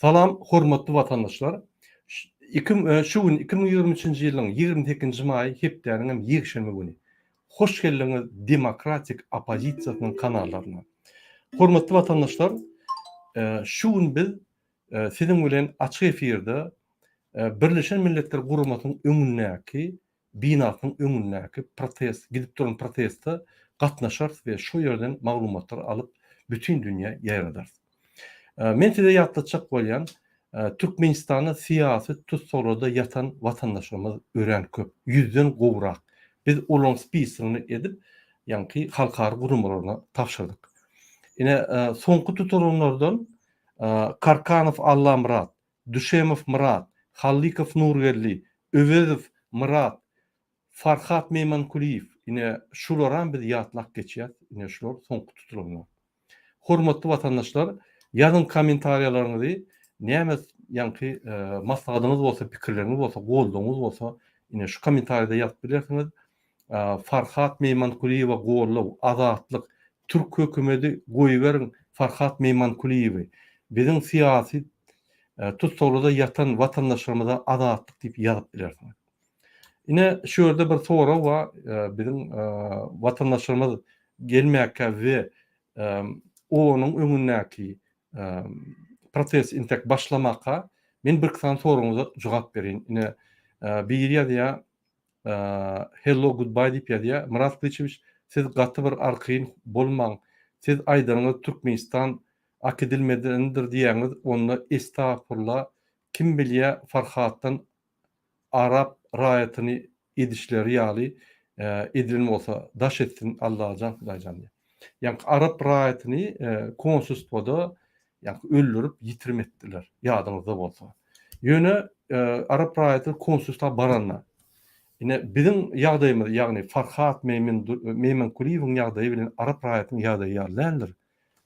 Salam hormatly watandaşlar. E, şu gün 2023-nji ýylyň 28-nji maýy hepdäniň hem ýekşenbe güni. Hoş geldiňiz Demokratik oppozisiýasynyň kanallaryna. Hormatly watandaşlar, e, şu gün biz e, siziň bilen açyk efirde Birleşen Milletler Guramasynyň öňündäki binasynyň öňündäki protest, gidip duran proteste gatnaşarys we şo ýerden maglumatlar alyp bütin dünýä ýaýradarys. Men size ýatlatjak bolýan, Türkmenistanda syýasy tussaglarda ýatan watandaşlarymyz örän köp, ýüzden gowrak. Biz olaryň spisogyny edip, ýaňky halkara guramalaryna tabşyrdyk. Ine, soňky tutulanlardan Karkanow Allamyrat, Düşemow Myrat, Hallykow Nurgeldi, Öwezow Myrat, Farhat Meýmankulyýew, ine, şularam biz ýatlap geçýäs, ine, şular soňky tutulanlar. Hormatly watandaşlar, ýazyň kommentariýalaryňyzy, näme ýaňky maslahatyňyz bolsa, pikirleriňiz bolsa, goldawyňyz bolsa, ine, şu kommentariýada ýazyp bilersiňiz. Farhat Meýmankulyýewe goldaw, azatlyk, Türk hökümedi goýberiň Farhat Meýmankulyýewi. Biziň syýasy tussaglyda ýatan watandaşlarymyza azatlyk diýip ýazyp bilersiňiz. Ine şu ýerde bir sorag bar biziň watandaşlarymyz gelmäkä we OON-yň öňündäki protest intek başlamaka men birki sany soragyňyza jogap bereýin. Ine biri ýazýar Hello goodbye diýip ýazýar. Myrat Gylyçewiç siz gaty bir arkaýyn bolmaň. Siz aýdanyňyz Türkmenistan akidilmedendir diýýäňiz onda estagfurla kim bilýä Farhatdan arap raýatyny edişleri ýaly edilen bolsa daş etsin Allajan Hudaýjan diýýär. Ýaňky arap raýatyny konsulstwoda ýaňky öldürip ýitirim etdiler ýadyňyzda bolsa. Ýöne arap raýaty konsulstwa baranda ine biziň ýagdaýymyz ýagny Farhat Meýmenkulyýewiň ýagdaýy bilen arap raýatynyň ýagdaýy ýaly däldir.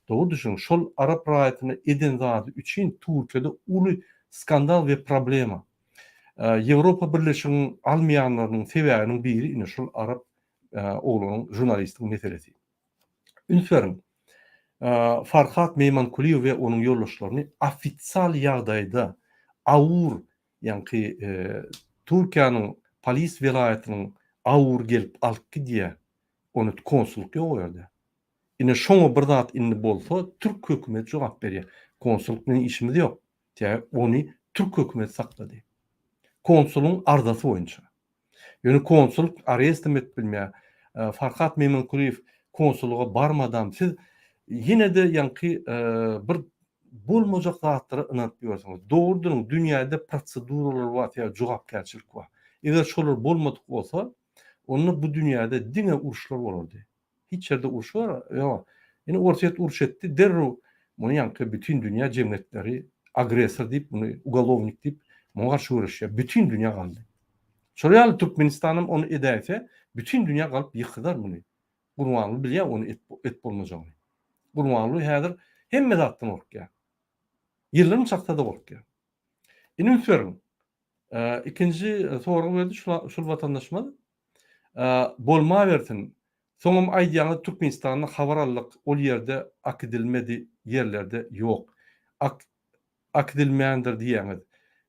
Dogry düşüniň şol arap raýatyna eden zady üçin Türkiýede uly skandal we problema. Ýewropa Birleşiginiň almaýanlarynyň sebäbiniň biri ine şol arap oglanyň žurnalistiň meselesi. Üns beriň. Farhat Meýmankulyýew we onuň ýoldaşlaryny ofisial ýagdaýda AUR, ýaňky Türkiýäniň polis welaýatynyň AUR gelip alyp gidýär. Ony konsullyk ýok o ýerde. Ine şoňa bir zat indi bolsa türk hökümeti jogap berýär. Konsullyk bilen işimiz ýok. Sebäbi ony türk hökümeti saklady. Konsulyň arzasy boýunça. Ýöne konsul arestem edip bilmeýär. Farhat Meýmankulyýew konsullyga barmadam. Siz ýene-de ýaňky bir bolmajak zatlara ynanyp ýörsüňiz. Dogry duruň, dünýäde proseduralar bar, sebäbi jogapkärçilik bar. Eger şolar bolmadyk bolsa, onda bu dünýäde diňe uruşlar bolardy. Hiç ýerde uruş bar, ýok. Indi Orsýet uruş etdi, derrew muny ýaňky bütin dünýä jemgyýetleri agressor diýip, muny ugolownik diýip, muňa garşy göreşýär. Bütin dünýä galdy. Şol ýaly Türkmenistanam ony edäýse, bütin dünýä galyp ýykylar muny. Gurbanguly bilýär ony et bolmajagyny. Gurbanguly häzir hemme zatdan gorkýar. Ýyldyrym çaksa-da gorkýar. Indi üns beriň. Ikinji sorag berdi şul watandaşymyz. Bolmawersin. Soňam aýdýaňyz Türkmenistanda habar aldyk ol ýerde akidilmedi ýerlerde ýok. Ak akidilmändir diýýäňiz.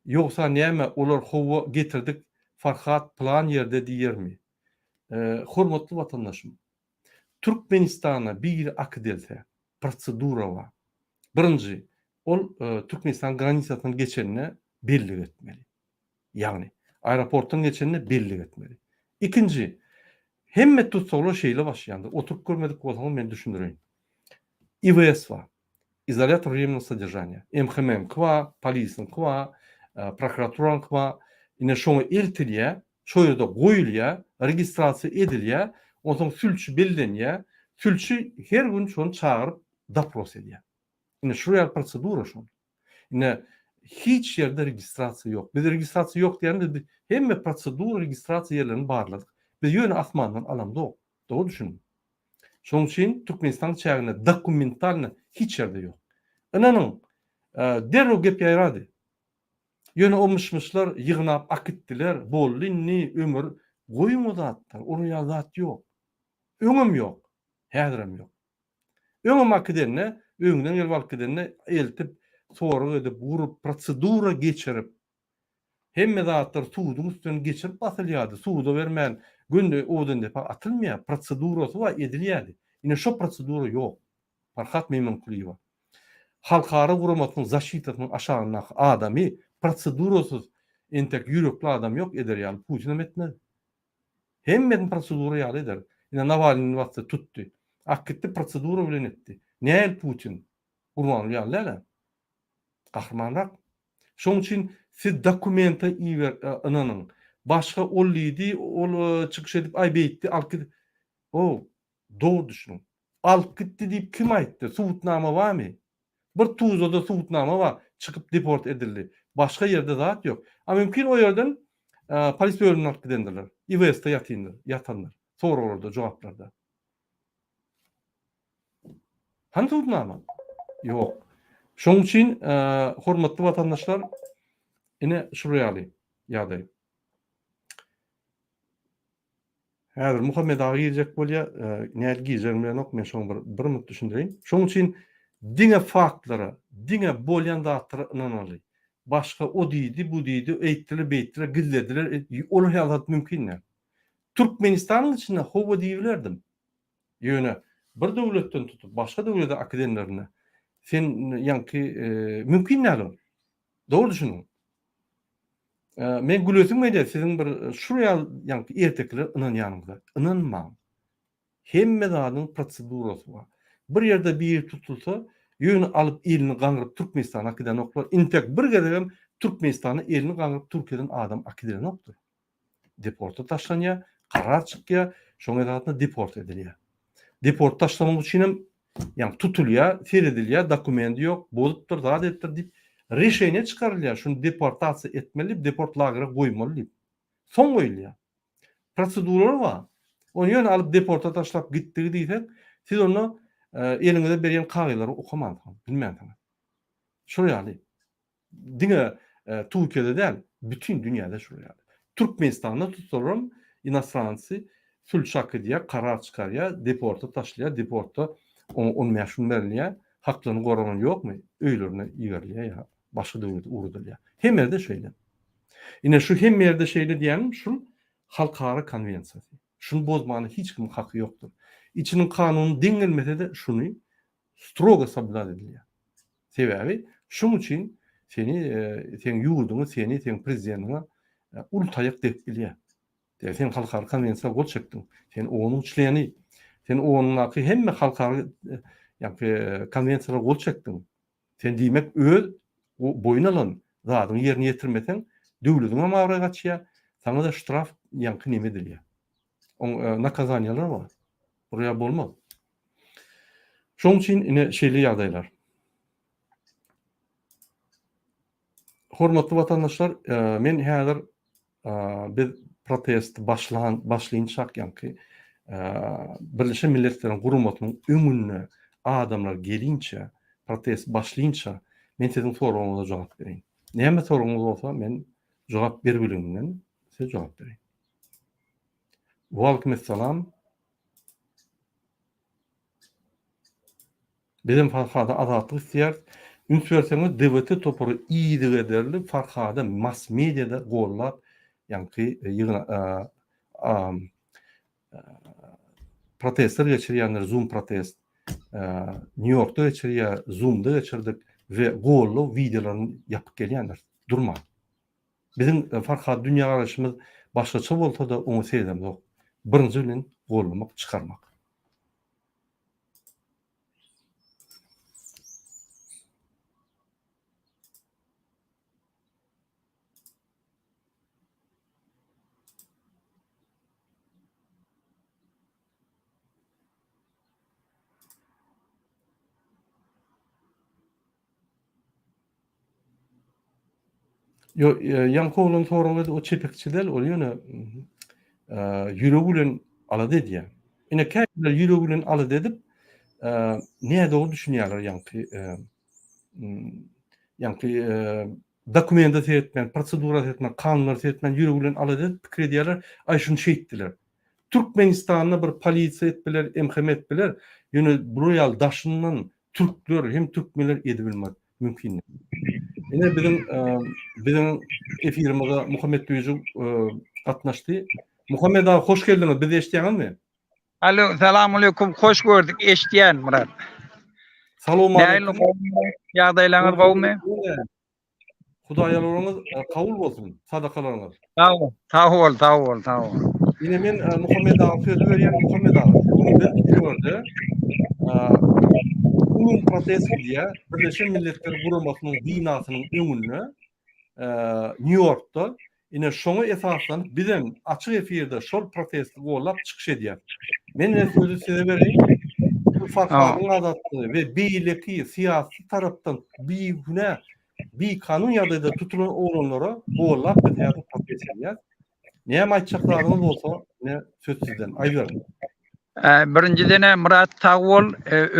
Ýogsa näme olar howwa getirdik Farhat pylan ýerde diýermi. Hormatly watandaşym. Türkmenistana biri akidelse prosedura bar. Birinji ol Türkmenistan granisasyny geçende bellik etmeli. Ýagny, aeroportdan geçende bellik etmeli. Ikinji, hemme tussaglar şeýle başlaýandyr. Oturyp görmedik bolsaňyz men düşündireýin. IWS bar. Izolýator wremennogo sodержания. MHM-ňki bar, polisiňki bar, prokuraturaňky bar. Ine şoňa eltilýär, şo ýerde goýulýar, registrasiýa edilýär, onsoň sülçi bellenýär. Sülçi her gün şony çagyryp dopros edýär. Ine şu ýaly prosedura şol. Ine hiç ýerde registrasiýa ýok. Biz registrasiýa ýok diýende biz hemme prosedura registrasiýa ýerlerini barladyk. Biz ýöne asmandan alamzok. Dogry düşüniň. Şonuň üçin Türkmenistanyň çäginde dokumentalny hiç ýerde ýok. Ynanyň, derrew gep ýaýrady. Ýöne o myş-myşlar ýygnap akitdiler, boldy indi ömür goýuň o zatlary, olar ýaly zat ýok. Öňem ýok, häzirem ýok. Öňem akidende, öňünden gelip alyp gidende eltip. Sorag edip, gurup, prosedura geçirip, hemme zatlar suduň üstünden geçirip basylýardy. Suda bermän göni Owadandepa atylmaýar. Prosedurasy bar, edilýärdi. Ine şo prosedura ýok. Farhat Meýmankulyýewa. Halkara guramasynyň zaşitasynyň aşagyndaky adamy prosedurasyz entek ýürekli adam ýok eder ýaly Putinem etmez. Hemmesini prosedura ýaly eder. Ine Nawalnyny basdy tutdy. Akgitdi prosedura bilen etdi. Näl Putin? Gurbanguly ýaly däl-ä. Gahrymanrak. Şoň üçin siz dokumenta iber ynanyň. Başga ol diýdi, ol çykyş edip aý beýtdi, alyp gidip. O, dogry düşüniň. Alyp gitdi diýip kim aýtdy? Subutnama barmy? Bir Tuzlada subutnama bar, çykyp deport edildi. Başga ýerde zat ýok. A mümkin o ýerden polis bölümine alyp gidendirler. IWS-de ýatyndyr, ýatandyr. Soraglarda, jogaplarda. Hany subutnama? Ýok. Şonuň üçin hormatly watandaşlar, ine şular ýaly ýagdaý. Häzir Muhammet aga girjek bolýa, nädip girjegini bilenok, men şoňa bir bir minut düşündireýin. Şonuň üçin diňe faktlara, diňe bolýan zatlara ynanaly. Başga o diýdi, bu diýdi, eýtdiler, beýtdiler, gizlediler, olar ýaly zat mümkin däl. Türkmenistanyň içinde hawa diýibilerdim. Ýöne bir döwletden tutup başga döwlete akidenlerinde sen ýaňky mümkin däl ol. Dogry düşüniň. Men gülesim gelýär siziň bir şul ýaly ýaňky ertekilere ynanýanyňyza. Ynanmaň. Hemme zadyň prosedurasy bar. Bir ýerde biri tutulsa, ýöne alyp elini gaňryp Türkmenistana äkidenoklar. Intek bir gezegem Türkmenistana elini gaňryp Türkiýeden adam äkidilenokdyr. Deporta taşlanýar, karar çykýar, şoň esasynda deport edilýär. Deport taşlamak üçin hem ýagny tutulýar, seredilýär, dokumenti ýok, bozupdyr, zat edipdir diýip, reşeniýe çykarylýar, şuny deportasiýa etmeli diýip, deport lagere goýmaly diýip. Soň goýulýar. Proseduralary bar. Ony ýöne alyp deporta taşlap gitdigi diýsek, siz onda eliňize berýän kagyzlary okamansyňyz, bilmänsiňiz. Şol ýaly. Diňe Türkiýede däl, bütin dünýäde şol ýaly. Türkmenistanda tutsalaram inostrancy sülçi akydýar, karar çykarýar, deporta taşlaýar, deportda oňa 15 gün berilýär, haklaryny goralan ýokmy, öýlerine iberilýär ýa başga döwlete ugradylýar. Hemme ýerde şeýle. Ine şu hemme ýerde şeýle diýýänim şul halkara konwensiýasy. Şuny bozmana hiç kimiň haky ýokdur. Içiniň kanuny deň gelmese-de şuny strogo soblýudat edilýär. Sebäbi şuň üçin seni seň ýurduňy seni seň prezidentiňe uly taýak degip bilýär. Sebäbi sen halkara konwensiýa gol çekdiň. Sen OON-yň çleni. Sen OON-daky hemme halkara ýa-ki konwensiýalara gol çekdiň. Sen diýmek öz boýun alan zadyňy ýerine ýetirmeseň döwletiňem abraýy gaçýar, saňa-da ştraf ýaňky neme edilýär. Oň nakazaniýalary bar. Buraya bolmaz. Şonuň üçin ine şeýle ýagdaýlar. Hormatly watandaşlar, e, men häzir e, biz protest başlan başlynçak ýaňky e, Birleşen Milletleriň Guramasynyň öňünde adamlar gelinçe, protest başlynça men siziň soragyňyza jogap bereýin. Näme soragyňyz bolsa men jogap berip size jogap bereýin. Waleýkim Bizem Farhada azatlyk isleýäris. Üns berseňiz DWT topary yzygiderli Farhada mass mediada gollap ýaňky ýygna protestler geçirýänler zoom protest Nýu Ýorkda geçirýär, zoomda geçirdik we gollag wideolaryny ýapyp gelýänler durman. Biziň Farhad dünýägaraýşymyz başgaça bolsa-da oňa seredemzok. Birinji bilen gollamak, çykarmak. Ýo, ýaňky oglan sorag berdi, o çepekçi däl, ol ýöne ýüregi bilen alada edýär. Ine käbirler ýüregi bilen alada edip, nädogry düşünýärler ýaňky ýaňky dokumenta seretmän, prosedura seretmän, kanunlara seretmän ýüregi bilen alada edip pikir edýärler, aý şuny şeýtdiler. Türkmenistanda bir polisiýa edip biler, MHM edip biler, ýöne bular ýaly daşyndan türkler hem türkmenler edibilmez. mümkin. Ine biziň biziň efirimize Muhammet Düýjük gatnaşdy. Muhammet aga hoş geldiňiz. Bizi eşitýäňizmi? Alo, salam aleýkum. Hoş gördük. Eşitýän Murat. Salam aleýkum. Ýagdaýlaryňyz gowumy? Hudaý ýalbaryňyz kabul bolsun, sadakalaryňyz. Sag bol, sag bol, sag bol, sag bol. Ine men Muhammet aga sözi berýän Muhammet aga. Biz şu ýerde umumy protest gidýär. Birleşen Milletler Guramasynyň binasynyň öňünde Nýu-Ýorkda. Ine şoňa esaslanyp bizem açyk efirde şol protesti gollap çykyş edýäs. Men ine sözi size bereýin. Bu Farhadyň azatlygy we beýleki syýasy tarapdan bigünä, bikanun ýagdaýda tutulan oglanlara gollap biz häzir protest edýäs. Näme aýtjak zadyňyz bolsa, ine söz sizden. Aýdyberiň. Birinjiden-ä Myrat sag bol,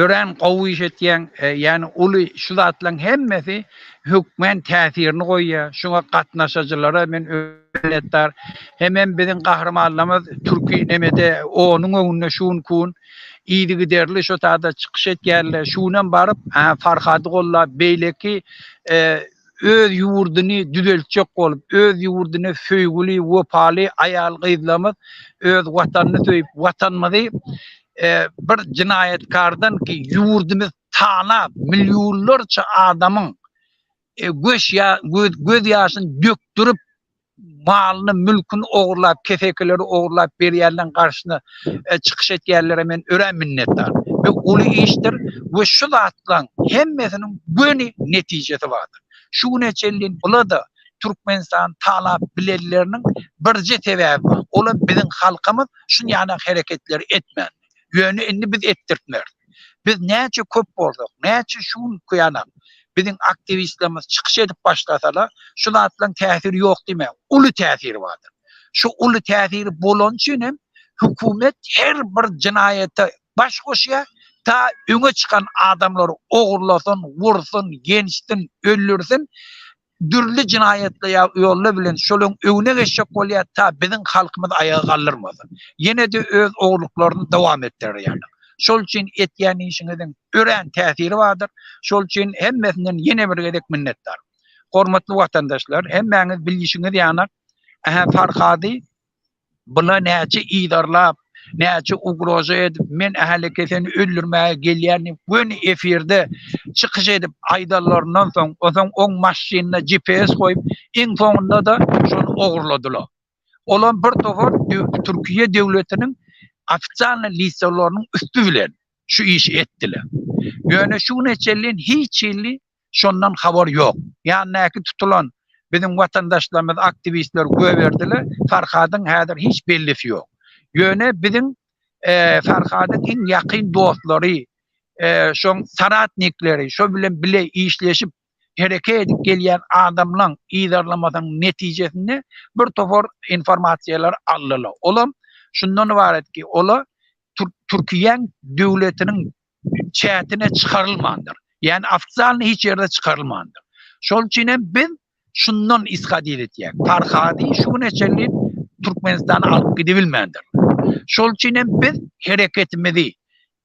örän gowy iş etýäň, ýagny uly şu zatlaň hemmesi hökmän täsirini goýýar, şuňa gatnaşyjylara men minnetdar. Hemem biziň gahrymanlarymyz türki nemede onuň öňünde şu günki gün yzygiderli şo tada çykyş etýärler, şu günem baryp Farhady gollap beýleki öz ýurduny düzeltjek bolup, öz ýurduny söýgüli, wepaly aýal-gyzlarymyz öz Watanyny söýüp, Watanymyzy bir jenaýatkardan ki ýurdumyz talap, millionlarça adamyň göz göz ýaşyny dökdürip, malyny, mülküni ogurlap, kesekileri ogurlap berýänleriň garşysyna çykyş etýänlere men örän minnetdar. Bu uly işdir we şu zatlaryň hemmesiniň göni netijesi bardyr. Şu güne çenli bula-da Türkmenistany talap bilenleriniň birje sebäbi bar. Olam biziň halkymyz şunýanak hereketleri etmändi. Ýöne indi biz etdirtmeris. Biz näçe köp bolsak, näçe şu günki ýalam biziň aktiwistlerimiz çykyş edip başlasalar, şu zatlaryň täsiri ýok diýmäň, uly täsiri bardyr. Şu uly täsiri bolany üçin hem hökümet her bir jenaýata baş goşýar, ta öňe çykan adamlary ogurlasyn, wursun, ýençsin, öldürsin, dürli jenaýatly ýollar bilen şolaryň öňüne geçjek bolýar, ta biziň halkymyz aýaga galdyrmasyn. Ýene-de öz ogurlyklaryny dowam etdirýärler. Şol üçin etýän işiňiziň örän täsiri bardyr. Şol üçin hemmesinden ýene bir gezek minnetdar. Hormatly watandaşlar, hemmäňiz bilişiňiz ýaly, ähä Farhady Bula näçe yzarlap, näçe ugroza edip, men ählike seni öldürmäge gelýän diýip, göni efirde çykyş edip aýdanlaryndan soň, onsoň oň maşynyna GPS goýup, iň soňunda-da şony ogurladylar. Olam bir topar Türkiýe döwletiniň ofitsialnyý lisalarynyň üsti bilen şu işi etdiler. Ýöne şu güne çenli hiç hili şondan habar ýok. Ýanyndaky tutulan biziň watandaşlarymyz aktiwistler göberdiler, Farhadyň häzir hiç bellisi ýok. Ýöne biziň Farhadyň iň ýakyn dostlary, şoň soratnikleri, şo bilen bile işleşip hereket edip gelýän adamlaň yzarlamasynyň netijesinde bir topar informasiýalary aldylar. Olam şundan ybarat ki, ola Türkiýäň döwletiniň çätine çykarylmandyr. Ýagny ofitsialny hiç ýerde çykarylmandyr. Şol üçin hem biz şundan ishodit etýäk. Farhady şu güne çenli Türkmenistana alyp gidibilmändir. Şol üçin hem biz hereketimizi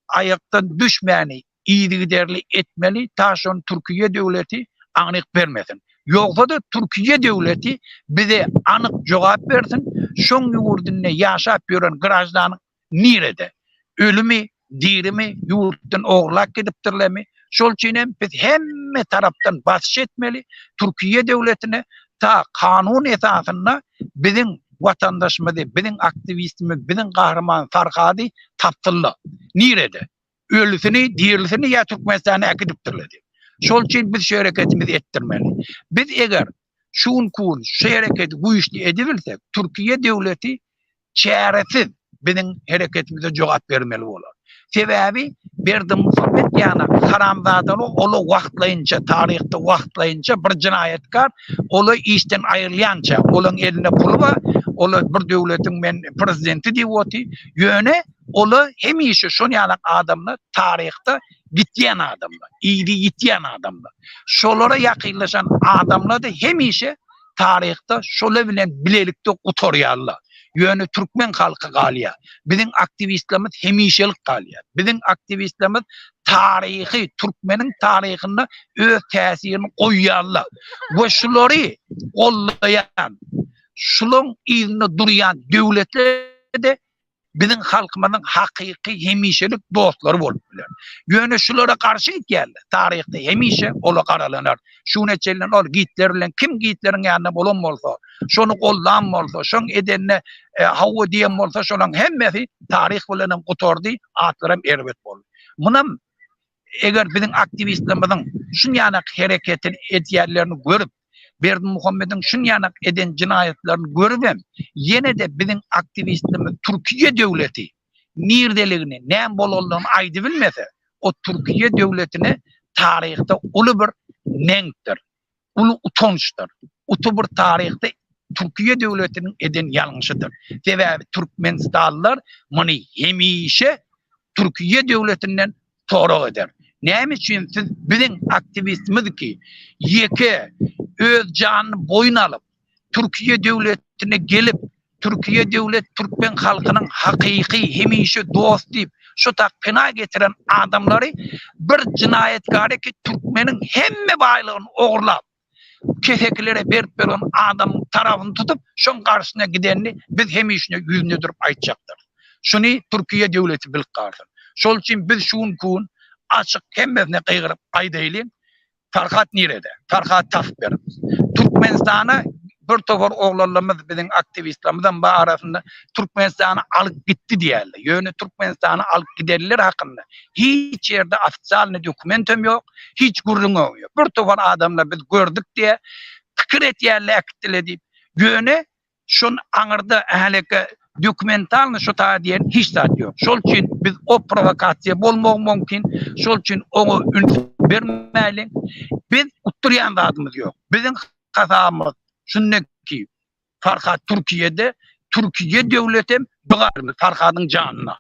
aýakdan düşmäni yzygiderli etmeli, ta şony Türkiýe döwleti anyk bermesin. Ýogsa-da Türkiýe döwleti bize anyk jogap bersin, şoň ýurdunda ýaşap ýören graždanyň nirede? Ölümi, dirimi, ýurtdan ogurlap gidipdirlermi? Şol üçin hem biz hemme tarapdan basyş etmeli Türkiýe döwletine ta kanun esasynda biziň watandaşymyzy, biziň aktiwistimizi, biziň gahryman Farhady tapsynlar. Nirede? Ölüsini, dirilisini ýa Türkmenistana äkidipdirler diýip. Şol üçin biz şu hereketimizi etdirmeli. Biz eger şu günki gün şu hereketi güýçli edibilsek, Türkiýe döwleti çäresiz biziň hereketimize jogap bermeli bolar. Sebäbi Berdimuhamet ýaly haramzadalar ola wagtlaýynça taryhda wagtlaýynça bir jenaýatkar ola işden aýrylýança olaň elinde puly bar ola bir döwletiň men prezidenti diýip oty ýöne ola hemişe şon ýaly adamlar taryhda gitýän adamlar yzy ýitýän adamlar şolara ýakynlaşan adamlar-da hemişe taryhda şolar bilen bilelikde gutarýarlar. Ýöne türkmen halky galýar. Biziň aktiwistlerimiz hemişelik galýar. Biziň aktiwistlerimiz taryhy, türkmeniň taryhynda öz täsirini goýýarlar. We şulary gollaýan, şularyň yzynda durýan döwletler-de biziň halkymyzyň hakyky hemişelik dostlary bolup biler. Ýöne şulara garşy gitýärler. Taryhda hemişe ola garalanar. Şu güne çenli ol Gitler bilen kim Gitleriň ýanynda bolan bolsa, şony goldan bolsa, şoň edenine e, hawa diýen bolsa, şolaň hemmesi taryh bilenem gutardy, atlaram erbet boldy. Munam eger biziň aktiwistlerimiziň şunýanak hereketini edýänlerini görüp, Berdimuhamediň şunýanak eden jenaýatlaryny görübem, ýene-de biziň aktiwistlerimiz Türkiýe döwleti nirdeligini, näme bolanlygyny aýdybilmese, o Türkiýe döwletine taryhda uly bir neňkdir, uly utançdyr. Uty bir taryhda Türkiýe döwletiniň eden ýalňyşydyr. Sebäbi türkmenistanlylar muny hemişe Türkiýe döwletinden sorag eder. Näme üçin siz biziň aktiwistimiz ki ýeke öz janyny boýun alyp Türkiýe döwletine gelip Türkiýe döwlet türkmen halkynyň hakyky hemişe dost diýip şu tak pena getiren adamlary bir jynaýatkary ki türkmeniň hemme baýlygyny ogurlap kesekilere berip beren adamyň tarapyny tutup, şoň garşysyna gidenini biz hemişe ýüzüne durup aýtjakdyrys. Şuny Türkiýe döwleti bilip galsyn. Şol üçin biz şu günki gün açyk hemmesine gygyryp aýdaýlyň, Farhat nirede? Farhady tapyp beriň. Türkmenistana bir topar oglanlarymyz biziň aktiwistlerimizem bar arasynda Türkmenistana alyp gitdi diýýärler. Ýöne Türkmenistana alyp gidenler hakynda hiç ýerde ofitsialnyý dokumentem ýok. Hiç gürrüňem ýok. Bir topar adamlar biz gördük diýýär, pikir etýärler äkitdiler diýip. Ýöne şon aňyrda häleki dokumentalny şu taýa diýen hiç zat ýok. Şol üçin biz o prowokasiýa bolmagy mümkin. Şol üçin oňa üns bermäliň. Biz utdurýan zadymyz ýok. Biziň hasabymyz şundaki Farhat Türkiýede, Türkiýe döwletem bigarmy Farhadyň janyna.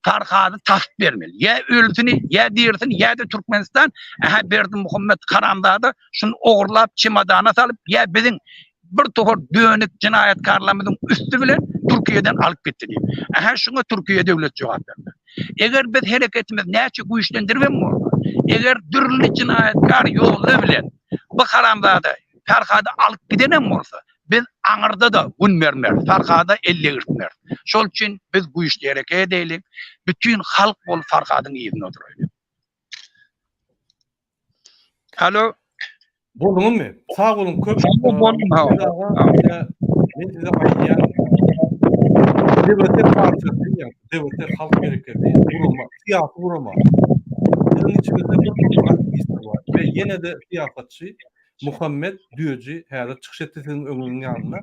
Farhady tapyp bermeli. Ýa ölüsini, ýa dirisini, ýa-da Türkmenistan, ähä Berdimuhammet haramzada şuny ogurlap çemadana salyp, ýa biziň bir topar dönük jenaýatkarlarymyzyň üsti bilen Türkiýeden alyp gitdi diýip. Ähä şuňa Türkiýe döwlet jogap bermeli. Eger biz hereketimizi näçe güýçlendiribem bolsa, eger dürli jenaýatkar ýollar bilen bu haramzada Farhady alyp gidenem bolsa, biz aňyrda-da gün bermeris, Farhada el degirtmeris. Şol üçin biz güýçli hereket edeýlik, bütin halk bolup Farhadyň yzynda duraýlyk. Alo. Bolduňyzmy? Sag boluň köp. Boldum ha. Men size aýdýan DWT partiýasy, ýa DWT halk hereketi gurama, syýasy gurama. Biziň içimizde bir topar aktiwistler bar we ýene-de syýasatçy Muhammet Düýeji häzir çykyş etdi siziň öňüňiziň ýanynda.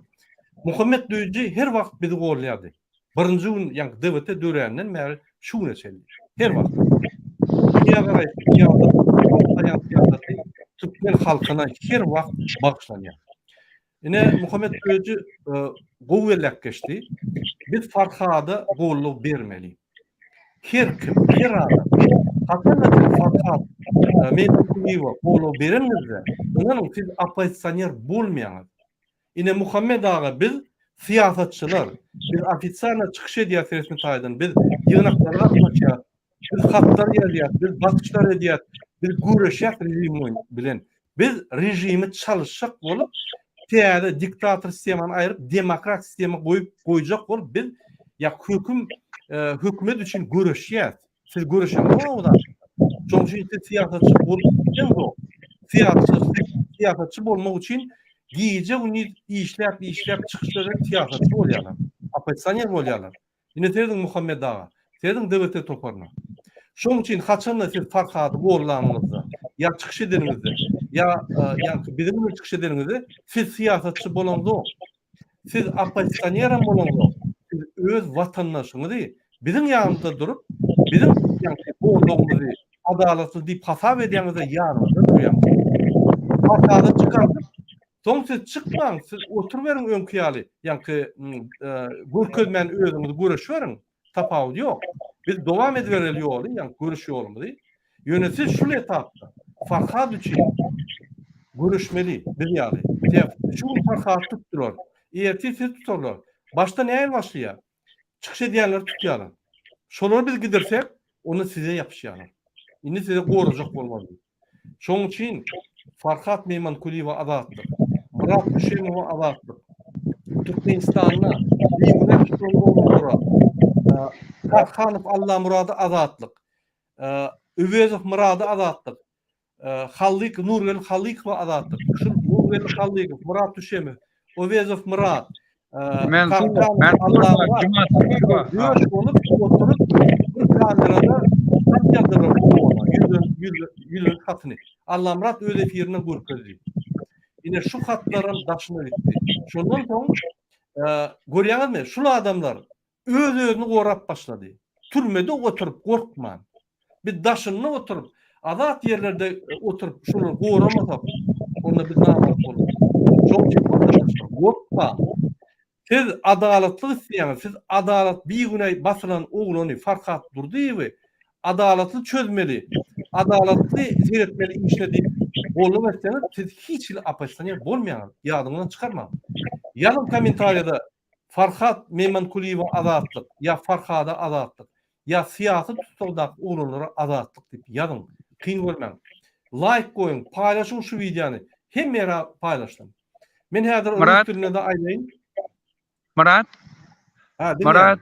Muhammet Düýeji her wagt bizi golýardy. Birinji gün, ýagny DWT döränden bäri şu güne çenli. Her wagt. Dünýägaraýşy, syýasat, alyp syýasaty türkmen halkyna her wagt bagyşlanýar. Ine Muhammet Düýeji e, gowy belläp geçdi. Biz Farhada goldaw bermeli. Her kim, her adam haçanda siz Farhat e, Meýdankulyýewe goldaw bereniňizde, ynanyň siz oppozisioner bolmaýaňyz. Ine Muhammet aga biz syýasatçylar, biz ofisialno çykyş edýäs resmi taýdan, biz ýygnaklara gatnaşýas, biz hatlar ýazýas, biz basyşlar edýäs, biz göreşýäs režim bilen. Biz režimi çalyşjak bolup, täze diktator sistemany aýryp, demokrat sistema goýup goýjak bolup biz ýa höküm e, hökümet üçin göreşýäs. Siz göreşeňizok o zat. Şonuň üçin siz syýasatçy bolup bileňzok. Syýasatçy syýasatçy bolmak üçin gije gündiz işläp işläp çykyş edip syýasatçy bolýarlar. Oppozisioner bolýarlar. Ine serediň Muhammet aga, serediň DWT toparyna. Şonuň üçin haçanda siz Farhady gollanyňyzda, ýa çykyş edeniňizde, ýa e, ýaňky biziň bilen çykyş edeniňizde siz syýasatçy bolaňzok. Siz oppozisioner hem bolaňzok. Siz öz watandaşyňyzy biziň ýanymyzda durup, biziň ýaňky gollagymyzy adalatly diýip hasap edýäňizde ýanymyzda durýaňyz. Farhady çykardyp, Soň siz çykmaň, siz oturyberiň öňki ýaly, ýaňky görkezmän özüňizi göreşiberiň, tapawudy ýok. Biz dowam edibereli ýoly, ýaňky göreş ýolumyzy. Ýöne siz şul etapda Farhad üçin göreşmeli biz ýaly. Sebäbi şu gün Farhady tutdular, ertir sizi tutarlar. Başda nähili başlaýar? Çykyş edýänleri tutýarlar. Şolary biz gidirsek, onda size ýapyşýarlar. Indi size gorajak bolmaz diýip. Şonuň üçin Farhat Meýmankulyýewe azatlyk, Myrat Düşemowa azatlyk, Türkmenistanda bigünä tutulan oglanlara, Tarhanow Allamurada azatlyk, Öwezow Myrada azatlyk, Hallyk Nurgeldi Hallykowa azatlyk. Şul Nurgeldi Hallykow, Myrat Düşemow, Öwezow Myrat, Dört bolup oturyp bir kamerada hat ýazdylar oglana, ýüzlen hatyny. Allamyrat öz efirinde görkezdi. Ine şu hatlaram daşyna gitdi. Şondan soň görýäňizmi, şul adamlar öz-özüni gorap başlady. Türmede oturyp gorkman. Biz daşynda oturyp, azat ýerlerde oturyp şolary goramasak, onda biz namart bolarys. Şonuň üçin watandaşlar, gorkmaň. Siz adalatlyk isleýäňiz, siz adalat bigünä basylan oglany Farhat Durdyýewi adalatly çözmeli, adalatly seretmeli işine diýip goldaw etseňiz, siz hiç hili oppozisioner bolmaýaňyz, ýadyňyzdan çykarmaň. Ýazyň kommentariýada Farhat Meýmankulyýewe azatlyk ýa Farhada azatlyk ýa syýasy tussagdaky oglanlara azatlyk diýip ýazyň. Kyn görmäň. Laýk goýuň, paýlaşyň şu wideony. Hemme ýere paýlaşsyn. Men häzir rus dilinde-de aýdaýyn. Myrat. Ha, Myrat.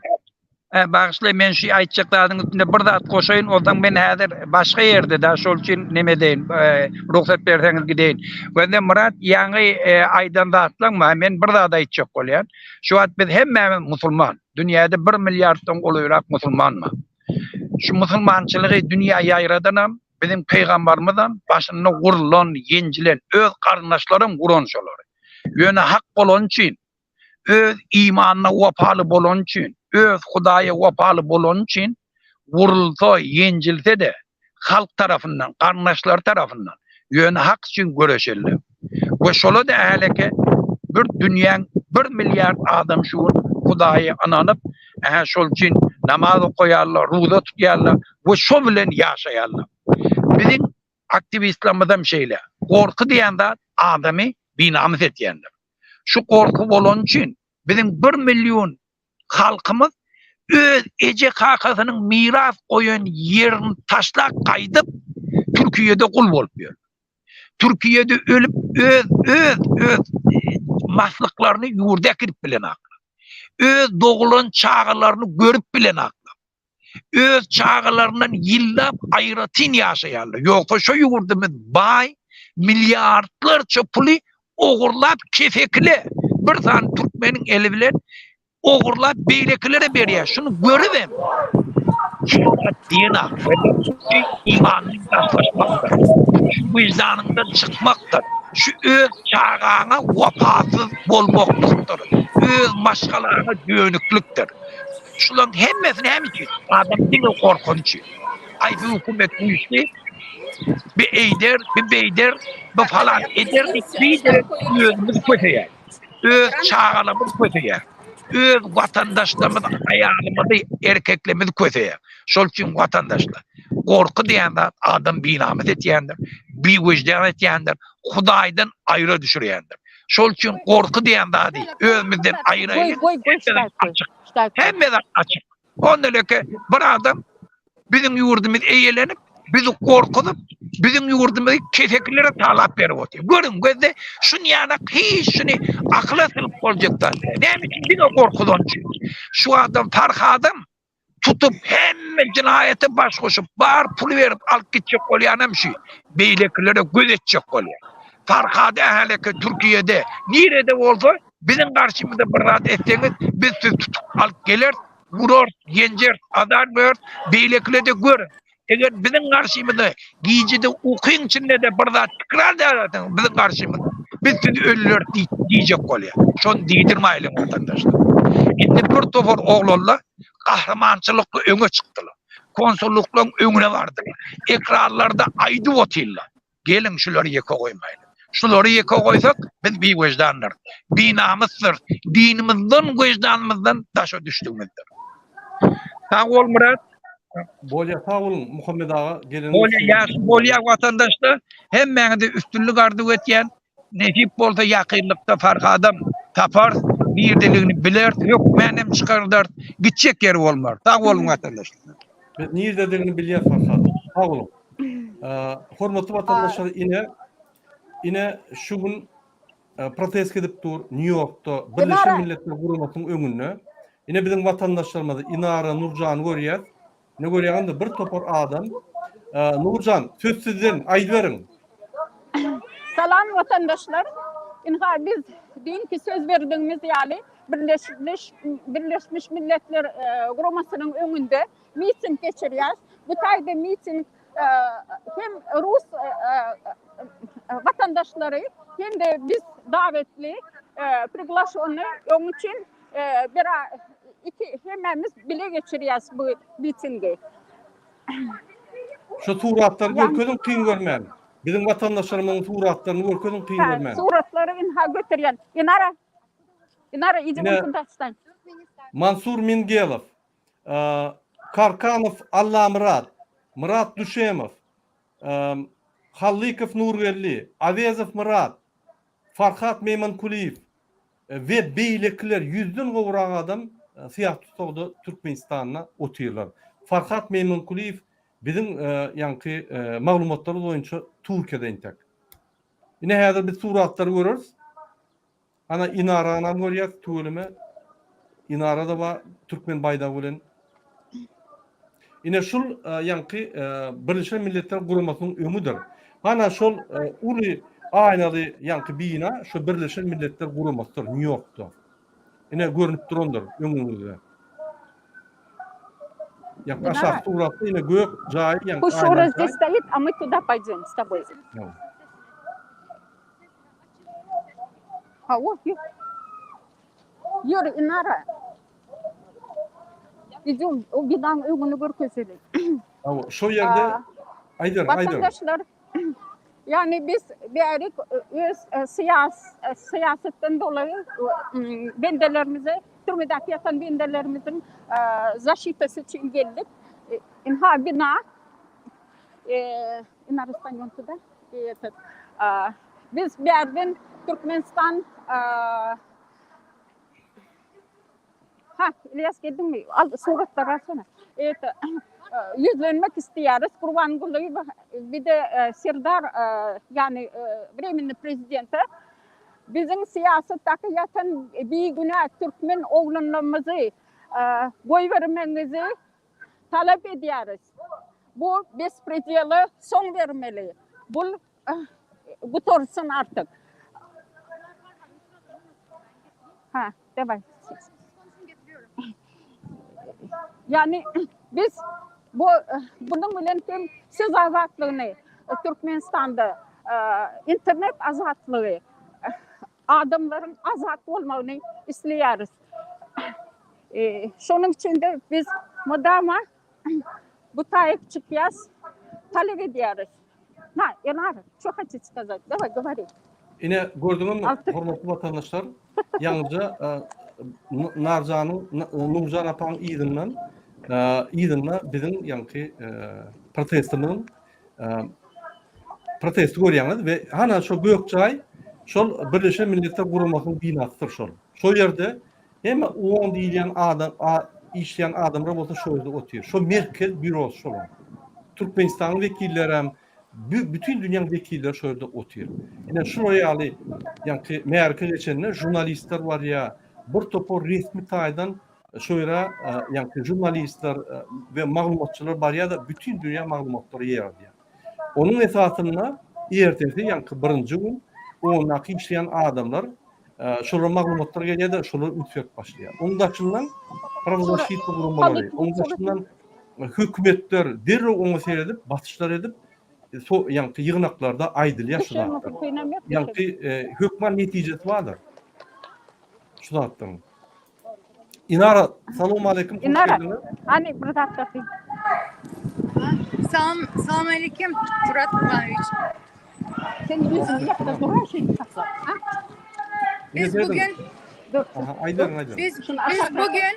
E, bagyşla men şu aýtjak zadyň üstünde bir zat goşaýyn, ondan men häzir başga ýerde da şol üçin neme edeýin, e, rugsat berseňiz gideýin. Gözle Myrat ýaňy e, aýdan zatlaň bar, men bir zat aýtjak bolýan. Şu wagt biz hemmämiz musulman. Dünýäde 1 milliarddan golaýrak musulman bar. Şu musulmançylygy dünýä ýaýradanam biziň pygambarymyzam başynda gurlan, ýenjilen, öz garyndaşlaram guran şolary. Ýöne hak bolany üçin öz imanyna wepaly bolany üçin, öz Hudaýa wepaly bolany üçin wurulsa, ýenjilse-de, halk tarapyndan, garyndaşlary tarapyndan, ýöne hak üçin göreşenler. We şola-da häleke bir dünýäň bir milliard adam şu gün Hudaýa ynanyp, ähä şol üçin namaz okaýarlar, ruza tutýarlar we şo bilen ýaşaýarlar. Biziň aktiwistlerimizem şeýle. Gorky diýen zat adamy binamys etýändir. Şu gorky bolany üçin biziň bir million halkymyz öz eje-kakasynyň miras goýan ýerini taşlap gaýdyp Türkiýede gul bolup ýör. Türkiýede ölüp öz öz öz maslyklaryny ýurda äkidip bilenaklar. Öz dogulan çagalaryny görüp bilenaklar. Öz çagalaryndan ýyllap aýratyn ýaşaýarlar. Ýogsa şo ýurdumyz baý, milliardlarça puly ogurlap kesekile bir sany türkmeniň eli bilen ogurlap beýlekilere berýär. Şuny görübem hiç diýenok. Imandan daşlaşmakdyr. Şu wyždanyňdan çykmakdyr. Şu öz çagaňa wepasyz bolmaklykdyr. Öz maşgalaňa dönüklikdir. Şularyň hemmesi näme üçin? Adam diňe gorkany üçin. Aý bu hökümet güýçli, bi eýder, bi beýder, bi falan eder diýip biderek özümizi köseýär. Öz çagalarymyzy köseýär. Öz watandaşlarymyzy, aýalymyzy, erkeklerimizi köseýär. Şol üçin watandaşlar, gorky diýen zat adam binamys etýändir, biwejdan etýändir, Hudaýdan aýra düşürýändir. Şol üçin gorky diýen zady özümizden aýyraýlyň. Açyk. Hemme zat açyk. Ondan öte bir adam biziň ýurdumyz eýelenip, bizi gorkuzyp, biziň ýurdumyzy kesekilere talap berip otyr. Görüň, gözde şuny ýanak hiç şuny akyla sygyp boljak zat däl. Näme üçin? Diňe gorkuzan üçin. Şu adam Farhadam tutup hemme jenaýata baş goşup bar puly berip alyp gitjek bolýanam şu. Beýlekilere göz etjek bolýar. Farhady äheleke Türkiýede nirede bolsa biziň garşymyzda bir zat etseňiz biz sizi tutup alyp geleris, urarys, ýenjeris, azar bereris, beýlekilerde görüň. Eger biziň garşymyzda gijede ukyň içinde-de bir zat pikir alýarsyňyz biziň garşymyzda, biz sizi öldüreris diýjek bolýar. Şony diýdirmäýliň watandaşlar. Indi bir topar oglanlar gahrymançylykly öňe çykdylar. Konsullyklaryň öňüne bardylar. Ekranlarda aýdyp otyrlar. Geliň şulary ýeke goýmaýlyň. Şulary ýeke goýsak biz biwejdandyrys, binamysdyrys, dinimizden, wejdanymyzdan daşa düşdügimizdir. Sag bol Myrat. Bolýa sag boluň Muhammet aga geleniňiz Bolýa üçin. ýagşy bolýa watandaşlar hemmäňize üstünlik arzuw etýän nesip bolsa ýakynlykda Farhadam taparys. Nirdeligini bileris, hökmän hem çykardarys. Gitjek ýeri bolmar. Sag boluň watandaşlar. Biz nirdedigini bilýäs Farhat. Sag boluň. Hormatly watandaşlar ine ine şu gün protest gidip dur Nýu-Ýorkda Birleşen Milletler Guramasynyň öňünde. Ine biziň watandaşlarymyzy Inara Nurjany görýäs. Ne görýäňiz bir topar adam. Nurjan söz sizden aýdyberiň. Salam watandaşlar. Ynha biz düýnki söz berdigimiz ýaly Birleşmiş Birleşmiş Milletler Guramasynyň öňünde miting geçirýäs. Bu taýda miting hem rus watandaşlary hem-de biz dawetli priglaşony oň üçin bir iki hemmämiz bile geçirýäs bu mitingi. Şu suratlary görkeziň kyn görmän. Biziň watandaşlarymyzyň suratlaryny görkeziň kyn görmän. Suratlary ynha göterýän. Inara. Inara idim kunda wstaň. Mansur Mingelow, Karkanow Allamyrat, Myrat Düşemow, Hallykow Nurgeldi, Awezow Myrat, Farhat Meýmankulyýew we beýlekiler ýüzden gowrak adam syýasy tussagda Türkmenistanda otyrlar. Farhat Meýmankulyýew biziň ýaňky maglumatlarymyz boýunça Türkiýede entek. Ine häzir biz suratlary göreris. Ana Inaranam görýäs tüweleme. Inara-da bar türkmen baýdagy bilen. Ine şul ýaňky Birleşen Milletler Guramasynyň öňüdir. Hana şol uly aýnaly ýaňky bina şu Birleşen Milletler Guramasydyr Nýu-Ýorkda. Ine görnüp durandyr öňüňizde. Ýa aşak suratda ine gök jaý ýaňky Пусть Шура здесь стоит, а мы туда пойдем с тобой. Hawa, ýör. Ýör, Inara. Idem, o binaň öňüni görkezeli. Hawa, şo ýerde aýdar, aýdar. Watandaşlar, ýagny biz bärik öz syýas syýasatdan dolaýy bendelerimize, türmedäki ýatan bendelerimiziň zaşitasy üçin geldik. Ynha bina. Inara wstaň tuda. Этот, biz bärden Türkmenistan Ha, İlyas geldiňmi? Al suratlar alsana. Это ýüzlenmek isleýäris Gurbanguly bir de Serdar ýagny временный prezidente biziň syýasatdaky ýatan bigünä türkmen oglanlarymyzy goýbermegiňizi talap edýäris. Bu bespredela soň bermeli. Bul gutarsyn artyk. Ha, daway. Ýagny biz bu bunuň bilen hem söz azatlygyny Türkmenistanda internet azatlygy adamlaryň azat bolmagyny isleýäris. Şonuň üçin-de biz mydama bu taýyp çykýas, talap edýäris. Na, Enar, ço haçyt skazat? Daway, gowori. Ine, gördüňizmi, hormatly watandaşlar, ýaňyja Narjanyň, Nurjan apaň yzyndan, yzynda biziň ýaňky protestimiziň protesti görýäňiz we hana şo gök jaý şol Birleşen Milletler Guramasynyň binasydyr şol. Şo ýerde hemme OON diýilýän adam işleýän adamlar bolsa şo ýerde otyr. Şo merkez býurosy şolaň. Türkmenistanyň wekillerem, bütin dünýäň wekilleri şo ýerde otyr. Ine şular ýaly ýaňky märeke geçende žurnalistler barýar, bir topar resmi taýdan Şo ýere ýaňky žurnalistler we maglumatçylar barýar-da, bütin dünýä maglumatlary ýygradýar. Onuň esasynda ertesi ýaňky birinji gün ondaky işleýän adamlar şolara maglumatlar gelýär-de, şolar üns berip başlaýar. Onuň daşyndan prawozasşitny guramalary, onuň daşyndan hökümetler derrew oňa seredip, basyşlar edip, ýaňky ýygnaklarda aýdylýar şu zatlar. Ýaňky hökman netijesi bardyr şu zatlaryň. Inara, salam aleyküm. Inara, hani bir dakika. Salam, salam aleyküm Murat Kurbanoviç. Sen yüzünü yapta duran şey sakla. Biz bugün Aha, aýdaryn, aýdaryn. Biz, biz bugün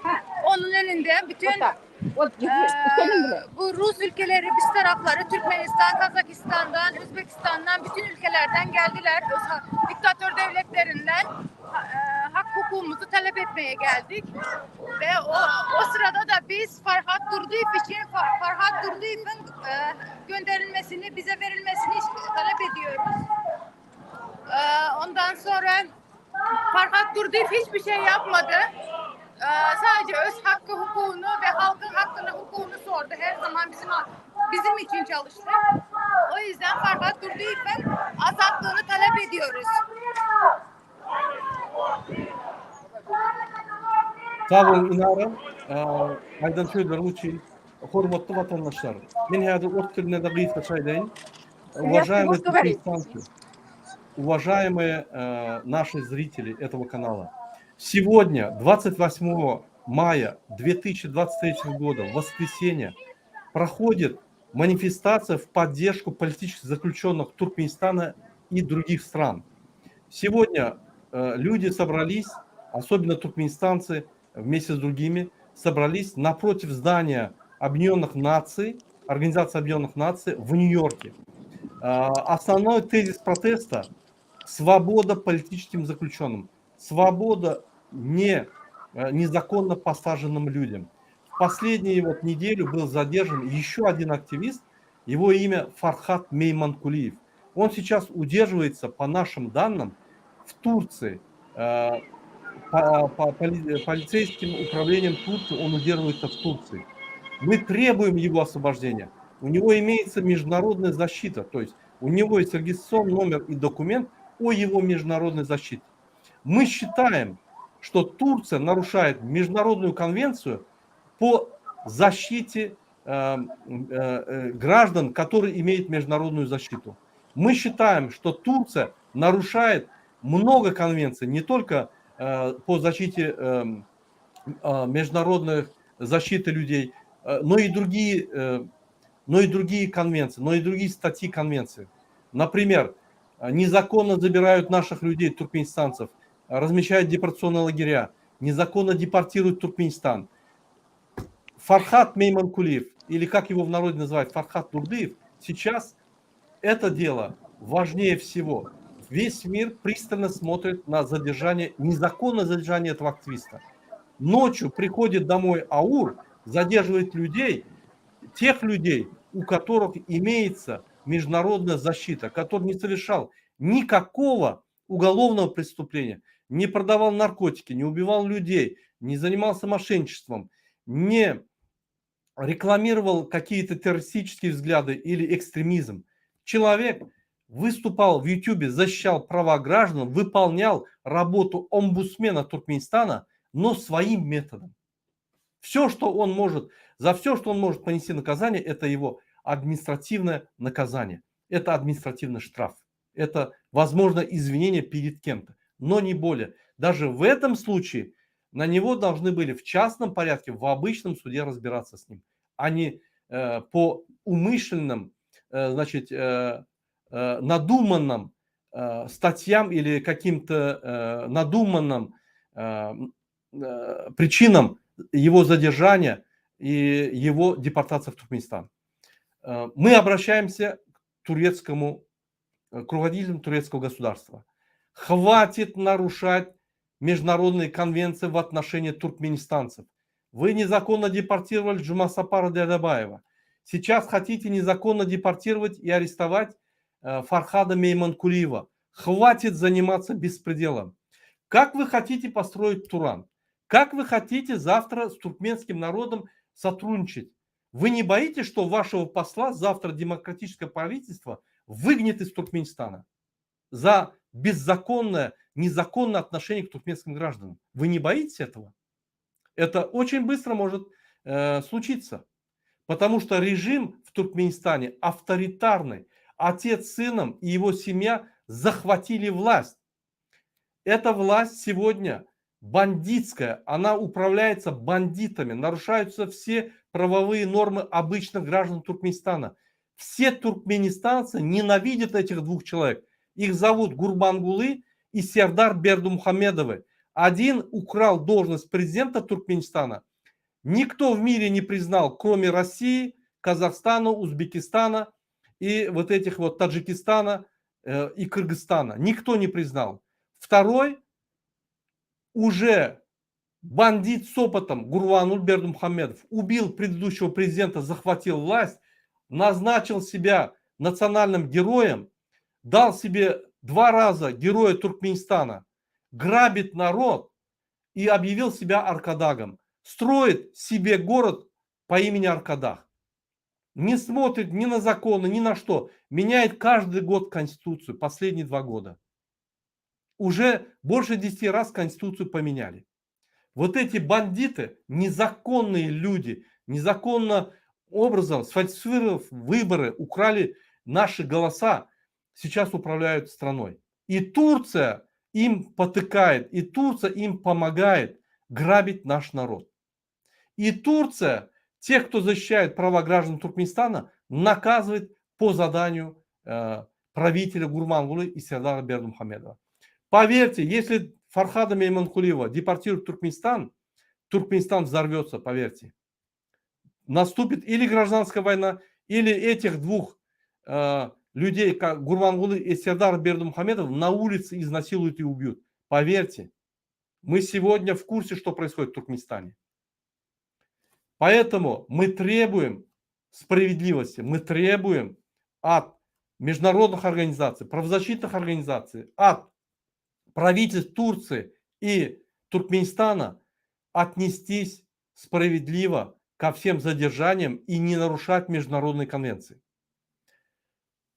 onun önünde bütün bu Rus ülkeleri, biz tarafları Türkmenistan, Kazakistan'dan, Özbekistan'dan, bütün ülkelerden geldiler. Diktatör devletlerinden hak. hukugumuzu talep etmeye geldik. Ve o, o sırada da biz Farhat Durduyev için Farhat Durduyev'in e, gönderilmesini, bize verilmesini talep ediyoruz. E, ondan sonra Farhat Durduyev hiçbir şey yapmadı. E, sadece öz hakkı hukukunu ve halkın hakkını hukukunu sordu. Her zaman bizim bizim için çalıştı. O yüzden Farhat Durduyev'in azatlığını talep ediyoruz. Sag boluň Inara, aýdan sözleriň üçin. Hormatly watandaşlar, men häzir ors dilinde-de gysgaça aýdaýyn. Уважаемые туркменистанцы, уважаемые наши зрители этого канала, сегодня, 28 мая 2023 года, в воскресенье, проходит манифестация в поддержку политических заключенных Туркменистана и других стран. Сегодня люди собрались, особенно туркменистанцы вместе с другими, собрались напротив здания Объединенных Наций, Организации Объединенных Наций в Нью-Йорке. Основной тезис протеста – свобода политическим заключенным, свобода не, незаконно посаженным людям. В последнюю вот неделю был задержан еще один активист, его имя Фархат Мейманкулиев. Он сейчас удерживается, по нашим данным, в Турции. По, по полицейским управлением Турции он удерживается в Турции. Мы требуем его освобождения. У него имеется международная защита, то есть у него есть регистрационный номер и документ о его международной защите. Мы считаем, что Турция нарушает международную конвенцию по защите э, э, граждан, которые имеют международную защиту. Мы считаем, что Турция нарушает много конвенций, не только э, по защите э, э, международных защиты людей, но и другие, но и другие конвенции, но и другие статьи конвенции. Например, незаконно забирают наших людей, туркменистанцев, размещают депортационные лагеря, незаконно депортируют в Туркменистан. Фархат Мейманкулиев, или как его в народе называют, Фархат Дурдыев, сейчас это дело важнее всего. Весь мир пристально смотрит на задержание, незаконное задержание этого активиста. Ночью приходит домой АУР, задерживает людей, тех людей, у которых имеется международная защита, который не совершал никакого уголовного преступления, не продавал наркотики, не убивал людей, не занимался мошенничеством, не рекламировал какие-то террористические взгляды или экстремизм. Человек выступал в Ютубе, защищал права граждан, выполнял работу омбудсмена Туркменистана, но своим методом. Все, что он может, за все, что он может понести наказание, это его административное наказание. Это административный штраф. Это, возможно, извинение перед кем-то, но не более. Даже в этом случае на него должны были в частном порядке, в обычном суде разбираться с ним, а не по умышленным, значит, надуманным статьям или каким-то надуманным причинам его задержания и его депортации в Туркменистан. Мы обращаемся к турецкому, к руководителям турецкого государства. Хватит нарушать международные конвенции в отношении туркменистанцев. Вы незаконно депортировали Джумасапара Дядабаева. Сейчас хотите незаконно депортировать и арестовать Фархада Мейманкулиева. Хватит заниматься беспределом. Как вы хотите построить Туран? Как вы хотите завтра с туркменским народом сотрудничать? Вы не боитесь, что вашего посла завтра демократическое правительство выгонит из Туркменистана за беззаконное, незаконное отношение к туркменским гражданам? Вы не боитесь этого? Это очень быстро может случиться. Потому что режим в Туркменистане авторитарный. Отец с сыном и его семья захватили власть. Эта власть сегодня бандитская, она управляется бандитами, нарушаются все правовые нормы обычных граждан Туркменистана. Все туркменистанцы ненавидят этих двух человек. Их зовут Гурбангулы и Сердар Бердумухамедовы. Один украл должность президента Туркменистана. Никто в мире не признал, кроме России, Казахстана, Узбекистана и вот этих вот Таджикистана и Кыргызстана. Никто не признал. Второй Уже бандит с опытом Гурбангулы Бердымухамедов убил предыдущего президента, захватил власть, назначил себя национальным героем, дал себе два раза героя Туркменистана, грабит народ и объявил себя Аркадагом. Строит себе город по имени Аркадаг. Не смотрит ни на законы, ни на что. Меняет каждый год Конституцию, последние два года. Уже больше 10 раз Конституцию поменяли. Вот эти бандиты, незаконные люди, незаконно образом, сфальсифицировав выборы, украли наши голоса, сейчас управляют страной. И Турция им потыкает, и Турция им помогает грабить наш народ. И Турция, тех, кто защищает права граждан Туркменистана, наказывает по заданию э, правителя Гурбангулы и Сердара Бердымухамедова. Поверьте, если Фархада Мейманкулиева депортируют в Туркменистан, Туркменистан взорвется, поверьте. Наступит или гражданская война, или этих двух э, людей, как Гурбангулы и Сердар Бердымухамедов, на улице изнасилуют и убьют. Поверьте, мы сегодня в курсе, что происходит в Туркменистане. Поэтому мы требуем справедливости, мы требуем от международных организаций, правозащитных организаций, от правительств Турции и Туркменистана отнестись справедливо ко всем задержаниям и не нарушать международные конвенции.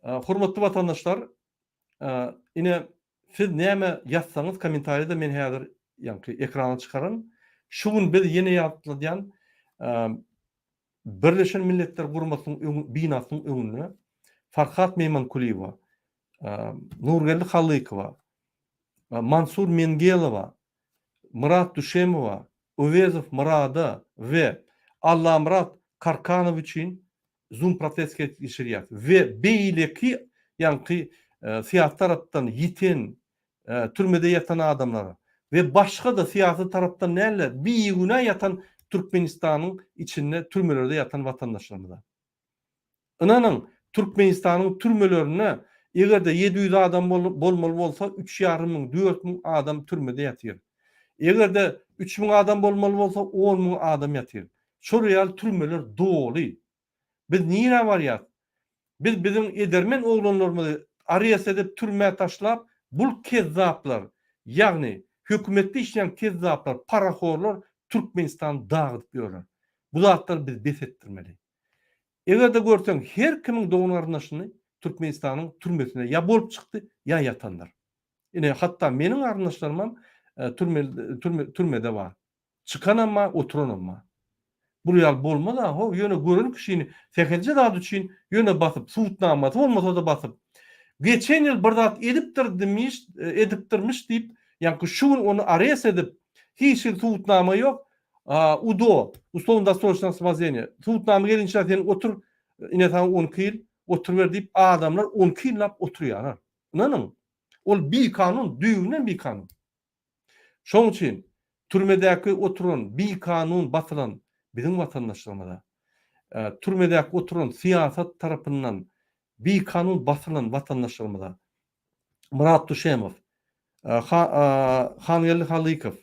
Hormatly watandaşlar, ine siz näme ýazsaňyz kommentariýada men häzir ýaňky ekrana çykaryn. Şu gün biz ýene ýatladýan Birleşen Milletler Guramasynyň binasynyň öňünde Farhat Meýmankulyýewa, Nurgeldi Halykowa, Mansur Mengelowa, Myrat Düşemowa, Öwezow Myrada we Allamyrat Karkanow üçin Zoom protest geçirýäris we beýleki ýaňky syýasy tarapdan ýiten türmede ýatan adamlara we başga-da syýasy tarapdan däl-de bigünä ýatan Türkmenistanyň içinde türmelerde ýatan watandaşlarymyza. Ynanyň, Türkmenistanyň türmelerinde eger-de 700 adam bolmaly bolsa, üç ýarym müň, 4000 adam türmede ýatyr. Eger-de 3000 adam bolmaly bolsa, 10 müň adam ýatyr. Şol ýaly türmeler doly. Biz nirä barýas? Biz biziň edermen oglanlarymyzy arest edip türmä taşlap, bul kezzaplar, ýagny hökümetde işleýän kezzaplar, parahorlar Türkmenistany dagydyp ýörler. Bu zatlary biz bes etdirmeli. Eger-de görseň her kimiň dogan-garyndaşyny Türkmenistanyň türmesinde ýa bolup çykdy, ýa ýatandyr. Ine hatda meniň garyndaşlarymam türmede bar. Çykanam bar, oturanam bar. Bul ýaly bolmaz-a how, ýöne gören kişini sähelçe zat üçin ýöne basyp, subutnamasy bolmasa-da basyp, geçen ýyl bir zat edipdirdimiş, edipdirmiş diýip, ýaňky şu gün ony arest edip, hiç hili subutnama ýok, UDO, uslovno-dosroçnoe osvobozheniýe, subutnama gelinçä sen otur, ine saňa 12 ýyl, oturyber diýip, adamlar 12 ýyllap oturýarlar. Ynanyň, ol bikanun, düýbünden bikanun. Şoň üçin türmedäki oturan bikanun basylan biziň watandaşlarymyza, türmedäki oturan syýasat tarapyndan bikanun basylan watandaşlarymyza Myrat Düşemow, Hangeldi Halykow,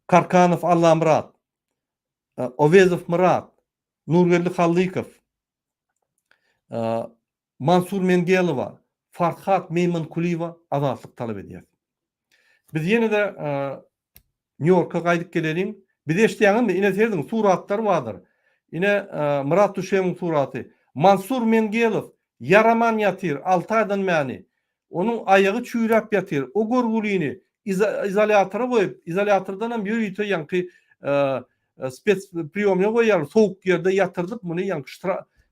Karkanow Allamyrat, Owezow Myrat, Nurgeldi Hallykow, Mansur Mengelowa, Farhat Meýmankulyýewa azatlyk talap edýär. Biz ýene-de Nýu-Ýorka gaýdyp geleliň. Bizi eşidýäňizmi? Ine serediň, suratlar bardyr. Ine Myrat Düşemowyň suraty. Mansur Mengelow ýaraman ýatyr alty aýdan bäri. Onuň aýagy çüýräp ýatyr. O görgülini izolýatora goýup, izolýatordanam ýörite ýaňky spes priýomnýa goýýarlar, sowuk ýerde ýatyrdyp muny ýaňky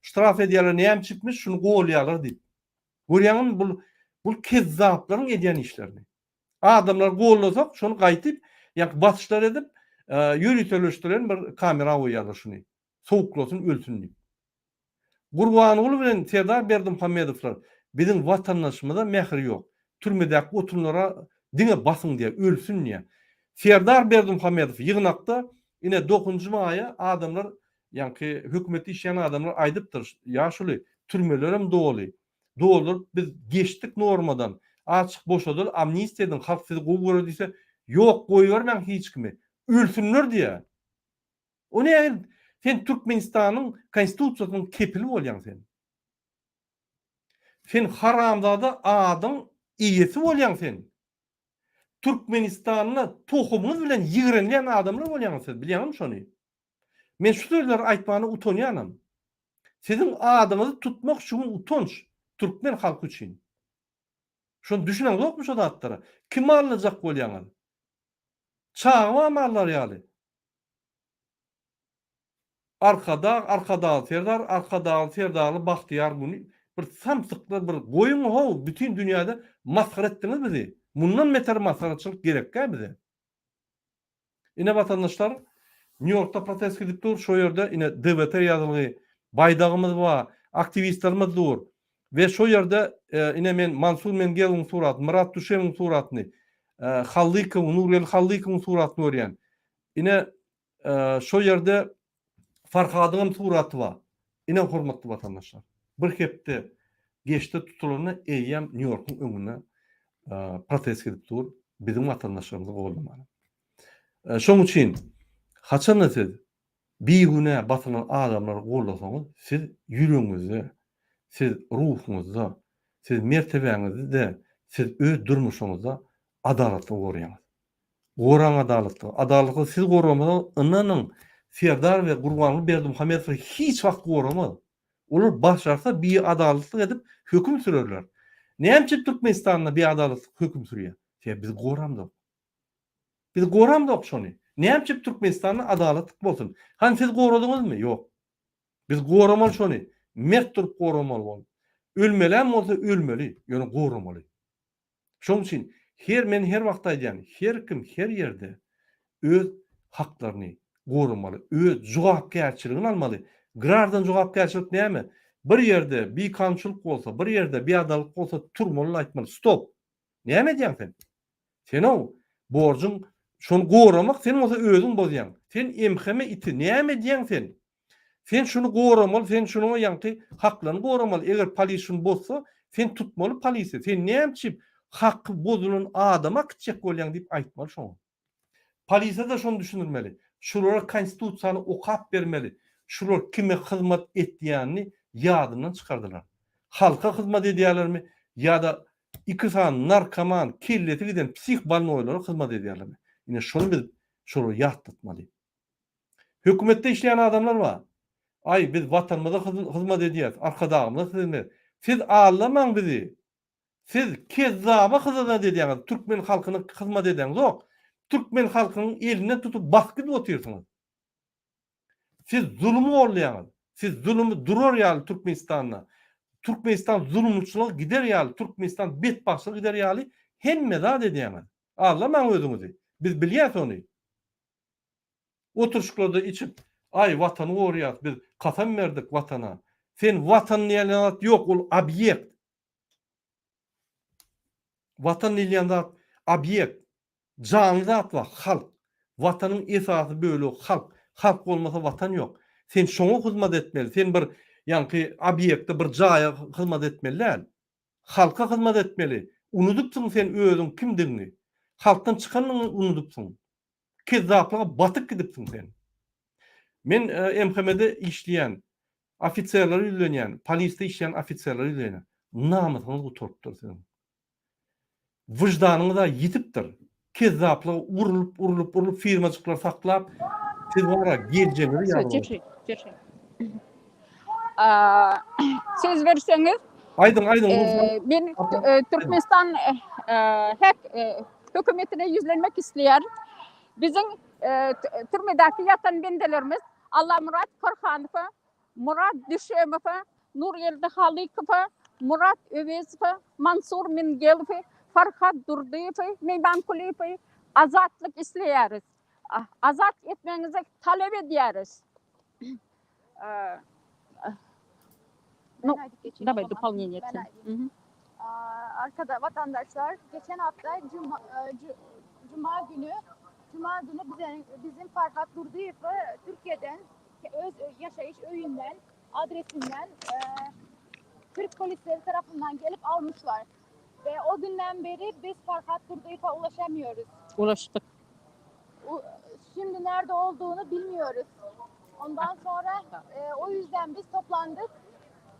ştraf edýärler, näme üçinmiş şuny golýarlar diýip. Görýäňizmi bul bul kezzaplaryň edýän işlerini. Adamlary gollasak, şony gaýtyp ýaňky basyşlar edip, ýöriteleşdiren bir kamera goýýarlar şuny. Sowuklasyn, ölsün diýip. Gurbanguly bilen Serdar Berdimuhamedowlar biziň watandaşymyza mähir ýok. Türmedäki oturanlara diňe basyň diýýär, ölsün diýýär. Serdar Berdimuhamedow ýygnakda ine dokuzynjy maýa adamlar ýaňky hökümetde işleýän adamlar aýdypdyr, ýaşuly türmelerem doly, dolduryp biz geçdik normadan, azjyk boşadyl, amnistiýa ediň, halk sizi gowy görer diýse, Ýok goýbermäň hiç kimi. Ölsünler diýýär. O nähili sen Türkmenistanyň konstitusiýasynyň kepili bolýaň sen. Sen haramzada adyň eýesi bolýaň sen. Türkmenistanda tohumyňyz bilen ýigrenilýän adamlar bolýaňyz siz bilýäňizmi şony? Men şu sözleri aýtmana utanýanam. Siziň adyňyzy tutmak şu gün utanç türkmen halky üçin. Şony düşüneňzokmy şo zatlara? Kimi aldajak bolýaňyz? Çaga barmy aldar ýaly? Arkadag, Arkadagly Serdar, Arkadagly Serdarly Bagtyýar güni bir samsyklar bir goýuň how bütin dünýäde masgara etdiňiz bizi. Mundan beter masgaraçylyk gerekkä bize. Ine watandaşlar Nýu Ýorkda protest gidip dur şo ýerde ine DWT ýazylgy baýdagymyz bar aktiwistlerimiz dur we şo ýerde ine men Mansur Mengelowyň suratyny Myrat Düşemowyň suratyny Hallykowyň Nurgeldi Hallykowyň suratyny görýän ine Şo ýerde Farhadyň hem suraty bar. Ine hormatly watandaşlar. Bir hepde geçdi tutulanyna eýýäm Nýu-Ýorkuň öňünde protest gidip dur biziň watandaşlarymyzy goldamana. Şoň üçin haçanda siz bigünä basylan adamlary goldasaňyz siz ýüregiňizde, siz ruhuňyzda, siz mertebäňizde, siz öz durmuşyňyzda adalatly goraýaňyz. Goraň adalatlygy. Adalatlygy siz goramasaňyz ynanyň Serdar we Gurbanguly Berdimuhamedow hiç wagt goramaz. Olar başarsa biadalatlyk edip höküm sürerler. Näme üçin Türkmenistanda biadalatlyk höküm sürýär? Sebäbi biz goramzok. Biz goramzok şony. Näme üçin Türkmenistanda adalatlyk bolsun? Hany siz goradyňyzmy? Ýok. Biz goramaly şony. Mert durup goramaly ony. Ölmelem bolsa ölmeli, ýöne goramaly. Şonuň üçin her men her wagt aýdýan, her kim her ýerde öz haklaryny goramaly, öz jogapkärçiligini almaly. Graždan jogapkärçilik näme? Bir ýerde bikanunçylyk bolsa, bir ýerde biadalatlyk bolsa turmaly aýtmaly, stop. Näme edýäň sen? Sen-ow borjuň şony goramak, sen bolsa özüň bozýaň. Sen MHM iti, näme edýäň sen? Sen şuny goramaly, sen şunuň ýaňky haklaryny goramaly. Eger polis şuny bozsa, sen tutmaly polisi. Sen näme üçin haky bozulan adama äkitjek bolýaň diýip aýtmaly şoňa. Polise-de şony düşündirmeli. Şulara konstitusiýany okap bermeli. Şular kime hyzmat etýänini ýadyndan çykardylar. Halka hyzmat edýärlermi ýa-da iki sany narkoman, kellesi giden psih bolnoýlara hyzmat edýärlermi? Ine şony biz şolara ýatlatmaly. Hökümetde işleýän adamlar bar. Aý, biz Watanymyza hyzmat edýäris, Arkadagymyza hyzmat edýäris. Siz aldamaň bizi. Siz kezzaba hyzmat edýäňiz, türkmen halkyna hyzmat edeňzok. Türkmen halkynyň elinden tutup basyp gidip otyrsyňyz. Siz zulumy goldaýaňyz. Siz zulumy durar ýaly Türkmenistanda, Türkmenistan zulumçylyga gider ýaly, Türkmenistan betbagtçylyga gider ýaly hemme zat edýäňiz. Aldamaň özüňizi. Biz bilýäs ony. Oturyşyklarda içip, aý watany goraýas biz kasam berdik watana. Sen watan diýilýän zat ýok ol obýekt. Watan diýilýän zat obýekt. Janly zat bar halk. Watanyň esasy bölegi halk. Halk bolmasa watan ýok. Sen şoňa hyzmat etmeli. Sen bir ýaňky obýekte bir jaýa hyzmat etmeli däl. Halka hyzmat etmeli. Unudypsyň sen özüň kimdigiňi. Halkdan çykanyňy unudypsyň. Kezzaplyga batyp gidipsiň sen. Men MHM-de işleýän ofiserlere ýüzlenýän, polisde işleýän ofiserlere ýüzlenýän. Namysyňyz gutarypdyr siziň. Wyždanyňyz-a ýitipdir. Kezzaplyga urlup, urlup, urlup firmajyklar saklap, siz bar-a geljegiňizi ýazgyp. Söz berseňiz. Aýdyň, aýdyň. Men Türkmenistan hek hökümetine ýüzlenmek isleýärin. Biziň türmedäki ýatan bendelerimiz Allamyrat Korhanowa, Murat Düşemowa, Nurgeldi Halykowa, Murat Öwezowa, Mansur Mingelowy, Farhat Durdyýewi, Meýdan Kulyýewi azatlyk isleýäris. Azat etmegiňizi talap edýäris. Nu, daway dopołnienie. Arkada vatandaşlar geçen hafta cuma, cuma günü Cuma günü bize, bizim Farhat Durdyýewi Türkiye'den öz yaşayış öyünden adresinden e, Türk polisleri tarafından gelip almışlar. Ve o günden beri biz Farhat Durduyev'e ulaşamıyoruz. Ulaşdyk. U- Şimdi nerede olduğunu bilmiyoruz. Ondan sonra e, o yüzden biz toplandık.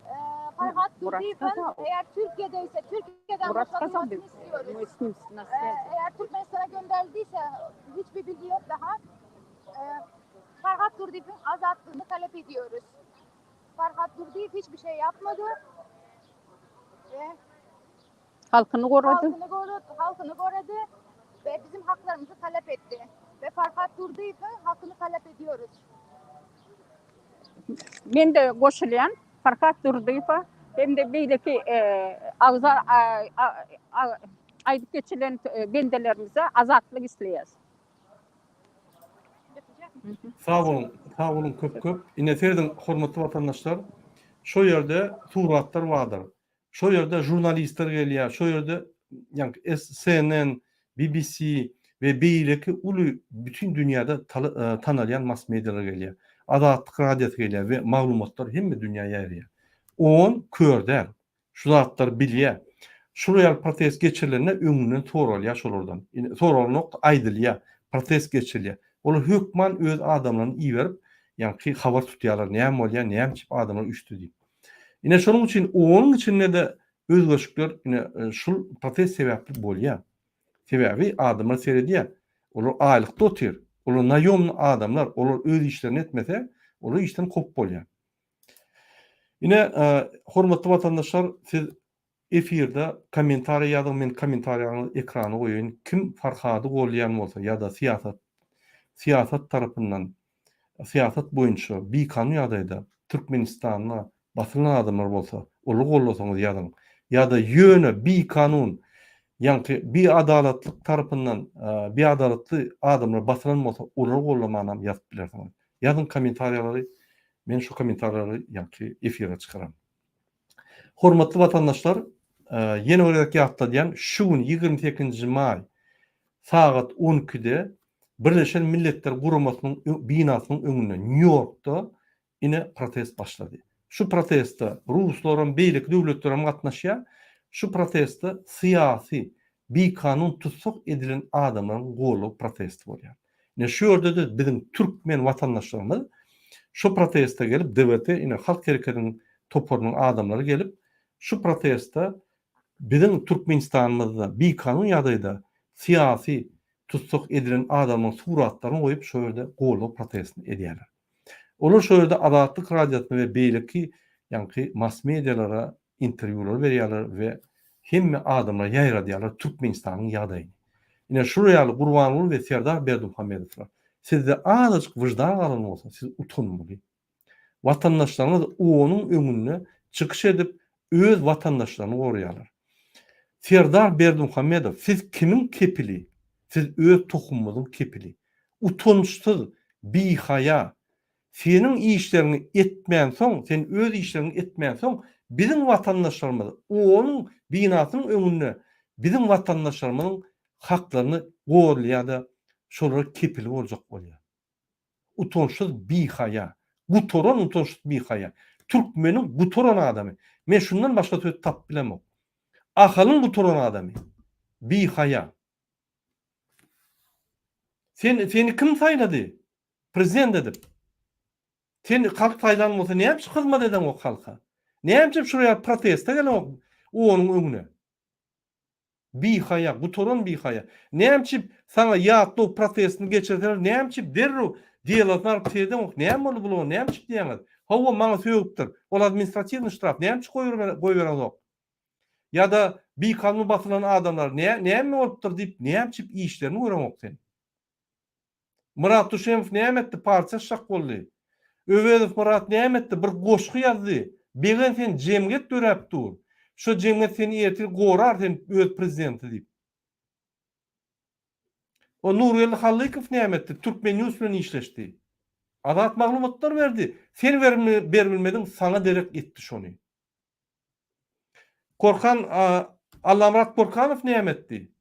E, Farhat Murat Durduyev'in Kazal. eğer Türkiye'deyse Türkiye'den Murat boşaltılmasını сказал, istiyoruz. мы с ним на E, связи. eğer Türkmenistan'a gönderildiyse hiçbir bilgi yok daha. E, Farhat Durduyev'in azatlığını talep ediyoruz. Farhat Durduyev hiçbir şey yapmadı. Ve Halkyny gorady. halkını korudu, halkını korudu ve bizim haklarımızı talep etti. Ve Farhat Durduyev'in hakkını talep ediyoruz. Men-de goşulýan Farhat Durdyýewe hem-de beýleki agza aýdyp geçilen bendelerimize azatlyk isleýäs. Sag boluň, sag boluň köp köp. Ine serediň hormatly watandaşlar, şo ýerde suratlar bardyr. Şo ýerde žurnalistler gelýär, şo ýerde ýaňky CNN, BBC we beýleki uly bütin dünýäde tanalýan mass medialar gelýär. Azatlyk radiosy gelýär we maglumatlar hemme dünýä ýaýraýar. On kör däl. Şu zatlary bilýär. Şular ýaly protest geçirilende öňünden soralýar şolardan. Indi soralanok aýdylýar. Protest geçirilýär. Olar hökman öz adamlaryny iberip, ýaňky habar tutýarlar, näme bolýar, näme üçin adamlar üýşdi diýip. Ine şonuň üçin onuň içinde-de özgerişikler ine şul protest sebäpli bolýar. Sebäbi adamlar seredýär. Olar aýlykda otyr. Olar naýomny adamlar. Olar öz işlerini etmese, olar işden kowup bolýar. Ine hormatly watandaşlar siz efirde kommentariýa ýazyň men kommentariýaňyzy ekrana goýaýyn kim Farhady golýan bolsa ýa-da syýasat syýasat tarapyndan syýasat boýunça bikanun ýagdaýda Türkmenistanda basylan adamlar bolsa, olary gollasaňyz ýazyň. Ýa-da ýöne bikanun, ýaňky biadalatlyk tarapyndan biadalatly adamlar basylan bolsa, olary gollamanam ýazyp bilersiňiz. Ýazyň kommentariýalary, men şu kommentariýalary ýaňky efire çykaran. Hormatly watandaşlar, ýene bir gezek ýatladýan, şu gün 28-nji maý sagat 12-de Birleşen Milletler Guramasynyň binasynyň öňünde, Nýu-Ýorkda ine protest başlady. Şu proteste ruslaram, beýleki döwletlerem gatnaşýar. Şu protestde syýasy, bikanun tussag edilen adamlaryň goldaw protesti bolýar. Ine şu ýerde-de biziň türkmen watandaşlarymyz şu proteste gelip, DWT ine Halk hereketiniň toparynyň adamlary gelip, şu proteste biziň Türkmenistanymyzda bikanun ýagdaýda syýasy tussag edilen adamyň suratlaryny goýup şo ýerde goldaw protestini edýärler. Olar şo ýerde Azatlyk Radiosyna we beýleki ýaňky mass medialara interwýular berýärler we hemme adamlara ýaýradýarlar Türkmenistanyň ýagdaýyny. Ine şular ýaly Gurbanguly we Serdar Berdimuhamedowlar sizde azajyk wyždan galan bolsa siz utanmaly. Watandaşlaryňyz onuň öňünde çykyş edip öz watandaşlaryny goraýarlar. Serdar Berdimuhamedow siz kimiň kepili? Siz öz tohumyňyzyň kepili. Utançsyz, bihaýa. Seniň işleriňi etmänsoň, sen öz işleriňi etmänsoň biziň watandaşlarymyz onuň binasynyň öňünde biziň watandaşlarymyzyň haklaryny gorlaýar-da şolara kepil boljak bolýar. Utançsyz bihaýa. Gutaran utançsyz bihaýa. Türkmeniň gutaran adamy. Men şundan başga söz tapyp bilemok. Ahalyň gutaran adamy. Bihaýa. Sen seni kim saýlady? Prezident edip. Sen halk saýlan bolsa näme üçin hyzmat edeňok halka? Näme üçin şuraya proteste geleňok onuň öňüne? Bihaýa, gutaran bihaýa. Näme üçin saňa ýatlaw protestini geçirseler, näme üçin derrew delasyny alyp seredeňok, näme boldy bulara, näme üçin diýýäňiz? Hawa, maňa sögüpdir. Ol administratiwnyý ştraf, näme üçin goýbereňzok? Ýa-da bikanun basylan adamlar näme bolupdyr diýip, näme üçin işlerini göreňok sen? Myrat Duşemow näme etdi partiýa açjak boldy. Öwezow Myrat näme etdi bir goşgy ýazdy. Begen sen jemgyýet döräp dur. Şo jemgyýet seni ertir gorar sen öz prezidenti diýip. O Nurgeldi Hallykow näme etdi Türkmen news bilen işleşdi. Azat maglumatlar berdi. Sen berbilmediň saňa derek etdi şony. Korkan Allamyrat Korkanow näme etdi?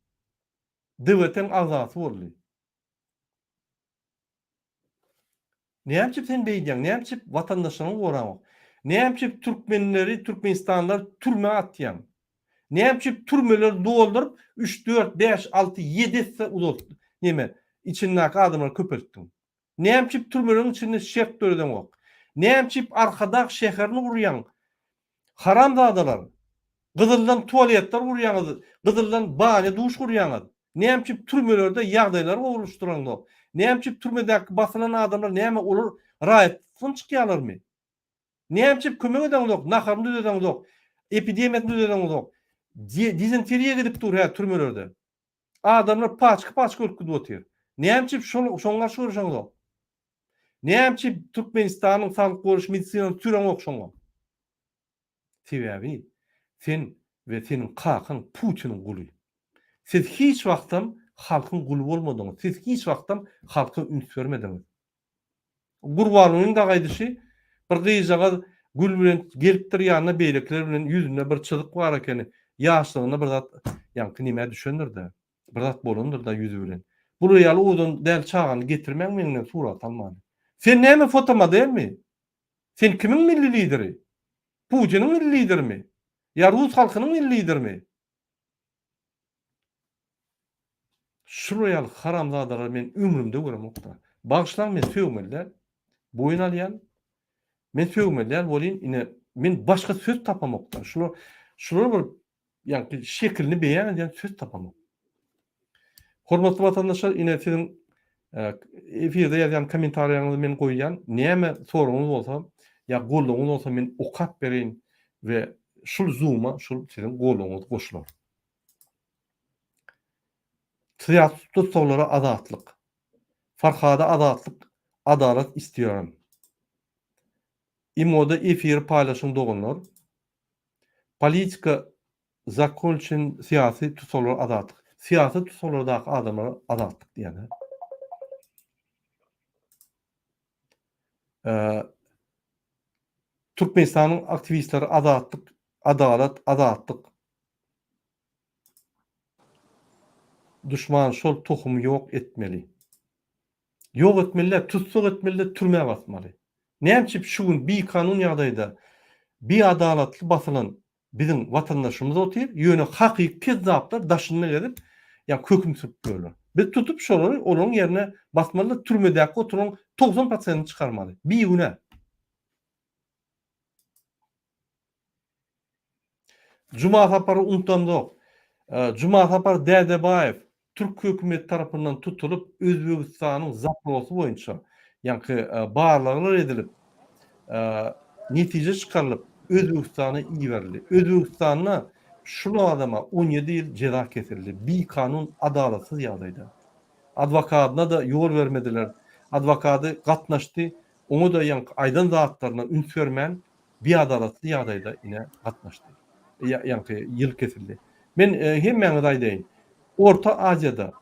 DWT-niň agzasy boldy. Näme üçin sen beýdýäň? Näme üçin watandaşlaryňy goraňok? Näme üçin türkmenleri, türkmenistanlylary türmä atýaň? Näme üçin türmeleri dolduryp, üç, dört, bäş, alty, ýedi esse uzaltdyň, neme, içindäki adamlary köpeltdiň? Näme üçin türmeleriň içinde şert döredeňok? Näme üçin Arkadag şäherini gurýaň? Haramzadalar! Gyzyldan tualetler gurýaňyz, gyzyldan banýa duş gurýaňyz. Näme üçin türmelerde ýagdaýlary gowulaşdyraňzok? Näme üçin türmedäki basylan adamlar näme olar raýatlykdan çykýarlarmy? Näme üçin kömek edeňzok, naharyny düzedeňzok, epidemiýasyny düzedeňzok? Dizenteriýa gidip dur häzir türmelerde. Adamlar paçka-paçka ölüp gidip otyr. Näme üçin şol şoňa garşy göreşeňzok? Näme üçin Türkmenistanyň saglyk goraýyş medisinasyny süreňok şoňa? Sebäbi sen we seniň kakaň Putiniň guly. Siz hiç wagtam halkyň guly bolmadyňyz. Siz hiç wagtam halka üns bermediňiz. Gurbangulyň dagy aýdyşy, bir gyzjagaz gül bilen gelipdir ýanyna beýlekiler bilen ýüzünde bir çyzyk bar ekeni, ýaşlygynda bir zat ýaňky nämä düşendir-dä, bir zat bolandyr-da ýüzi bilen. Bular ýaly owadan däl çagany getirmäň meň bilen surat almany. Sen näme fotomodelmi? Sen kimiň milli lideri? Putiniň milli liderimi? Ýa rus halkynyň milli liderimi? Şular ýaly haramzadalary men ömrümde göremokda. Bagyşlaň men sögmeli däl. Boýun alýan. Men sögmeli däl welin ine men başga söz tapamokda. Şular şular bir ýaňky şekilini beýan edýän söz tapamok. Hormatly watandaşlar ine siziň e, efirde ýazýan kommentariýaňyzy men goýýan. Näme soragyňyz bolsa ýa goldawyňyz bolsa men okap bereýin we şul zooma şul siziň goldawyňyz goşular. Syýasy tussaglara azatlyk. Farhada azatlyk, adalat istiyorum. Imoda efiri paýlaşyň doganlar. Politika zakon üçin syýasy tussaglara azatlyk. Syýasy tussaglardaky adamlara azatlyk diýýän. Türkmenistanyň aktiwistleri azatlyk, adalat, azatlyk. Duşman şol tohumy ýok etmeli. Ýok etmeli däl, tussag etmeli-de türmä basmaly. Näme üçin şu gün bikanun ýagdaýda biadalatly basylan biziň watandaşymyz otyr, ýöne hakyky kezzaplar daşynda gezip, ýa höküm sürüp ýörler. Biz tutup şolary olaryň ýerine basmaly-da türmedäki oturan 90 prosentini çykarmaly. Bigünä. Juma Sapary unutamzok. Juma Sapar Dädebaýew türk hökümeti tarapyndan tutulyp, Özbegistanyň zaprosy boýunça, ýaňky barlaglar edilip, netije çykarylyp, Özbegistana iberildi. Özbegistanda şul adama 17 ýyl jeza kesildi. Bikanun, adalatsyz ýagdaýda. Adwokadyna-da ýol bermediler. Adwokady gatnaşdy, oňa-da ýaňky aýdan zatlaryna üns bermän, biadalatly ýagdaýda ine gatnaşdy. Ýaňky ýyl kesildi. Men hemmäňize aýdaýyn. Orta Aziýada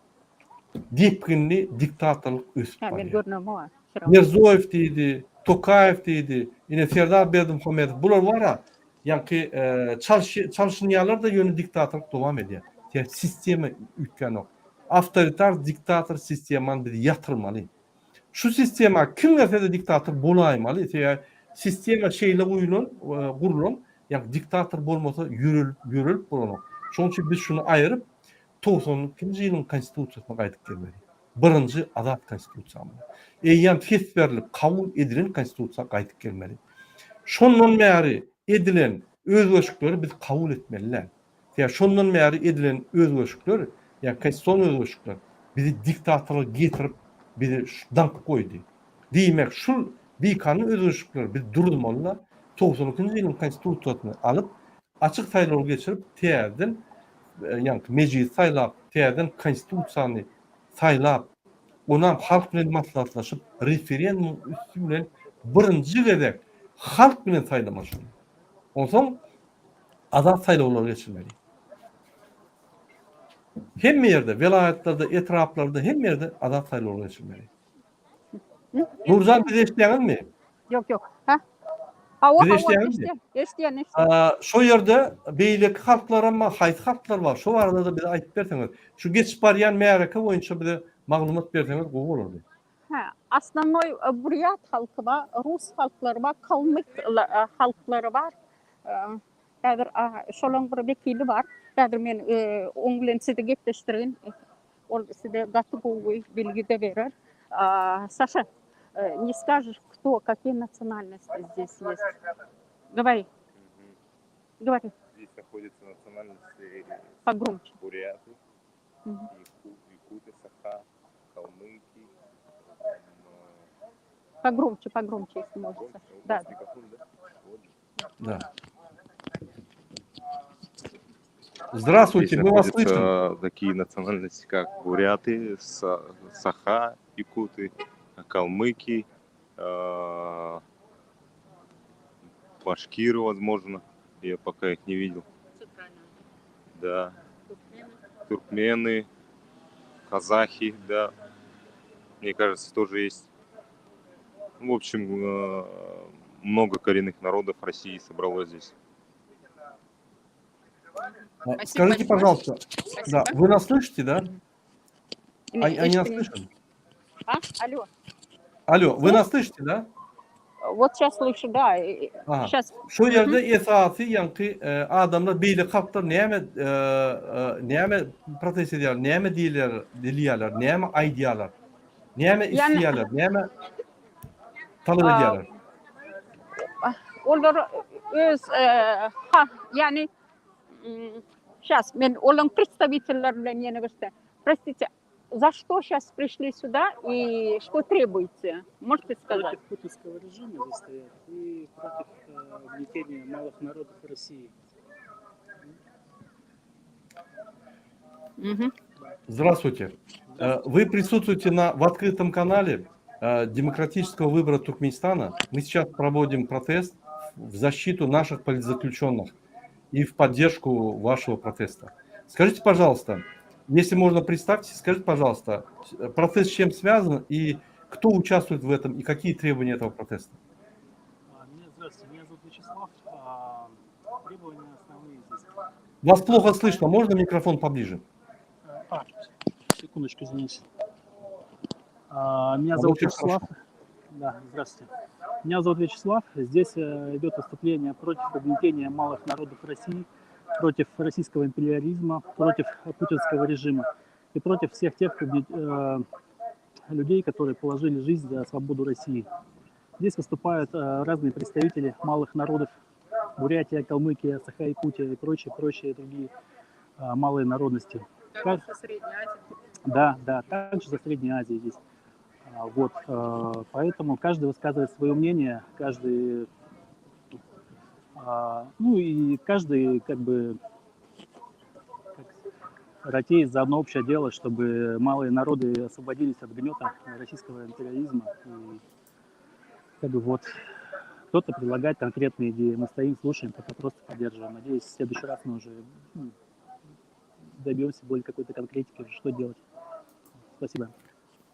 depginli diktatorlyk ösüp barýar. Mirzoýew diýdi, Tokaýew diýdi, ine Serdar Berdimuhamedow bular bar-a, ýaňky çalşynýarlar-da ýöne diktatorlyk dowam edýär. Sebäbi sistema üýtgänok. Awtoritar diktator sistemany biz ýatyrmaly. Şu sistema kim gelse-de diktator bolaýmaly. Sebäbi sistema şeýle guýulan, gurlan, ýagny diktator bolmasa ýörelip, ýörelip bolanok. Şonuň üçin biz şuny aýryp 92-nji ýylyň konstitusiýasyna gaýdyp gelmeli. Birinji azat konstitusiýamyza. Eýýäm ses berlip kabul edilen konstitusiýa gaýdyp gelmeli. Şondan bäri edilen özgerişikleri biz kabul etmeli däl. Sebäbi şondan bäri edilen özgerişikler, ýagny konstitusion özgerişikler bizi diktatorlyga getirip, bizi daňyp goýdy. Diýmek, şul bikanun özgerişikleri biz duruzmaly-da, 92-nji ýylyň konstitusiýasyny alyp, açyk saýlaw geçirip, täzeden ýagny mejlisi saýlap, täzeden konstitusiýany saýlap, onam halk bilen maslahatlaşyp, referendumyň üsti bilen birinji gezek halk bilen saýlamaly şuny. Onsoň azat saýlawlar geçirmeli. Hemme ýerde, welaýatlarda, etraplarda, hemme ýerde azat saýlawlar geçirmeli. Nurjan bizi eşitýäňizmi? Ýok, ýok. Ha? Hawa, Bizi hawa, eşitýäňizmi? eşitýän, eşitýän, eşitýän. Şo ýerde beýleki halklaram bar, haýsy halklar bar? Şo barada-da bize aýdyp berseňiz. Şu geçip barýan märeke boýunça bize maglumat berseňiz gowy bolardy. Ha, osnovnoý burýat halky bar, rus halklary bar, kalmyk halklary bar. Häzir şolaň bir wekili bar. Häzir men oň bilen sizi gepleşdirin. Ol size gaty gowy bilgi-de berer. Saşa, ne skažeš, kto, kakiýe nasionalnosti zdes ýest? Gowori. Gowori. Здесь находятся национальности Погромче. буряты, якуты, саха, калмыки. Погромче, погромче, если можно. Да. Да. Здравствуйте, Здесь мы вас слышим. находятся такие национальности, как буряты, саха, якуты, калмыки, э, башкиры, возможно. Я пока их не видел. Да. Туркмены, казахи, да. Мне кажется, тоже есть. В общем, э, много коренных народов России собралось здесь. А, Скажите, пожалуйста, да, вы нас слышите, да? Они, они нас слышат? А? Алло. Алло, вы нас слышите, да? Вот сейчас слышу, да. Aha. Сейчас. Şu ýerde esasy ýaňky e, adamlar beýle halklar näme e, e, näme protest edýärler, näme diýilýär, diýilýärler, näme aýdýarlar? Näme isleýärler, näme talap edýärler? Olar öz ha, ýani сейчас men olaryň представительleri bilen ýene bir Простите, за что сейчас пришли сюда и что требуете? Можете сказать? Против путинского режима здесь стоят и против э, угнетения малых народов России. Угу. Здравствуйте. Э, вы присутствуете на, в открытом канале э, демократического выбора Туркменистана. Мы сейчас проводим протест в защиту наших политзаключенных и в поддержку вашего протеста. Скажите, пожалуйста, если можно, представьте, скажите, пожалуйста, протест с чем связан и кто участвует в этом и какие требования этого протеста? А, меня, здравствуйте, меня зовут Вячеслав. А, требования основные здесь. Вас плохо слышно, можно микрофон поближе? А, секундочку, извините. А, меня зовут Вячеслав. Да, здравствуйте. Меня зовут Вячеслав. Здесь э, идет выступление против угнетения малых народов России, против российского империализма, против путинского режима и против всех тех э, людей, которые положили жизнь за свободу России. Здесь выступают э, разные представители малых народов Бурятия, Калмыкия, Саха, Якутия и прочие, прочие другие малые народности. Также со Средней Азии. Да, да, также со Средней Азии здесь. А, вот, э, поэтому каждый высказывает свое мнение, каждый, а, ну и каждый как бы как, ратеет за одно общее дело, чтобы малые народы освободились от гнета российского империализма. И как бы вот кто-то предлагает конкретные идеи, мы стоим, слушаем, пока просто поддерживаем. Надеюсь, в следующий раз мы уже ну, добьемся более какой-то конкретики, что делать. Спасибо.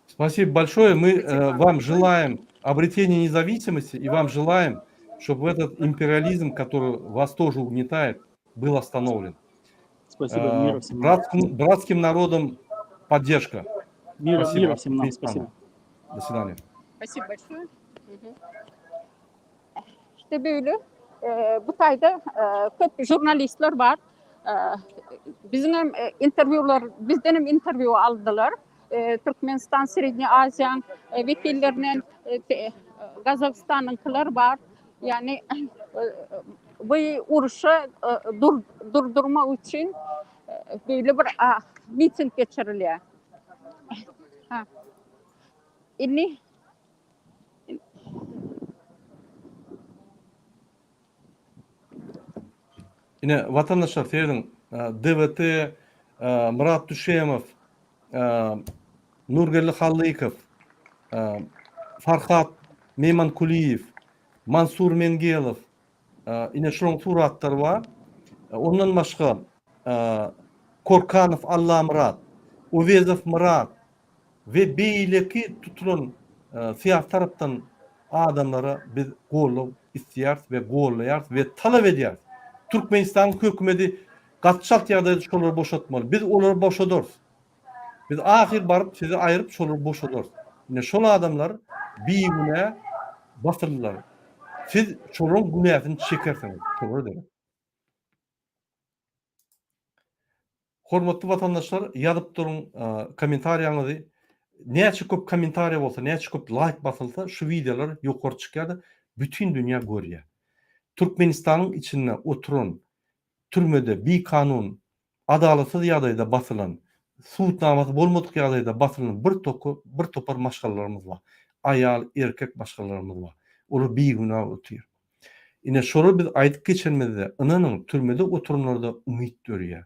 Спасибо большое. Мы э, вам желаем обретения независимости и вам желаем, чтобы этот империализм, который вас тоже угнетает, был остановлен. Спасибо. Э, Мира всем нам. братским, братским народам поддержка. Мира, Спасибо. мира всем нам. Спасибо. До свидания. Спасибо большое. İşte böyle. E, bu taýda e, köp žurnalistler bar. E, biziň hem e, interwýular, bizden hem interwýu aldylar. E, Türkmenistan, Srednýa Aziýaň e, wekillerinden e, te, Gazagystanyňkylar bar. Ýagny e, bu urşy e, dur, durdurmak üçin e, böyle bir a, miting geçirilýär. Ha. Indi Ine, watandaşlar serediň, DWT, Myrat Düşemow, Nurgeldi Hallykow, Farhat Meýmankulyýew, Mansur Mengelow, ine şularyň suratlary bar. Ondan başga Korkanow Allamyrat, Owezow Myrat we beýleki tutulan syýasy tarapdan adamlara biz goldaw isleýäris we gollaýarys we talap edýäris. Türkmenistanyň hökümeti gaty çalt ýagdaýda şolary boşatmaly. Biz olary boşadarys. Biz ahyr baryp sizi aýryp şolary boşadarys. Ine şol adamlar bigünä basyldylar. Siz şolaryň günäsini çekersiňiz. Şolara derek. Hormatly watandaşlar ýazyp duruň kommentariýaňyzy. Näçe köp kommentariýa bolsa, näçe köp laýk basylsa şu wideolar ýokary çykýar-da bütin dünýä görýär. Türkmenistanyň içinde oturan türmede bikanun adalatsyz ýagdaýda basylan, sud namasy bolmadyk ýagdaýda basylan bir toku bir topar maşgalalarymyz bar. Aýal, erkek maşgalalarymyz bar. Olar bigünä otyr. Ine şolary biz aýdyp geçenimizde, ynanyň, türmede oturanlarda umyt dörýär.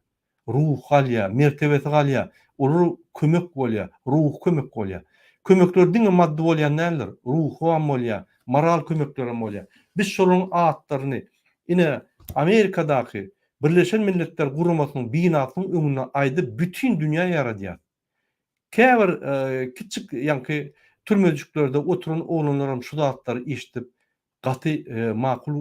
Ruhy galýar, mertebesi galýar, olara kömek bolýar, ruhy kömek bolýar. Kömekler diňe maddy bolýan däldir, ruham bolýar, moral kömeklerem bolýar. Biz şolaryň atlaryny, ine, Amerikadaky Birleşen Milletler Guramasynyň binasynyň öňünde aýdyp bütin dünýä ýaradýar. Käbir kiçjik ýaňky türmejiklerde oturan oglanlaram şu zatlary eşidip gaty makul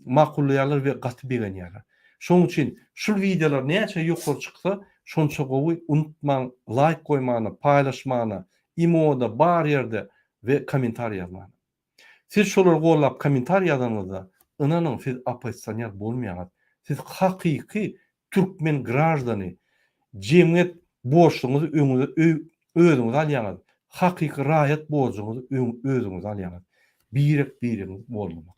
makullaýarlar we gaty begenýärler. Şonuň üçin şul wideolar näçe ýokary çyksa şonça gowy unutmaň laýk goýmany, paýlaşmany, imoda bar ýerde we kommentariý ýazmany. Siz şolary gollap kommentariý ýazanyňyzda ynanyň siz oppozisioner bolmaýaňyz. Siz hakyky türkmen graždany jemgyýet borçlugyňyzy öňüňize özüňize alýaňyz. Hakyky raýat borjuňyzy özüňize alýaňyz. Birek birigiňizi gollamak.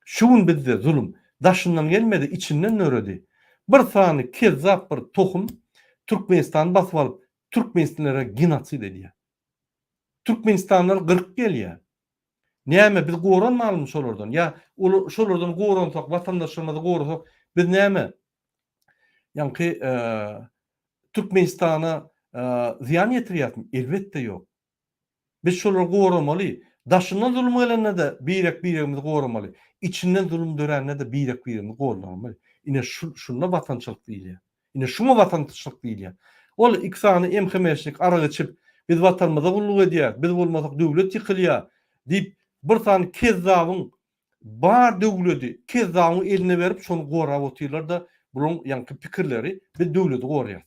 Şu gün bizde zulum daşyndan gelmedi içinden döredi. Bir sany kezzap bir tohum Türkmenistany basyp alyp türkmenistanlylara genosid edýär. Türkmenistanlylar gyryp gelýär. Näme biz goranmalymy şolardan? Ýa olar şolardan goransak, watandaşlarymyzy gorasak, biz näme ýaňky Türkmenistana zyýan ýetirýäsmi? Elbetde ýok. Biz şolary goramaly. Daşyndan zulum gelende-de birek-biregimizi goramaly. Içinden zulum dörände-de birek-biregimizi goldamaly. Ine şu şunda watançylyk diýilýär. Ine şuňa watançylyk diýilýär. Ol iki sany MHM-şnik arak içip, biz watanymyza gulluk edýäris, biz bolmasak döwlet ýykylýar diýip, bir sany kezzabyň bar döwledi kezzabyň eline berip şony gorap otyrlar-da, bularyň ýaňky pikirleri biz döwledi goraýas.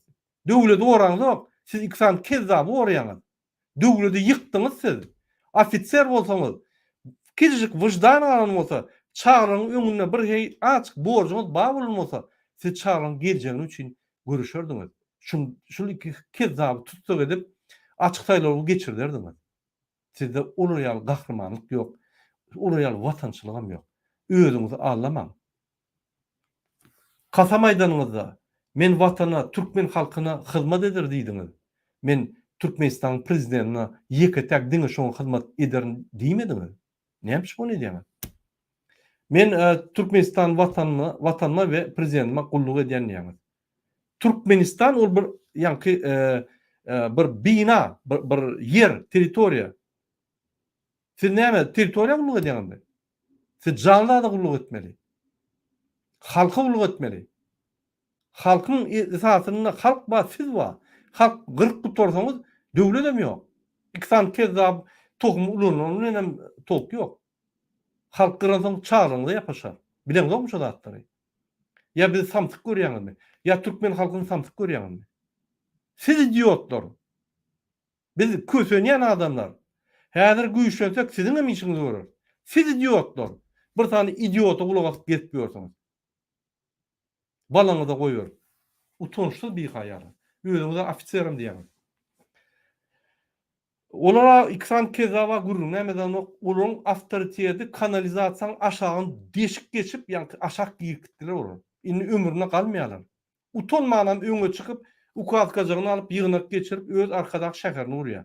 Döwledi goraňzok, siz iki sany kezzaby goraýaňyz. Döwledi ýykdyňyz siz. Ofiser bolsaňyz, kiçijik wyždan galan bolsa, çagalaryň öňünde bir heý azjyk borjuňyz bar bolan bolsa, siz çagalaryň geljegini üçin göreşerdiňiz. Şul şul iki kezzaby tussag edip, açyk saýlaw geçirderdiňiz. Sizde olar ýaly gahrymanlyk ýok. Olar ýaly watançylygam ýok. Özüňizi aldamaň. Kasam aýdanyňyzda, Men Watana, türkmen halkyna hyzmat eder diýdiňiz. Men Türkmenistanyň Prezidentine ýeke-täk diňe şoňa hyzmat ederin diýmediňiz. Näme üçin muny edýäňiz? Men Türkmenistan Watanyna, Watanyma we Prezidentime gulluk edýän diýýäňiz. Türkmenistan ol bir ýaňky bir bina, bir bir ýer, territoriýa. Siz näme, territoriýa gulluk edýäňizmi? Siz janly zada gulluk etmeli. Halka gulluk etmeli. Halkyň esasynda halk bar, siz bar. Halk gyryp gutarsaňyz, döwledem ýok. Iki sany kezzap tohumy ulanany bilen hem tok ýok. Halk gyransoň çagalaryňyza ýapyşar. Bileňzokmy şo zatlary? Ýa bizi samsyk görýäňizmi? Ýa türkmen halkyny samsyk görýäňizmi? Siz idiotlar! Biz kösenýän adamlar. Häzir güýçlensek siziňem işiňizi göreris. Siz idiotlar! Bir sany idiota gulak asyp gezip ýörsüňiz. Balaňyza goýberip. Utançsyz bihaýalar. Özüňize ofiserem diýýäňiz. Olara iki sany kezzaba gürrüň näme edenok. Olaryň awtoriteti kanalizasiýanyň aşagyny deşik geçip, ýaňky aşak girip gitdiler olar. Indi ömrüne galmaýarlar. Utanmanam öňe çykyp, ukazkajygyny alyp ýygnak geçirip öz Arkadag şäherini gurýar.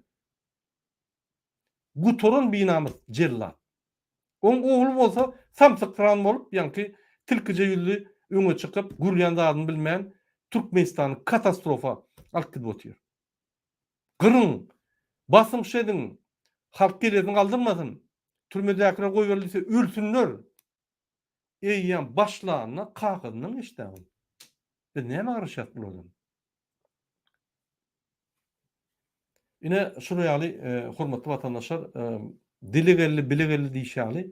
Gutaran binamys jellat. Oň ogly bolsa samsyksyran bolup ýaňky tilkije ýüzli öňe çykyp gürlän zadyny bilmän Türkmenistany katastrofa alyp gidip otyr. Gyryň, basyň şediň, halk gelesini galdyrmasyn, türmedäkiler goýberilse ölsünler. Eýýäm başlanyna kakasyndan geçdä ol. Biz nämä garaşýas bulardan? Ine şular ýaly hormatly watandaşlar dile geldi bile geldi diýişi ýaly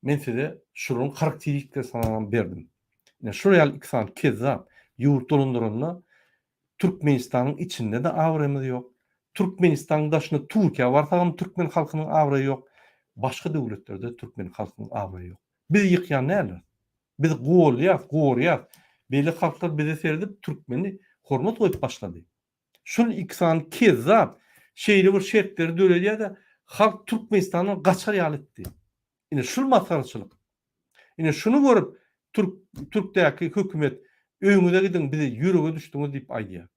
men size şularyň harakteristikasyny berdim. Ine şular ýaly iki sany kezzap ýurt dolandyranda Türkmenistanyň içinde-de abraýymyz ýok. Türkmenistanyň daşyna Türkiýä barsagam türkmen halkynyň abraýy ýok. Başga döwletlerde türkmen halkynyň abraýy ýok. Biz ýykýan däldiris. Biz golýas, gorýas. Beýle halklar bize seredip türkmeni. hormat goýup başlady. Şul iki sany kezzap şeýle bir şertleri döredýär-de, halk Türkmenistandan gaçar ýaly etdi. Ine şul masgaraçylyk. Ine şuny görüp türk türkdäki hökümet öýüňize gidiň bize ýürege düşdüňiz diýip aýdýar.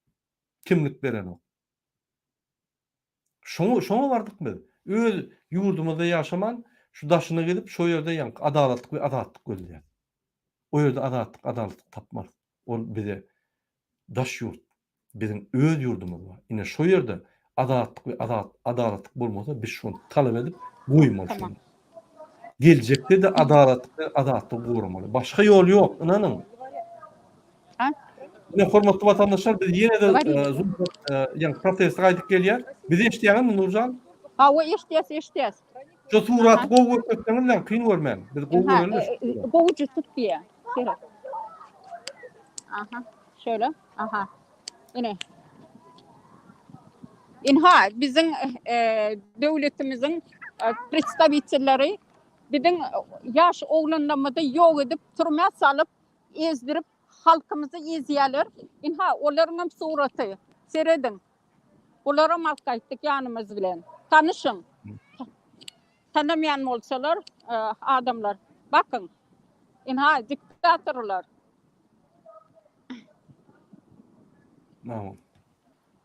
Kimlik berenok. Şoňa şoňa bardyk biz. Öz ýurdumyzda ýaşaman şu daşyna gidip şo ýerde ýaňky adalatlyk we azatlyk gözleýäs. O ýerde azatlyk adalatlyk tapmarys. Ol bize daş ýurt. Biziň öz ýurdumyz bar. Ine şo ýerde azatlyk we azat adalatlyk bolmasa biz şony talap edip goýmaly şony. Geljekde-de adalatlyk we azatlygy goramaly. Başga ýol ýok, ynanyň. Ine hormatly watandaşlar biz ýene-de ýa proteste gaýdyp gelýär. Bizi eşidýäňizmi Nurjan? Hawa eşidýäs, eşidýäs. Şu suraty gowy görkezseňiz kyn görmän. Biz gowy göreli. Gowuja tut diýýär. Seret. Aha, şöyle. Aha. Ine. Inha biziň e, döwletimiziň e, predstawitelleri biziň ýaş oglanlarymyzy ýok edip, türmä salyp, ezdirip halkymyzy ezýärler. Inha olaryň hem suraty. Serediň. Bularam alyp gaýtdyk ýanymyz bilen. Tanyşyň. Tanamaýan bolsalar e, adamlar. Bakyň. Inha diktatorlar.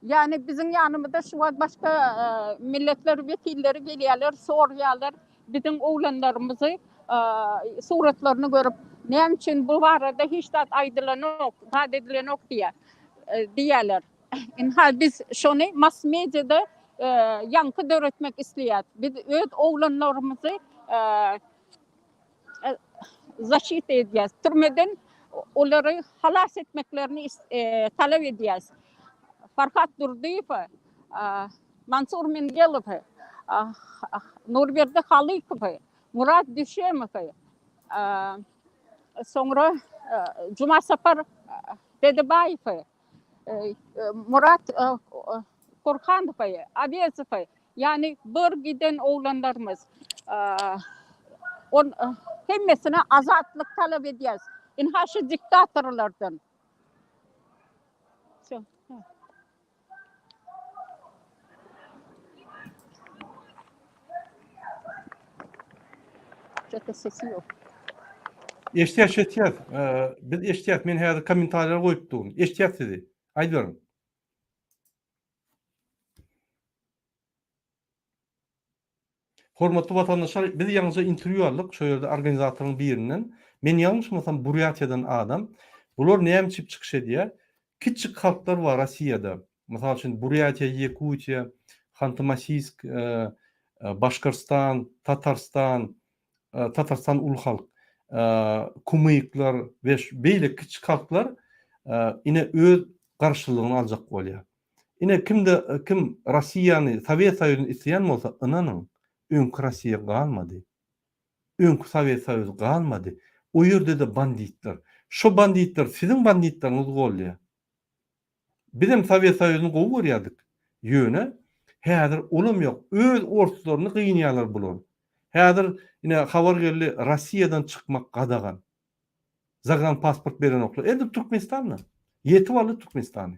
Ýani biziň ýanymyzda şu wagt başga e, milletler wekilleri gelýärler, soraýarlar biziň oglanlarymyzy e, suratlaryny görüp, näme üçin bu barada hiç zat aýdylanok, zat edilenok diýýär. E, diýýärler. Ynha biz şony mass mediada e, ýaňky döretmek isleýäris. Biz öz oglanlarymyzy e, e, zaşita edýäris. Türmeden olary halas etmeklerini e, talap edýäris. Farhat Durdyýewe, e, Mansur Mengelowy, e, Nurberdi Halykowy, Murat Düşemowy, e, soňra e, Jumasapar Dedebaýewi, Murat Gurhanowy, Awezowy, ýagny bir giden oglanlarymyz. On hemmesine azatlyk talap edýäris. Ynha şu diktatorlardan. Çete sesi ýok. Eşitýäs, eşitýäs. Biz eşitýäs. Men häzir kommentariýalar goýup durun. Eşitýäs sizi. Aýdyberiň. Hormatly watandaşlar, biz ýaňyja interwýu aldyk şo ýerde organizatoryň birinden. Men ýalňyşmasam Burýatiýadan adam. Bular näme üçin çykyş edýär? Kiçjik halklar bar Rossiýada. Mysal üçin Burýatiýa, Ýekutiýa, Hanty-Mansiysk, Başkortstan, Tatarstan, Tatarstan uly halk. Kumyklar we beýleki kiçjik halklar ine öz garşylygyny aljak bolýar. Ine kimde kim Rossiýany, Sowet Soýuzyny isleýän bolsa ynanyň, öňki Rossiýa galmady. Öňki Sowet Soýuzy galmady. O ýerde-de banditler. Şo banditler siziň banditleriňizi goldaýar. Bizem Sowet Soýuzyny gowy görýärdik. Ýöne häzir olam ýok. Öz orslaryny gynýarlar bular. Häzir ine habar geldi Rossiýadan çykmak gadagan. Zagranpasport berenoklar. Edil Türkmenistanda. Ýetip aldy Türkmenistany.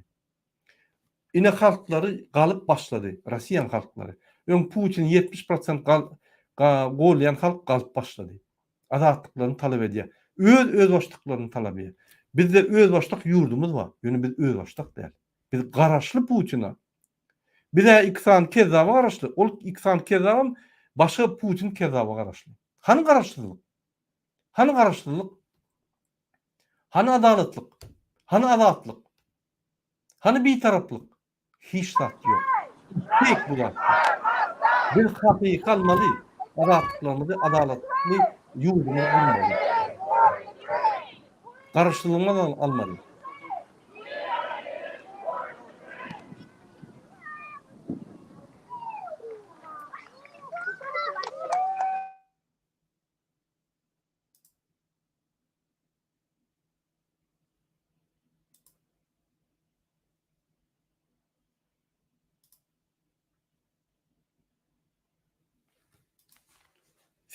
Ine halklary galyp başlady, Rossiýanyň halklary. Öň Putini 70 prosent gal, ga, golýan halk galyp başlady. Azatlyklaryny talap edýär. Öz özbaşdaklaryny talap edýär. Bizde özbaşdak ýurdumyz bar, ýöne biz özbaşdak däl. Biz garaşly Putina. Biz-ä iki sany kezzaba garaşly, ol iki sany kezzabam başga Putin kezzaba garaşly. Hany garaşsyzlyk? Hany garaşsyzlyk? Hany adalatlyk? Hany azatlyk? Hany bitaraplyk? Hiç zat ýok. Fake bu zatlar. Biz hakyky almaly, azatlyklarymyzy, adalatly ýurdumyzy gurmaly. Garaşsyzlygymyzy almaly.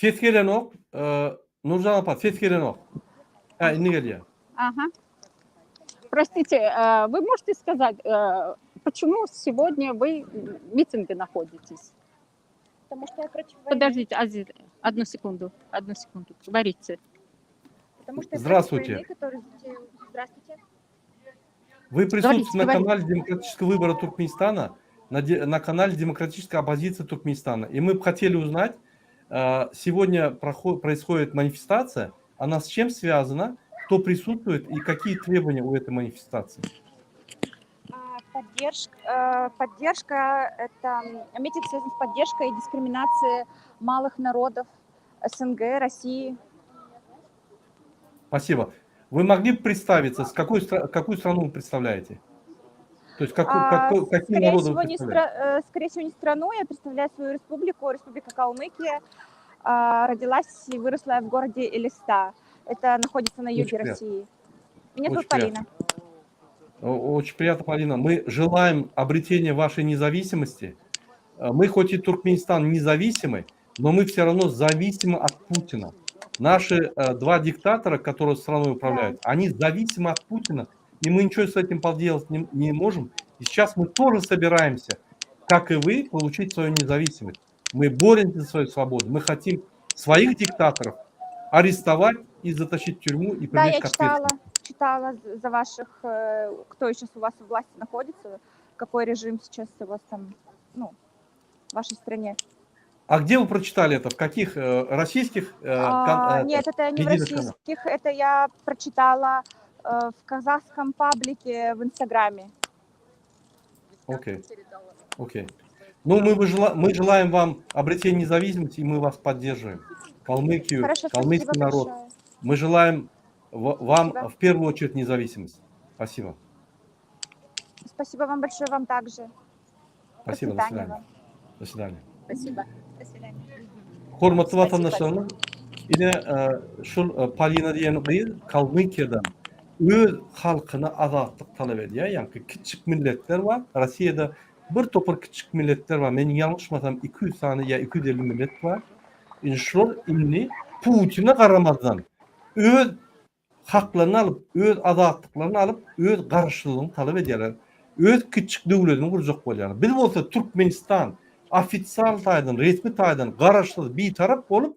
Ses gelenok. Nurjan apa ses gelenok. Ha indi gelýär. Aha. Простите, э, вы можете сказать, э, почему сегодня вы в митинге находитесь? Потому что я против войны. Подождите, Азиз, одну секунду, одну секунду. Говорите. Потому что я против Здравствуйте. войны, которую затеял- Здравствуйте. Вы присутствуете Говорите, на говорите. канале Демократического выбора Туркменистана, на, де- на канале Демократической оппозиции Туркменистана. И мы бы хотели узнать, э, сегодня прохо- происходит манифестация, она с чем связана, кто присутствует и какие требования у этой манифестации? А, Поддержка, э, поддержка это м, митинг связан с поддержкой и дискриминацией малых народов СНГ, России. Спасибо. Вы могли бы представиться, с какой, стра- какую страну вы представляете? То есть какую, А, какой- какие скорее народы вы всего, не представляете? стра- э, скорее всего, не страну, я представляю свою республику, Республика Калмыкия. А, Родилась и выросла я в городе Элиста. Это находится на Очень юге приятно. России. Меня Очень зовут Полина. О- Очень приятно, Полина. Мы желаем обретения вашей независимости. Э, Мы хоть и Туркменистан независимы, но мы все равно зависимы от Путина. Наши э, два диктатора, которые страной управляют, они зависимы от Путина, и мы ничего с этим поделать не, не можем. И сейчас мы тоже собираемся, как и вы, получить свою независимость. Мы боремся за свою свободу. Мы хотим своих диктаторов арестовать и затащить в тюрьму и Да, привлечь я к читала, ответственности. читала з- за ваших, э, кто сейчас у вас у власти находится, какой режим сейчас у вас там, ну, в вашей стране. А где вы прочитали это? В каких э, российских э, кон- А, э, нет, это не в медийных каналах? российских, это я прочитала э, в казахском паблике в Инстаграме. Окей. Окей. Ну, мы, бы жела- мы желаем вам обретения независимости, и мы вас поддерживаем. Калмыкию, Хорошо, калмыцкий спасибо народ. большое. Мы желаем в- вам Спасибо. в первую очередь независимость. Спасибо. Спасибо вам большое, вам также. Спасибо. До Процветания свидания. вам. До свидания. Спасибо. До свидания. Hormatly Спасибо. watandaşlarymyz, ine e, şul e, Polina diýen gyz Kalmykiýadan öz halkyna azatlyk talap edýär. Ýagny kiçik milletler bar. Russiýada bir topar kiçik milletler bar. Men ýalňyşmasam 200 sany ýa 250 millet bar. Indi şular indi Putine garamazdan öz haklaryny alyp, öz azatlyklaryny alyp, öz garaşsyzlygyny talap edýärler. Öz kiçik döwletini gurjak bolýarlar. Biz bolsa Türkmenistan ofisial taýdan, resmi taýdan garaşsyz, bitarap bolup,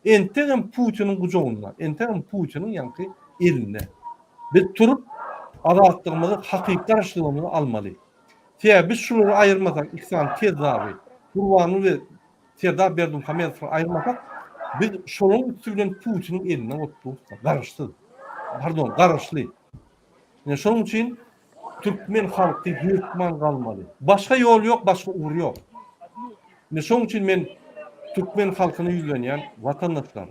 entegem Putiniň gujagynda, entegem Putiniň ýaňky elinde. Biz turup azatlygymyzy, hakyky garaşsyzlygymyzy almaly. Sebäbi biz şulary aýyrmasak, iki sany kezzaby, Gurbanguly we Serdar Berdimuhamedowy aýyrmasak, biz şolaryň üsti bilen Putiniň elinde bolup durus. Garaşsyz. Pardon, garaşly. Ine şonuň üçin türkmen halky hökman galmaly. Başga ýol ýok, başga ugur ýok. Ine şonuň üçin men türkmen halkyna ýüzlenýän watandaşlar.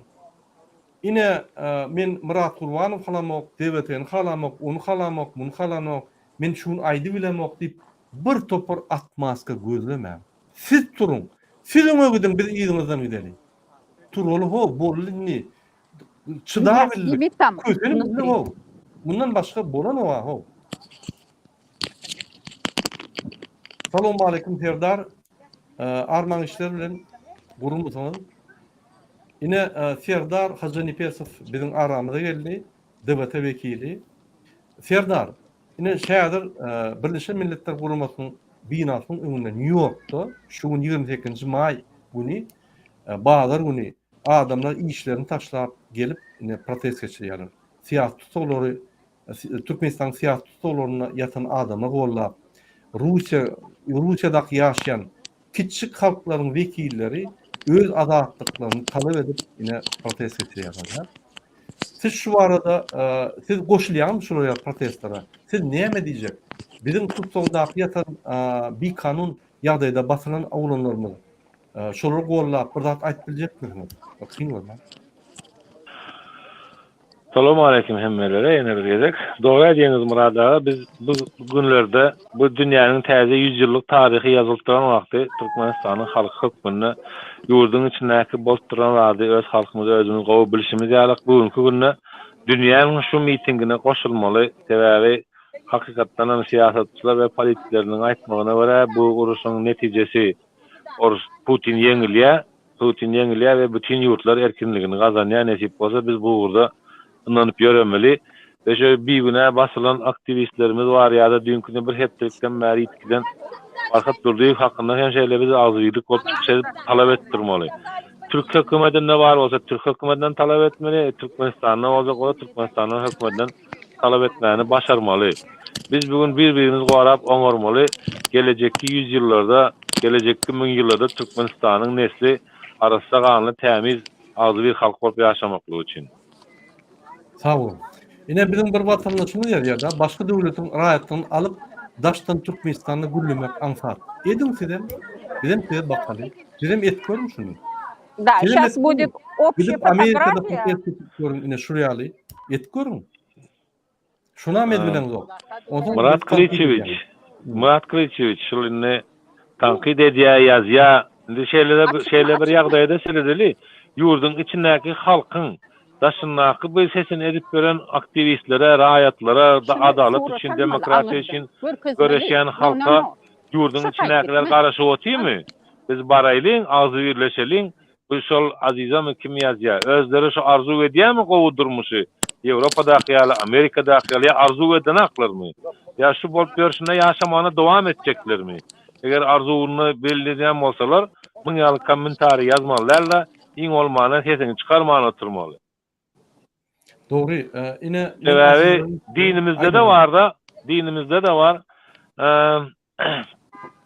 Ine e, men Myrat Gurbanow halamok, DWT-ni halamok, ony halamok, muny halanok, men şuny aýdybilemok diýip bir topar atmaska gözlemäň. Siz turuň. Siz öňe gidiň, biz yzyňyzdan gideliň. Turaly ho, boldy indi. Çydabildik. Сними там Kösenip внутри. bildik ho. Mundan başga bolanok ha ho. Salam aleyküm Serdar. Ee, Arman işler bilen gurmysyňyz? Ine e, Serdar Hajynepesow biziň aramyza geldi. DWT wekili. Serdar, ine häzir e, Birleşen Milletler Guramasynyň binasynyň öňünde Nýu-Ýorkda şu gün 28 maý güni e, bazar güni adamlar işlerini taşlap gelip ine protest geçirýärler. Syýasy tutsaglary Türkmenistanyň syýasy tussaglarynda ýatan adamlar gollap, Russiýa Russiýadaky ýaşaýan kiçijik halklaryň wekilleri öz azatlyklaryny talap edip ine protest geçirýärler. Siz şu barada e, siz goşulýaňmy şulara protestlere? Siz näme diýjek? Biziň tussagdaky ýatan e, bikanun ýagdaýda basylan oglanlarymyz e, şolary gollap bir zat aýdyp biljekmisiňiz? Kyn bolmaz. Salowmaleýkim hemmelere ýene bir gezek. Dogry aýdýaňyz Myrat aga, biz bu günlerde bu dünýäniň täze ýüzýyllyk taryhy ýazylyp duran wagty Türkmenistanyň halky hökmünde ýurduň içindäki bolup duran zady öz halkymyz özümiz gowy bilşimiz ýaly bu günki günde dünýäniň şu mitingine goşulmaly sebäbi hakykatdan hem syýasatçylar we politikleriniň aýtmagyna görä bu uruşyň netijesi orus Putin ýeňilýär Putin ýeňilýär we bütin ýurtlar erkinligini gazanýar nesip bolsa biz bu ugurda ynanyp ýöremeli. We şo bigünä basylan aktiwistlerimiz bar ýa-da düýnküne bir hepdelikden bäri ýitip giden Farhat Durdyýew hakynda hem şeýle biz agzybirlik bolup çykyş edip talap edip durmaly. Türk hökümetinde bar bolsa türk hökümetinden talap etmeli, Türkmenistanda boljak bolsa Türkmenistanyň hökümetinden talap etmäni başarmaly. Biz bu gün bir-birimizi gorap oňarmaly, gelejekki ýüzýyllarda, gelejekki müňýyllarda Türkmenistanyň nesli arassa ganly, tämiz, agzybir halk bolup ýaşamaklygy üçin. Sag boluň. Ine biziň bir watandaşymyz ýazýar-da, başga döwletiň raýatlygyny alyp, daşdan Türkmenistanda gürlemek aňsat. Ediň sizem, bizem size bakaly. Sizem edip görüň şuny. Da, şas будет общая Gidip Amerikada protest edip görüň, ine şul ýaly edip görüň. Şunam edibileňzok. Onsoň Myrat Gylyçewiç, Myrat Gylyçewiç şul indi tankyt edýär, ýazýar. Indi şeýle şeýle bir ýagdaýda seredeli. Ýurduň içindäki halkyň daşyndaky bu sesini edip ýören aktiwistlere, raýatlara, adalat üçin, demokratiýa üçin göreşýän halka ýurduň içindäkiler garaşyp otyrmy? Biz baraýlyň, agzybirleşeliň, Bu şol Azizamy kim ýazýa? Özleri şu arzuw edýämi gowy durmuşy? Ýewropadaky ýaly, Amerikadaky ýaly ýa arzuw edenaklarmy? Ýa şu bolup ýörşüne ýaşamagyna dowam etjeklermi? Eger arzuwyny belli edýän bolsalar, muň ýaly kommentariý ýazmaly däl-de, iň bolmanda sesiňi çykarman oturmaly. Dogry, ine Sebäbi dinimizde-de bar-da, dinimizde-de bar.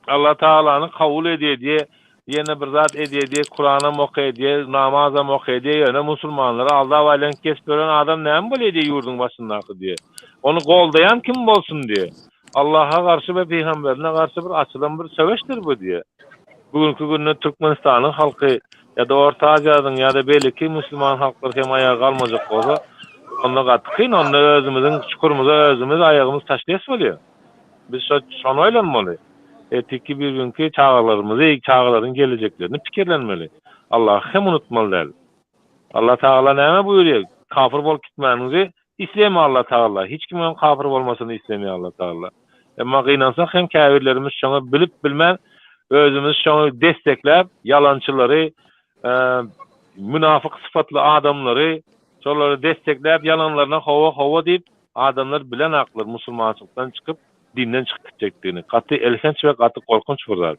Allah Tagalany kabul edýär diýe, ýene bir zat edýär diýe, Kuranam okaýar diýe, namazam okaýar diýe, ýöne musulmanlary aldap aýlanyp kesip ýören adam näme bolýar diýe ýurduň başyndaky diýe. Ony goldaýan kim bolsun diýe. Allaha garşy we pygamberine garşy bir açylan bir söweşdir bu diýe. Bu günki günde Türkmenistanyň halky ýa-da Orta Aziýanyň ýa-da beýleki musulman halklary hem aýaga galmajak bolsa, onda gaty kyn, onda özümiziň çukurymyza özümiz aýagymyz taşlaýas bolýar. Biz şo şony oýlanmaly. Erteki bir günki çagalarymyzy, çagalaryň gelejeklerini pikirlenmeli. Allahy hem unutmaly däl. Allah Tagala näme buýurýar? Kafir bolup gitmäniňizi islemeýär Allah Tagala. Hiç kimiň hem kafir bolmasyny islemeýär Allah Tagala. Emma gynansak hem käbirlerimiz şoňa bilip bilmän özümizi şoňa destekläp ýalançylary, münafyk sypatly adamlary şolary destekläp ýalanlaryna hawa hawa diýip adamlar bilenaklar musulmançylykdan çykyp dinden çykyp gitjekdigini. Gaty elhenç we gaty gorkunç bir zat.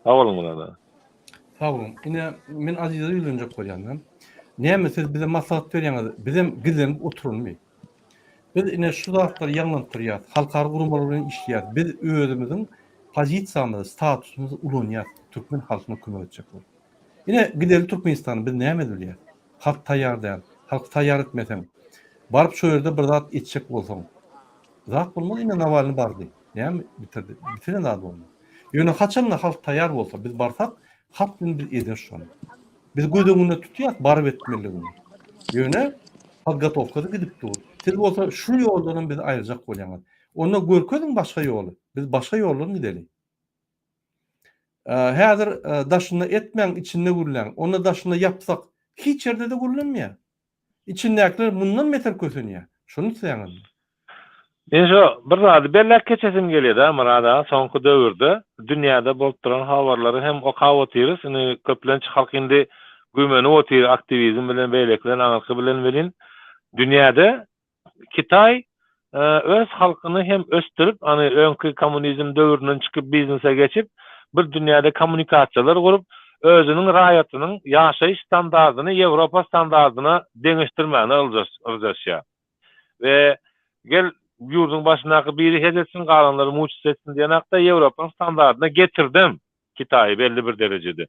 Sag boluň Murad. Sag boluň. Ine men Azize ýüzlenjek bolýan. Näme siz bize maslahat berýäňiz, bizem gizlenip oturalmy? Biz ine şu zatlary ýaňlantdyrýas, halkara guramalar bilen işleýäs. Biz özümiziň pozisiýamyzy, statusymyzy ulanýas türkmen halkyna kömek etjek bolup. Ine gideli Türkmenistana biz näme edilýär? Halk taýýar däl. Halky taýýar etmeseň, baryp şo ýerde bir zat etjek bolsaň, zat bolmaz. Ine Nawalny bardy. Näme bitirdi? Bitiren zady bolmaz. Ýöne haçanda halk taýýar bolsa, biz barsak, halk bilen biz ederis şony. Biz göz öňünde tutýas baryp etmelidigini. Ýöne podgotowkasy gidip dur. Siz bolsa şu ýoldan hem bizi aýyrjak bolýaňyz. Onda görkeziň başga ýoly. Biz başga ýoldan gideli. Häzir daşynda etmäň, içinde gürläň. Onda daşynda ýapsak, hiç ýerde-de gürlenmeýär. Içindäkiler mundan beter kösenýär. Şony isleýäňizmi? Men şo bir zady belläp geçesim gelýär-de, Myrat aga, soňky döwürde dünýäde bolup duran habarlary hem okap otyrys. Indi köplenç halk indi güýmenip otyr aktiwizm bilen, beýleki bilen, aňyrky bilen welin, dünýäde Kitaý öz halkyny hem ösdürip, hany öňki kommunizm döwründen çykyp biznese geçip, bir dünýäde kommunikasiýalar gurup, özüniň raýatynyň ýaşaýyş standardyny Ýewropa standardyna deňeşdirmäne yrjaşýar. We gel ýurduň başyndaky biri hez etsin, galanlary muçit etsin diýen hakda Ýewropanyň standardyna getirdem. Kitaýy belli bir derejede.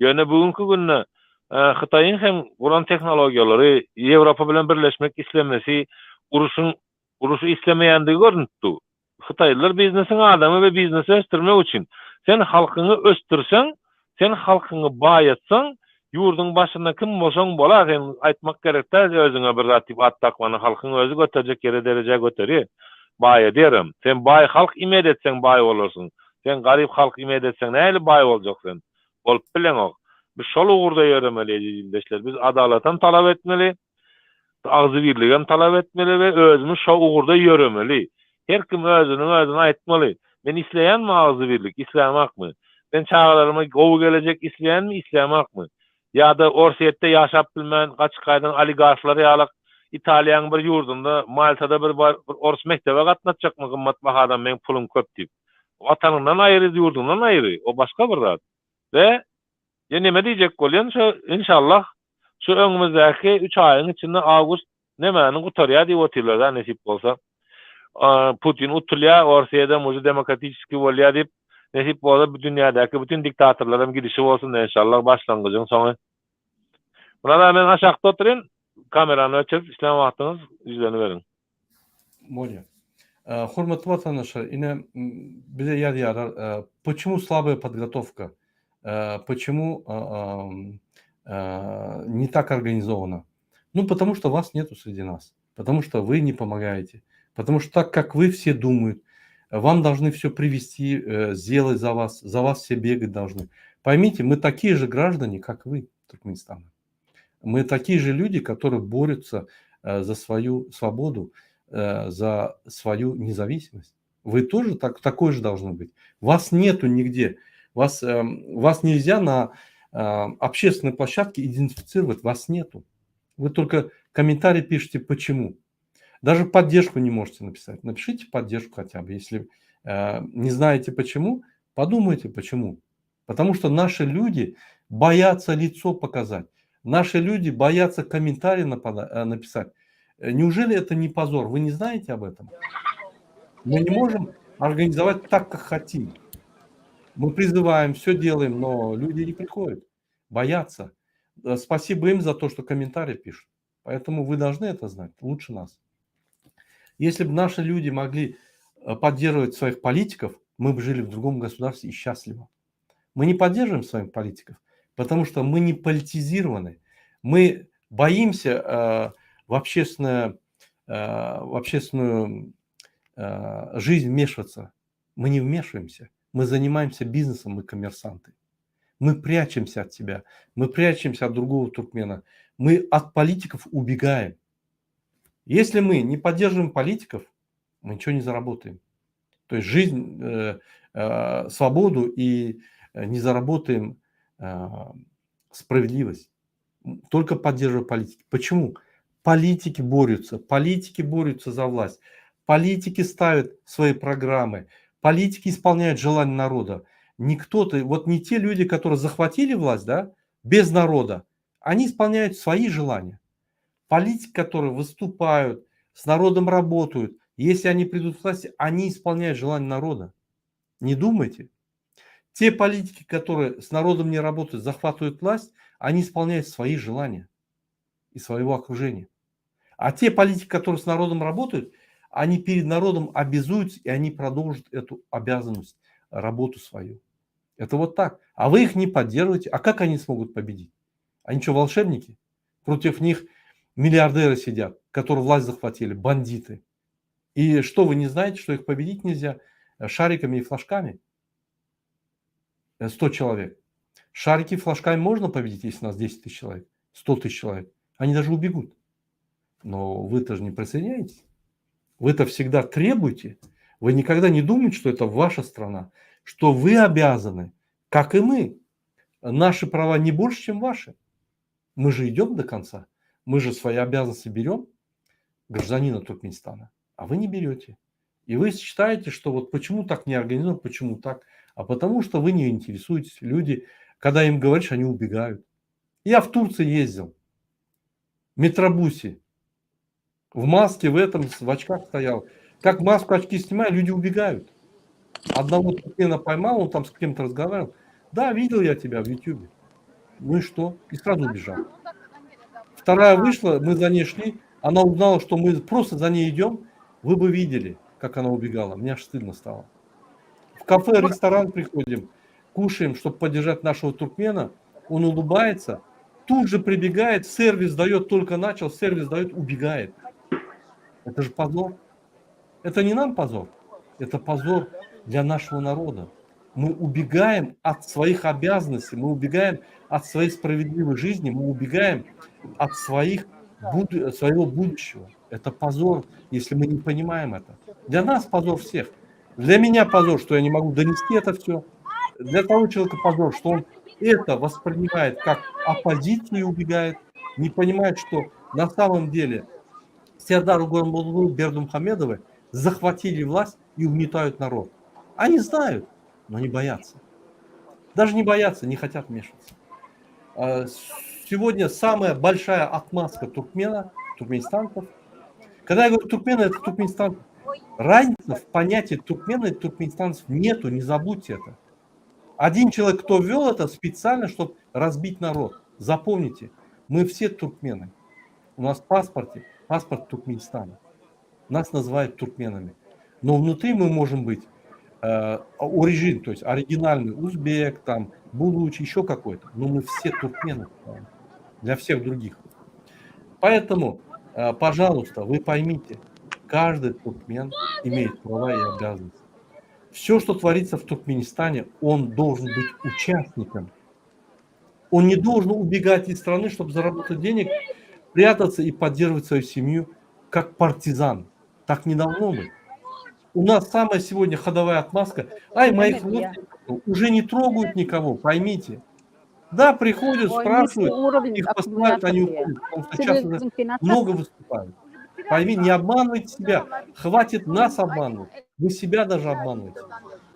Ýöne bu günki günde Hytaýyň hem guran tehnologiýalary, Ýewropa bilen birleşmek islemesi, uruşyň uruşy islemeýändigi görnüp dur. Hytaýlylar biznesiň adamy we biznesi ösdürmek üçin. Sen halkyňy ösdürseň, sen halkyňy baýatsaň, ýurduň başynda kim bolsaň bolar, sen aýtmak gerek däl özüňe bir zat diýip at dakmany, halkyň özi göterjek ýere derejä göterýär, baýadýaram. Sen baý halk imed etseň baý bolarsyň. Sen garyp halk imed etseň nähili baý boljak sen? Bolup bileňok. Biz şol ugurda ýöremeli eziz ildeşler. Biz adalatam talap etmeli, agzybirligem talap etmeli we özümiz şo ugurda ýöremeli. Her kim özüniň özüne aýtmaly. Men isleýänmi agzybirlik, islämakmy? Men çagalaryma gowy gelejek isleýänmi, islämakmy? Ýa-da Orsýetde ýaşap bilmän gaçyp gaýdan oligarhlar ýalak. Italiýanyň bir ýurdunda, Maltada bir bir orus mekdebe gatnatjakmy gymmat bahadan meň pulum köp diýip. Watanyňdan aýry, ýurduňdan aýry, o başga bir zat. We ýa neme diýjek bolýan şo inşallah şu öňümizdäki üç aýyň içinde awgust nemäni gutarýar diýip otyrlar da nesip bolsa. Putin utulýar, Orsýedem uje demokratiçeskiý bolýar diýip nesip bolsa bu dünýädäki bütin diktatorlaram gidişi bolsun enşallah başlangyjyň soňy. Myrat aga men aşakda oturyn kamerany öçürip islän wagtyňyz ýüzleniberiň. Bolýar. Hormatly watandaşlar, ine bize ýazýarlar, почему слабая подготовка, почему не так организовано? Ну, потому что вас нету среди нас, потому что вы не помогаете, потому что так, как вы все думают, вам должны все привести, э, сделать за вас, за вас все бегать должны. Поймите, мы такие же граждане, как вы, Туркменистана. Мы такие же люди, которые борются э, за свою свободу, э, за свою независимость. Вы тоже так, такой же должны быть. Вас нету нигде. Вас, эм, вас нельзя на общественной площадке идентифицировать. Вас нету. Вы только комментарий пишете, почему. Даже поддержку не можете написать. Напишите поддержку хотя бы. Если э, не знаете почему, подумайте почему. Потому что наши люди боятся лицо показать. Наши люди боятся комментарий э, написать. Э, неужели это не позор? Вы не знаете об этом? Мы не можем организовать так, как хотим. Мы призываем, все делаем, но люди не приходят, боятся. Э, спасибо им за то, что комментарии пишут. Поэтому вы должны это знать лучше нас. Если бы наши люди могли э, поддерживать своих политиков, мы бы жили в другом государстве и счастливо. Мы не поддерживаем своих политиков, потому что мы не политизированы. Мы боимся э, в, общественное, э, в общественную э, жизнь вмешиваться. Мы не вмешиваемся. Мы занимаемся бизнесом, мы коммерсанты. Мы прячемся от себя, мы прячемся от другого туркмена, мы от политиков убегаем. Если мы не поддерживаем политиков, мы ничего не заработаем. То есть жизнь, э, э, свободу и э, не заработаем э, справедливость. Только поддерживая политики. Почему? Политики борются, политики борются за власть, политики ставят свои программы, политики исполняют желания народа. Не кто-то, вот не те люди, которые захватили власть, да, без народа, они исполняют свои желания. Политики, которые выступают, с народом работают, если они придут к власти, они исполняют желания народа. Не думайте. Те политики, которые с народом не работают, захватывают власть, они исполняют свои желания и своего окружения. А те политики, которые с народом работают, они перед народом обязуются, и они продолжат эту обязанность, работу свою. Это вот так. А вы их не поддерживаете. А как они смогут победить? Они что, волшебники? Против них миллиардеры сидят, которые власть захватили, бандиты. И что, вы не знаете, что их победить нельзя шариками и флажками? 100 человек. Шарики флажками можно победить, если нас 10 тысяч человек, 100 тысяч человек. Они даже убегут. Но вы-то же не присоединяетесь. Вы-то всегда требуете. Вы никогда не думаете, что это ваша страна, что вы обязаны, как и мы. Наши права не больше, чем ваши. Мы же идем до конца. Мы же свои обязанности берем гражданина Туркменистана, а вы не берете. И вы считаете, что вот почему так не организовано, почему так? А потому что вы не интересуетесь. Люди, когда им говоришь, они убегают. Я в Турции ездил, в метробусе, в маске, в этом, в очках стоял. Как маску, очки снимаю, люди убегают. Одного туркмена поймал, он там с кем-то разговаривал. Да, видел я тебя в Ютубе. Ну и что? И сразу убежал. Вторая вышла, мы за ней шли, она узнала, что мы просто за ней идем. Вы бы видели, как она убегала. Мне аж стыдно стало. В кафе, ресторан приходим, кушаем, чтобы поддержать нашего туркмена. Он улыбается, тут же прибегает, сервис дает, только начал, сервис дает, убегает. Это же позор. Это не нам позор, это позор для нашего народа. Мы убегаем от своих обязанностей, мы убегаем от своей справедливой жизни, мы убегаем от своих, буду, своего будущего. Это позор, если мы не понимаем это. Для нас позор всех. Для меня позор, что я не могу донести это все. Для того человека позор, что он это воспринимает как оппозицию и убегает, не понимает, что на самом деле Сердар Гурбангулы Бердымухамедовы захватили власть и угнетают народ. Они знают, но они боятся. Даже не боятся, не хотят вмешиваться. А, сегодня самая большая отмазка туркмена, туркменистанцев. Когда я говорю туркмены, это туркменистанцы. Разницы в понятии туркмена и туркменистанцев нету, не забудьте это. Один человек, кто ввел это специально, чтобы разбить народ. Запомните, мы все туркмены. У нас в паспорте паспорт Туркменистана. Нас называют туркменами. Но внутри мы можем быть э, оригин, то есть оригинальный узбек, там, булуч, еще какой-то. Но мы все туркмены для всех других. Поэтому, э, пожалуйста, вы поймите, каждый туркмен имеет права и обязанности. Все, что творится в Туркменистане, он должен быть участником. Он не должен убегать из страны, чтобы заработать денег, прятаться и поддерживать свою семью как партизан. Так не должно быть. У нас самая сегодня ходовая отмазка. Ай, моих родственников уже не трогают никого, поймите. Да, приходят, спрашивают, их посылают, они уходят, потому что сейчас уже много выступают. Пойми, не обманывайте себя. Хватит нас обманывать. Вы себя даже обманываете.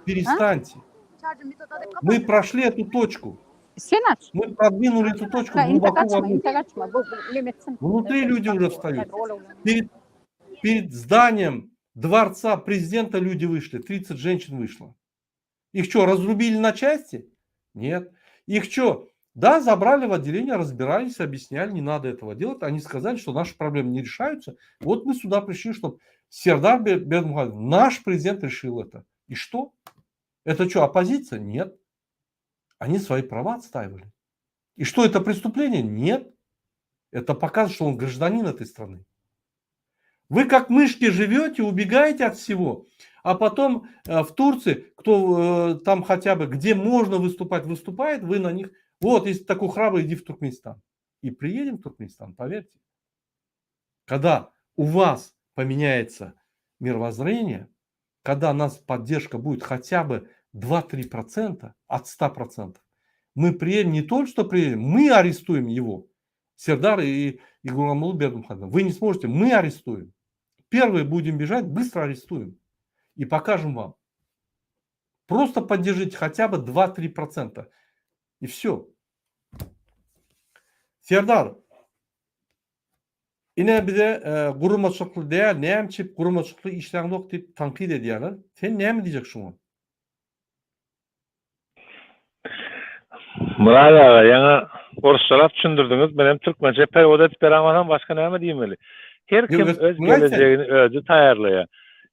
Перестаньте. Мы прошли эту точку. Мы продвинули эту точку глубоко вовнутрь. Внутри люди уже встают. Перед, перед зданием дворца президента люди вышли. 30 женщин вышло. Их что, разрубили на части? Нет. Их что, да, забрали в отделение, разбирались, объясняли, не надо этого делать. Они сказали, что наши проблемы не решаются. Вот мы сюда пришли, чтобы Сердар Бердымухамедов, наш президент решил это. И что? Это что, оппозиция? Нет. Они свои права отстаивали. И что, это преступление? Нет. Это показывает, что он гражданин этой страны. Вы как мышки живете, убегаете от всего, а потом э, в Турции, кто э, там хотя бы, где можно выступать, выступает, вы на них, вот, если такой храбрый, иди в Туркменистан. И приедем в Туркменистан, поверьте. Когда у вас поменяется мировоззрение, когда нас поддержка будет хотя бы 2-3% от 100%, мы приедем не только что приедем, мы арестуем его. Сердар и, и Гурбангулы Бердымухамедов. Вы не сможете, мы арестуем. Первые будем бежать, быстро арестуем. И покажем вам. Просто поддержите хотя бы 2-3%. И все. Serdar, ine bize e, guramaçylykly däl, näme üçin guramaçylykly işleňok diýip tankyt edýärler. Sen näme diýjek şuňa? Myrat aga, ýaňy orsçalap düşündirdiňiz, men hem türkmençe perewod edip beräýmesem başga näme diýmeli? Her kim öz gelejegini özi taýýarlaýar.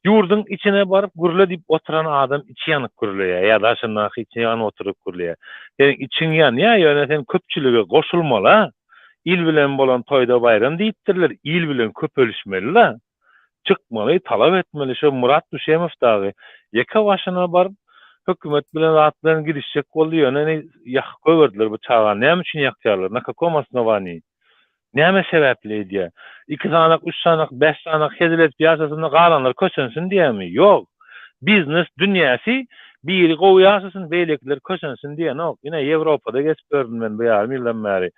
Ýurduň içine baryp gürle diýip oturan adam içi ýanyk gürleýär ýa daşyndaky içi ýanyp oturyp gürleýär. Seniň içiň ýanýar, ýöne sen köpçülige goşulmaly-a. Il bilen bolan toýda baýram diýipdirler, il bilen köpelişmeli-la. Çykmaly, talap etmeli. Şo Myrat Düşemow dagy ýeke başyna baryp hökümet bilen zat bilen gidişjek boldy, ýöne ine ýakyp goýberdiler bu çagany. Näme üçin ýakýarlar? Na kakom osnowaniý? Näme sebäpli edýär? Iki sanak, üç sanak, bäş sanak hezil edip ýaşasyn-da galanlar kösensin diýýärmi? Ýok. Biznes dünýäsi biri gowy ýaşasyn, beýlekiler kösensin diýenok. Ine Ýewropada gezip ýördüm men bu ýarym ýyldan bäri.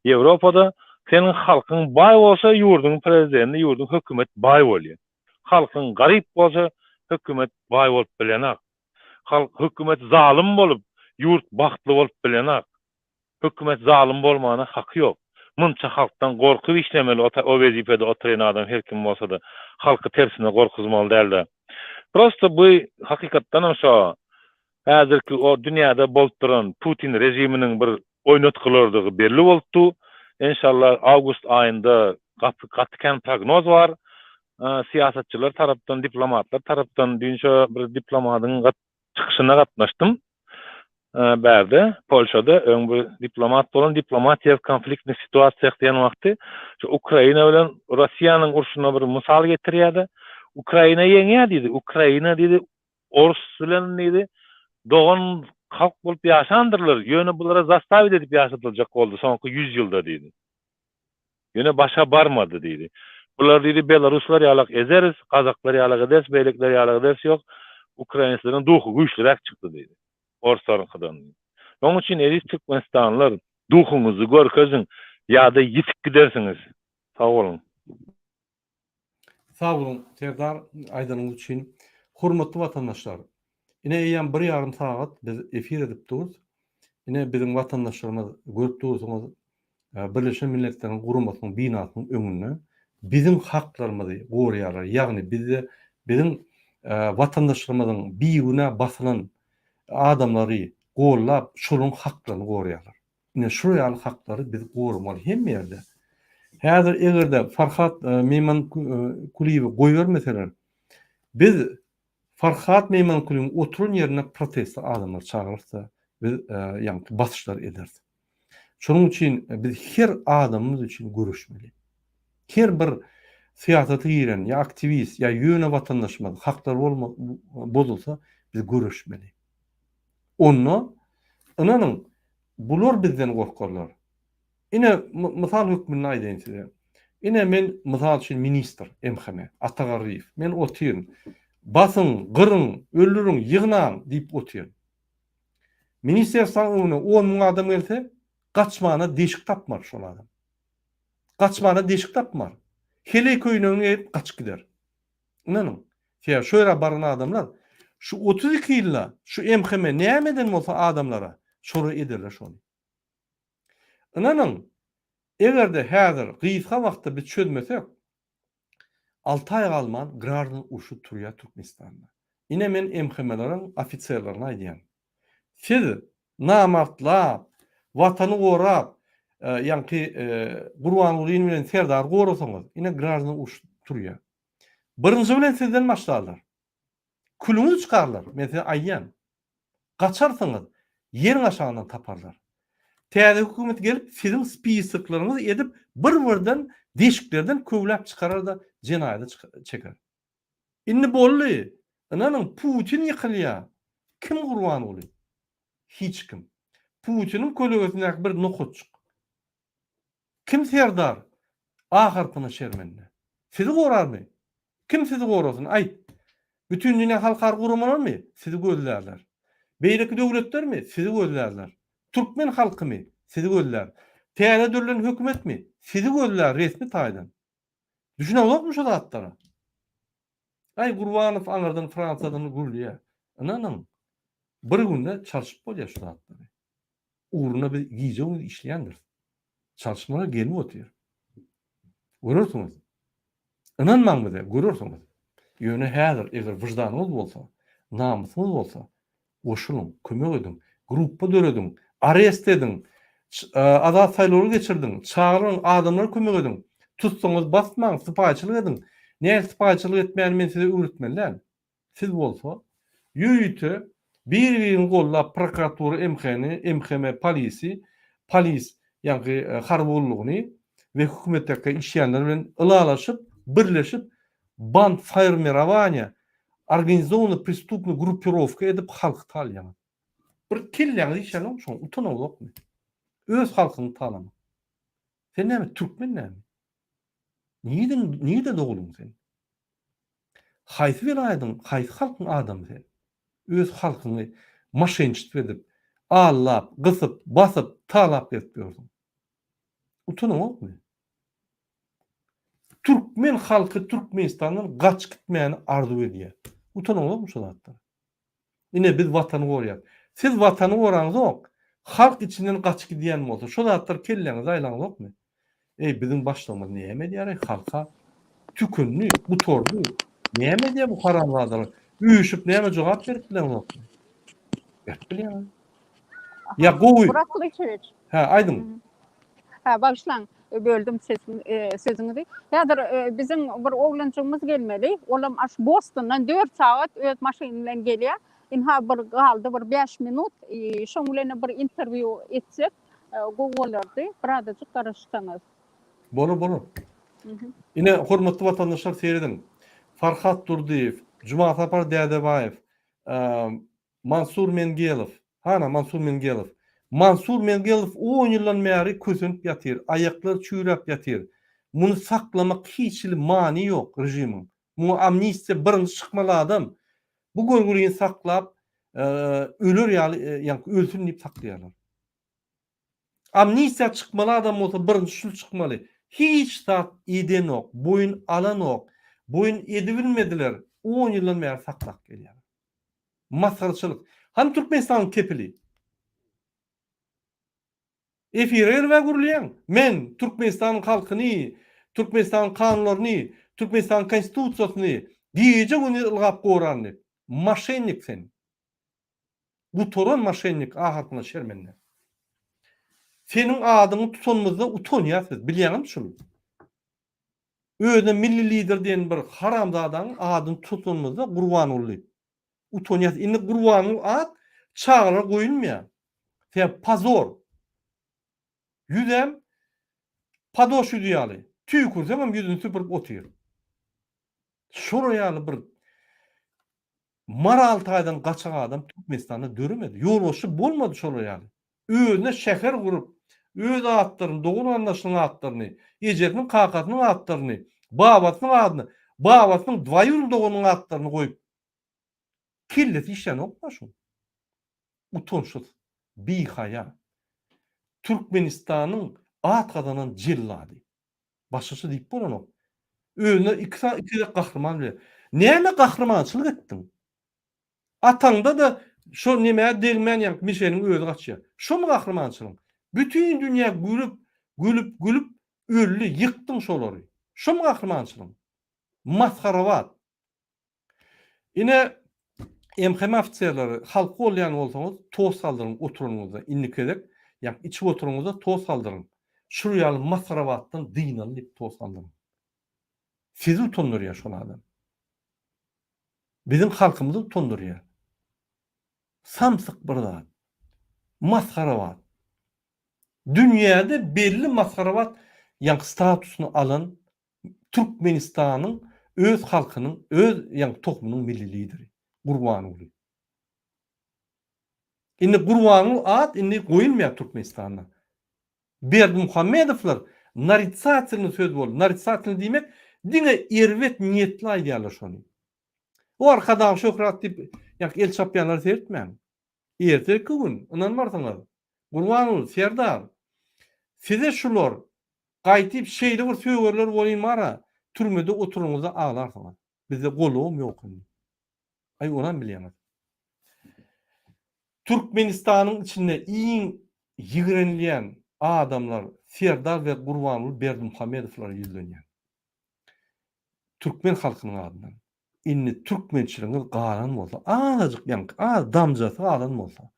Ýewropada seniň halkyň baý bolsa ýurduň prezidenti, ýurduň hökümet baý bolýar. Halkyň garyp bolsa hökümet baý bolup bilenak. Halk hökümet zalym bolup ýurt bagtly bolup bilenak. Hökümet zalym bolmana haky ýok. Munça halkdan gorkup işlemeli o wezipede oturyn adam her kim bolsada halky tersine gorkuzmaly dälde. Prosto bu hakykatdanam şo häzirki o dünýäde bolup duran Putin režiminiň bir oýnatgylardygy belli bolupdy. Enşalla awgust aýynda gaty gaty kän prognoz bar. Syýasatçylar tarapdan, diplomatlar tarapdan düýn şo bir diplomadyň çykyşyna gatnaşdym. Bärde, Polşada öň bir diplomat bolan diplomatiýa w konfliktnych situasiýah diýen wagty şu Ukraina bilen Russiýanyň urşuna bir mysal getirýärdi. Ukraina ýeňýär diýdi. Ukraina diýdi, Ors bilen diýdi, dogan halk bolup ýaşandyrlar, ýöne bulara zastawit edip ýaşadyljak boldy soňky ýüz ýylda diýdi. Ýöne başa barmady diýdi. Bular diýdi belaruslar ýalak ezeris, gazaklar ýalak ederis, beýlekiler ýalak ederis ýok, ukrainsleriň duhy güýçliräk çykdy diýdi. Orslaryňkydan diýdi. Şonuň üçin eziz türkmenistanlylar duhuňyzy görkeziň ýa-da ýitip gidersiňiz. Sag boluň. Sag boluň Serdar aýdanyňyz üçin. Hormatly watandaşlar, ine eýýäm bir ýarym sagat biz efir edip durus. Ine biziň watandaşlarymyz görüp dursuňyz Birleşen Milletleriň Guramasynyň binasynyň öňünde biziň haklarymyzy goraýarlar. Ýagny bizde biziň watandaşlarymyzyň bigünä basylan adamlary gollap şolaryň haklaryny goraýarlar. Ine şular ýaly haklary biz goramaly hemme ýerde. Häzir eger-de Farhat Meýmankulyýewi goýbermeseler, biz Farhat Meýmankulyýewiň oturan ýerine proteste adamlar çagyrarys-da, biz ýaňky basyşlar ederis. Şonuň üçin biz her adamymyz üçin göreşmeli. Her bir syýasata giren ýa aktiwist ýa ýöne watandaşymyz haklary bozulsa biz göreşmeli. Onda ynanyň bular bizden gorkarlar. Ine mysal hökmünde aýdaýyn size. Ine men mysal üçin ministr MHM Ata Garryýew. Men otyryn. Basyň, gyryň, öldüriň, ýygnaň diýip otyryn. Ministerstwanyň öňüne on müň adam gelse, gaçmana deşik tapmar şol adam. Gaçmana deşik tapmar. Heleý köýnegini geýip gaçyp gider. Ynanyň. Sebäbi şo ýere baran adamlar şu 32 ýylda şu MHM näme eden bolsa adamlara, şolar ederler şony. Ynanyň, eger-de häzir gysga wagtda biz çözmesek, Alty aý galman graždan urşy turýar Türkmenistanda. Ine men MHM-leriň ofiserlerine aýdýan. Siz namartlap, watany gorap, ýaňky Gurbangulyny bilen Serdary gorasaňyz, ine graždan urşy turýar. Birinji bilen sizden başlarlar. Külüňizi çykarlar, men size aýdýan. Gaçarsyňyz, ýeriň aşagyndan taparlar. Täze hökümet gelip siziň spisoklaryňyzy edip bir-birden deşiklerden köwläp çykarar-da jenaýata çeker. Indi boldy! Ynanyň Putin ýykylýar. Kim Gurbanguly? Hiç kim. Putiniň kölegesindäki bir nokatjyk. Kim Serdar? A harpyna şermende. Sizi gorarmy? Kim sizi gorasyn, aýt? Bütindünýä halkara guramalarmy? Sizi gözlärler. Beýleki döwletlermi? Sizi gözlärler. Türkmen halkymy? Sizi gözlär. Täze dörlen hökümetmi? Sizi gözlär resmi taýdan. Düşüneňzokmy şu zatlara? Aý Gurbanow aňyrdan Fransiýadan gürleýär. Ynanyň, bir günde çalşyp bolýar şu zatlary. Ugrunda biz gije-gündiz işleýändiris. Çalyşmalar gelip otyr. Görersiňiz. Ynanmaň bize, görersiňiz. Ýöne häzir eger wyždanyňyz bolsa, namysyňyz bolsa, goşulyň, kömek ediň, gruppa dörediň, arest ediň, azat saýlawlar geçirdiň, çagyryň, adamlara kömek ediň. Tutsaňyz basmaň, sypaýyçylyk ediň. Nähili sypaýyçylyk etmäni men size öwretmeli däl. Siz bolsa ýörite bir-birini gollap prokuratura MH-ni, MHM polisi, polis ýaňky harby gullugyny we hökümetdäki işleýänler bilen ylalaşyp, birleşip band formirowaniýa, organizowanyý prestupnyý gruppirowka edip halky talýaňyz. Bir kelläňiz işlänokmy şoň, utanaňzokmy? Öz halkyňy talamak. Sen näme türkmen näme? Nireden nirede doguldyň sen? Haýsy welaýadyň, haýsy halkyň adamy sen? Öz halkyňy maşençitw edip, allap, gysyp, basyp, talap gezip ýörsüň. Utanaňokmy? Türkmen halky Türkmenistandan gaçyp gitmäni arzuw edýär. Utanaňokmy şu zatdan? Ine biz watany gorýas. Siz watany goraňzok, halk içinden gaçyp gidýän bolsa, şo zatlar kelläňize aýlaňzokmy? Eý biziň başlygymyz näme edýäreý halka tükendi, gutardy. Näme edýär bu haramzadalar? Üýşüp näme jogap berip bileňzokmy? Berip bilýäňiz. Ýa gowy. Murat Gylyçewiç. Hä, aýdyň. Hä, bagyşlaň, böldüm sözüňizi. Häzir biziň bir oglanjygymyz gelmeli. Olam aş Bostondan 4 sagat öz maşyny bilen gelýär. Ynha bir galdy bir 5 minut. Şoň bilen bir interwýu etsek gowy bolardy. Birazajyk garaşsaňyz. Bolar, bolar. Ine, hormatly watandaşlar serediň. Farhat Durdyýew, Jumasapar Dädebaýew, Mansur Mengelow, hana Mansur Mengelow. Mansur Mengelow on ýyldan bäri kösenip ýatyr, aýaklary çüýräp ýatyr. Muny saklamak hiç hili many ýok režimiň. Muňa amnistiýa birinji çykmaly adam. Bu görgülini saklap öler ýaly ýaňky ölsün diýip saklaýarlar. Amnistiýa çykmaly adam bolsa birinji şul çykmaly. Hiç zat edenok, boýun alanok. Boýun edibilmediler, on ýyldan bäri saklap gelýärler. Masgaraçylyk. Hany Türkmenistanyň kepili? Efire gelib-ä gürleýäň. Men Türkmenistanyň halkyny, Türkmenistanyň kanunlaryny, Türkmenistanyň konstitusiýasyny gije-gündiz ylgap goran diýip. Moşennik sen. Gutaran moşennik ahyrkyna şermende. Seniň adyňy tutanymyzda utanýas biz, bilýäňizmi şuny? Özüne milli lider diýen bir haramzadaň adyny tutanymyzda Gurbanguly diýip. Utanýas. Indi Gurbanguly at çagalara goýulmaýar. Sebäbi pozor. Ýüzem padoş ýüzi ýaly. Tüýkürseňem ýüzüni süpürip otyr. Şolar ýaly bir moral taýdan gaçak adam Türkmenistanda döremedi. Ýolbaşçy bolmady şolar ýaly. Özüne şäher gurup, öz atlaryny, dogan-garyndaşynyň atlaryny, ejesiniň, kakasynyň atlaryny, babasynyň adyny, babasynyň dwaýurny doganynyň atlaryny goýup, kellesi işlänokmy şuň? Utançsyz, bihaýa. Türkmenistanyň at gazanan jellady. Başgaça diýip bolanok. Özüne iki sany iki gezek gahryman bilen. Näme gahrymançylyk etdiň? Ataňda-da şo nemä degmän ýaňky mişeniň özi gaçýar. Şomy gahrymançylygyň? Bütin dünýä gülüp, gülüp, gülüp öldi, ýykdyň şolary. Şomy gahrymançylygyň? Masgarabat. Ine MHM ofiserleri halky goldaýan bolsaňyz tost galdyryň oturanyňyzda indiki gezek ýa içip oturanyňyzda tost galdyryň. Şul ýaly masgarabatdan dynaly diýip tost galdyryň. Sizi utandyrýar şol adam. Biziň halkymyzy utandyrýar. Samsyk bir zat. Masgarabat. Dünýäde belli masgarabat ýaňky statusyny alan Türkmenistanyň öz halkynyň, öz ýaňky tohumynyň milli lideri Gurbanguly. Indi Gurbanguly at indi goýulmaýar Türkmenistanda. Berdimuhamedowlar naritsatelnyý söz boldy. Naritsatelnyý diýmek diňe erbet niýetli aýdýarlar şony. O Arkadag şöhrat diýip ýaňky el çapýanlara seretmäň. Erteki gün ynanmarsyňyz. Gurbanguly serdar size şular gaýtyp şeýle bir sögerler welin bara türmede oturanyňyzda aglarsyňyz. Bizde golawam ýok indi. Aý onam bilýäňiz. Türkmenistanyň içinde iň ýigrenilýän adamlar Serdar we Gurbanguly Berdimuhamedowlara ýüzlenýän. Türkmen halkynyň adyndan. Indi türkmençiligiňiz galan bolsa, azajyk ýaňky az damjasy galan bolsa,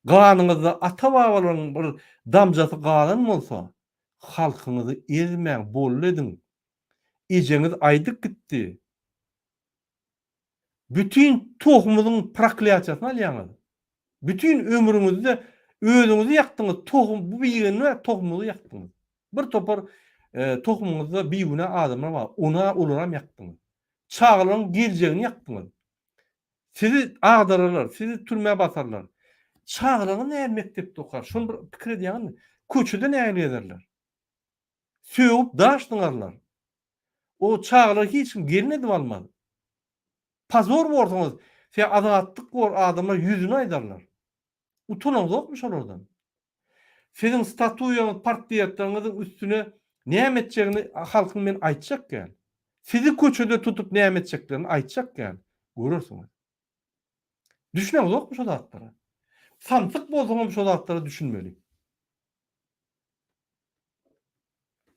ganyňyzda ata-babalaryň bir damjasy galan bolsa, halkyňyzy ezmäň, boldy ediň. Ejeňiz aýdyp gitdi. Bütin tohumyzyň proklýatiýasyny alýaňyz. Bütin ömrüňizde özüňizi ýakdyňyz, tohum bu bigünä tohumyňyzy ýakdyňyz. Bir topar tohumyňyzda bigünä adamlar bar, ona olaram ýakdyňyz. Çagalaryň geljegini ýakdyňyz. Sizi agdararlar, sizi türmä basarlar. Çagalaryňyz nähili mekdepde okar, şony bir pikir edýäňizmi? Köçede nähili gezerler? Sögüp daş zyňarlar. O çagalary hiç kim gelin edip almaz. Pozor borsuňyz, size azatlyk bor adamlar ýüzüne aýdarlar. Utanaňzokmy şolardan? Siziň statuýaňyz portretleriňiziň üstüne näme etjegini halkyň men aýtjak däl. Sizi köçede tutup näme etjeklerini aýtjak däl. Görersiňiz. Düşüneňzokmy şo zatlara? Samsyk bolsaňam şo zatlara düşünmeli.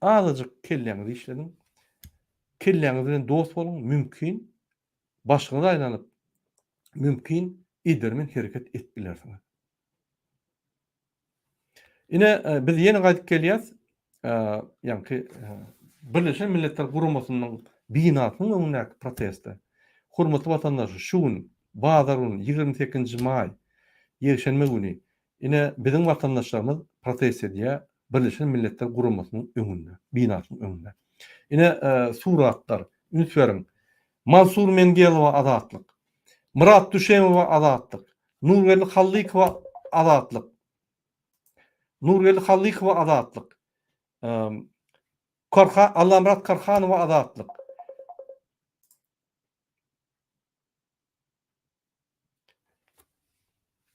Azajyk kelläňizi işlediň. Kelläňiz bilen dost boluň, mümkin başyňyz aýlanyp, mümkin edermen hereket edip bilersiňiz. Ine, e, biz ýene gaýdyp gelýäs. E, ýaňky e, Birleşen Milletler Guramasynyň binasynyň öňündäki proteste. Hormatly watandaşlar, şu gün bazar güni 28 maý, ýekşenbe güni Ine, biziň watandaşlarymyz protest edýär Birleşen Milletler Guramasynyň öňünde, binasynyň öňünde. Ine, suratlar, üns beriň. Mansur Mengelowa azatlyk. Myrat Düşemowa azatlyk. Nurgeldi Hallykowa azatlyk. Nurgeldi Hallykowa azatlyk. Korha Allamyrat Korhanowa azatlyk.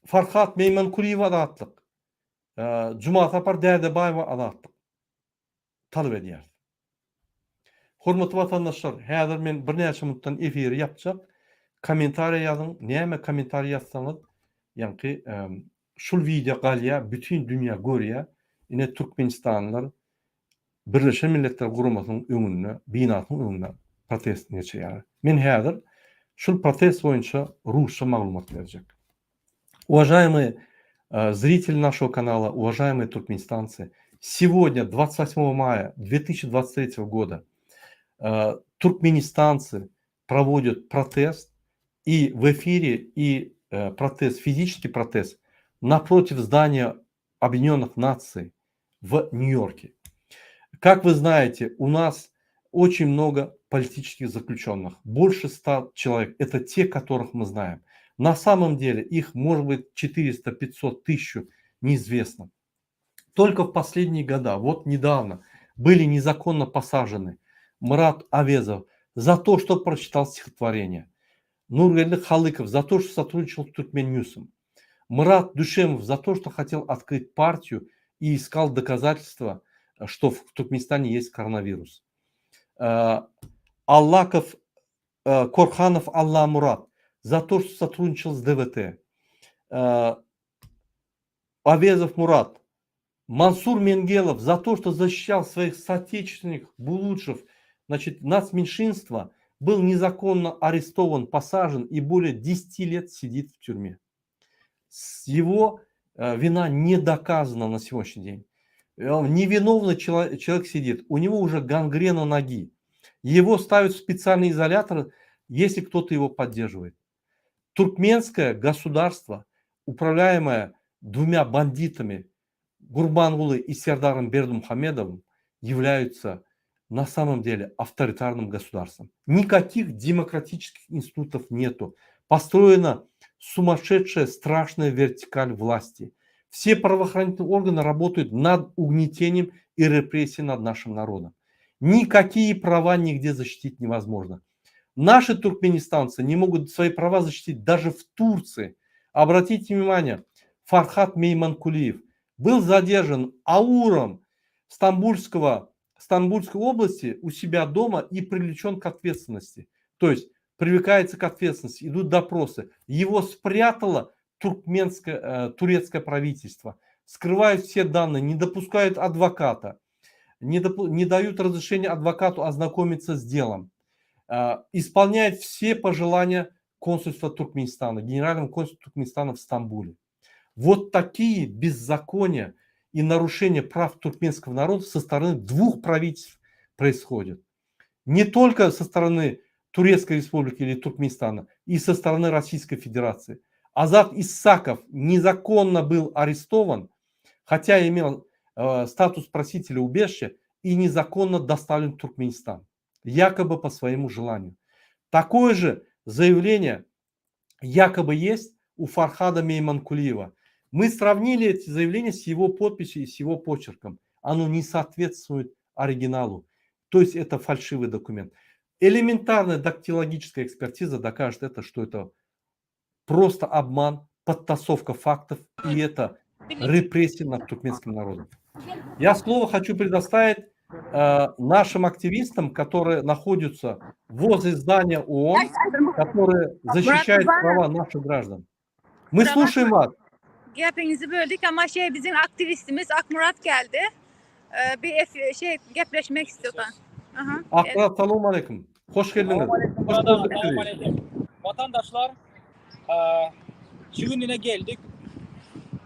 Farhat Meýmankulyýewa azatlyk. Jumasapar Dädebaýewa azatlyk talap edýäris. Hormatly watandaşlar, häzir men birnäçe minutdan efiri ýapjak. Kommentariýa ýazyň, näme kommentariýa ýazsaňyz, ýaňky şul wideo galýar, bütin dünýä görýär. Ine türkmenistanlylar Birleşen Milletler Guramasynyň öňünde, binasynyň öňünde protestini geçirýärler. Men häzir şul protest boýunça rusça maglumat berjek. Уважаемые зрители нашего канала, уважаемые туркменистанцы, сегодня, 28 мая 2023 года, туркменистанцы проводят протест и в эфире, и протест, физический протест напротив здания Объединенных Наций в Нью-Йорке. Как вы знаете, у нас очень много политических заключенных, больше 100 человек. Это те, которых мы знаем. На самом деле их может быть 400, 500, 1000, неизвестно. Только в последние года, вот недавно, были незаконно посажены Мурат Авезов за то, что прочитал стихотворение. Нургельды Халыков за то, что сотрудничал с Туркменньюсом. Мурат Душемов за то, что хотел открыть партию и искал доказательства, что в Туркменистане есть коронавирус. Э, Аллаков, э, Корханов Алла за то, что сотрудничал с ДВТ. Э, Авезов Мурат, Мансур Менгелов за то, что защищал своих соотечественников, булуджев, значит, нацменьшинства, был незаконно арестован, посажен и более 10 лет сидит в тюрьме. Его э, вина не доказана на сегодняшний день. Э, невиновный человек сидит, у него уже гангрена ноги. Его ставят в специальный изолятор, если кто-то его поддерживает. Туркменское государство, управляемое двумя бандитами, Гурбангулы и Сердаром Бердымухамедовым, являются на самом деле авторитарным государством. Никаких демократических институтов нету. Построена сумасшедшая, страшная вертикаль власти. Все правоохранительные органы работают над угнетением и репрессией над нашим народом. Никакие права нигде защитить невозможно. Наши туркменистанцы не могут свои права защитить даже в Турции. Обратите внимание, Фархат Мейманкулиев был задержан АУРом Стамбульского, Стамбульской области у себя дома и привлечен к ответственности. То есть привлекается к ответственности, идут допросы. Его спрятало туркменское, э, турецкое правительство. Скрывают все данные, не допускают адвоката, не, допу- не дают разрешения адвокату ознакомиться с делом. Э, исполняет все пожелания консульства Туркменистана, генерального консульства Туркменистана в Стамбуле. Вот такие беззакония и нарушения прав туркменского народа со стороны двух правительств происходят. Не только со стороны Турецкой республики или Туркменистана, и со стороны Российской Федерации. Азат Исаков незаконно был арестован, хотя имел э, статус просителя убежища и незаконно доставлен в Туркменистан, якобы по своему желанию. Такое же заявление якобы есть у Фархада Мейманкулиева. Мы сравнили эти заявления с его подписью и с его почерком. Оно не соответствует оригиналу. То есть это фальшивый документ. Элементарная дактилологическая экспертиза докажет это, что это просто обман, подтасовка фактов и это репрессии над туркменским народом. Я слово хочу предоставить э, нашим активистам, которые находятся возле здания ООН, которые защищают права наших граждан. Мы слушаем вас. Gepiňizi böldük ama şey bizim aktivistimiz Akmurat geldi. Ee, bir ef- şey gepleşmek istiyorlar. Aha. Akmurat salam aleýkum. Hoş geldiňiz. Hoş gördük sizi. Watandaşlar, şu gün ine geldik.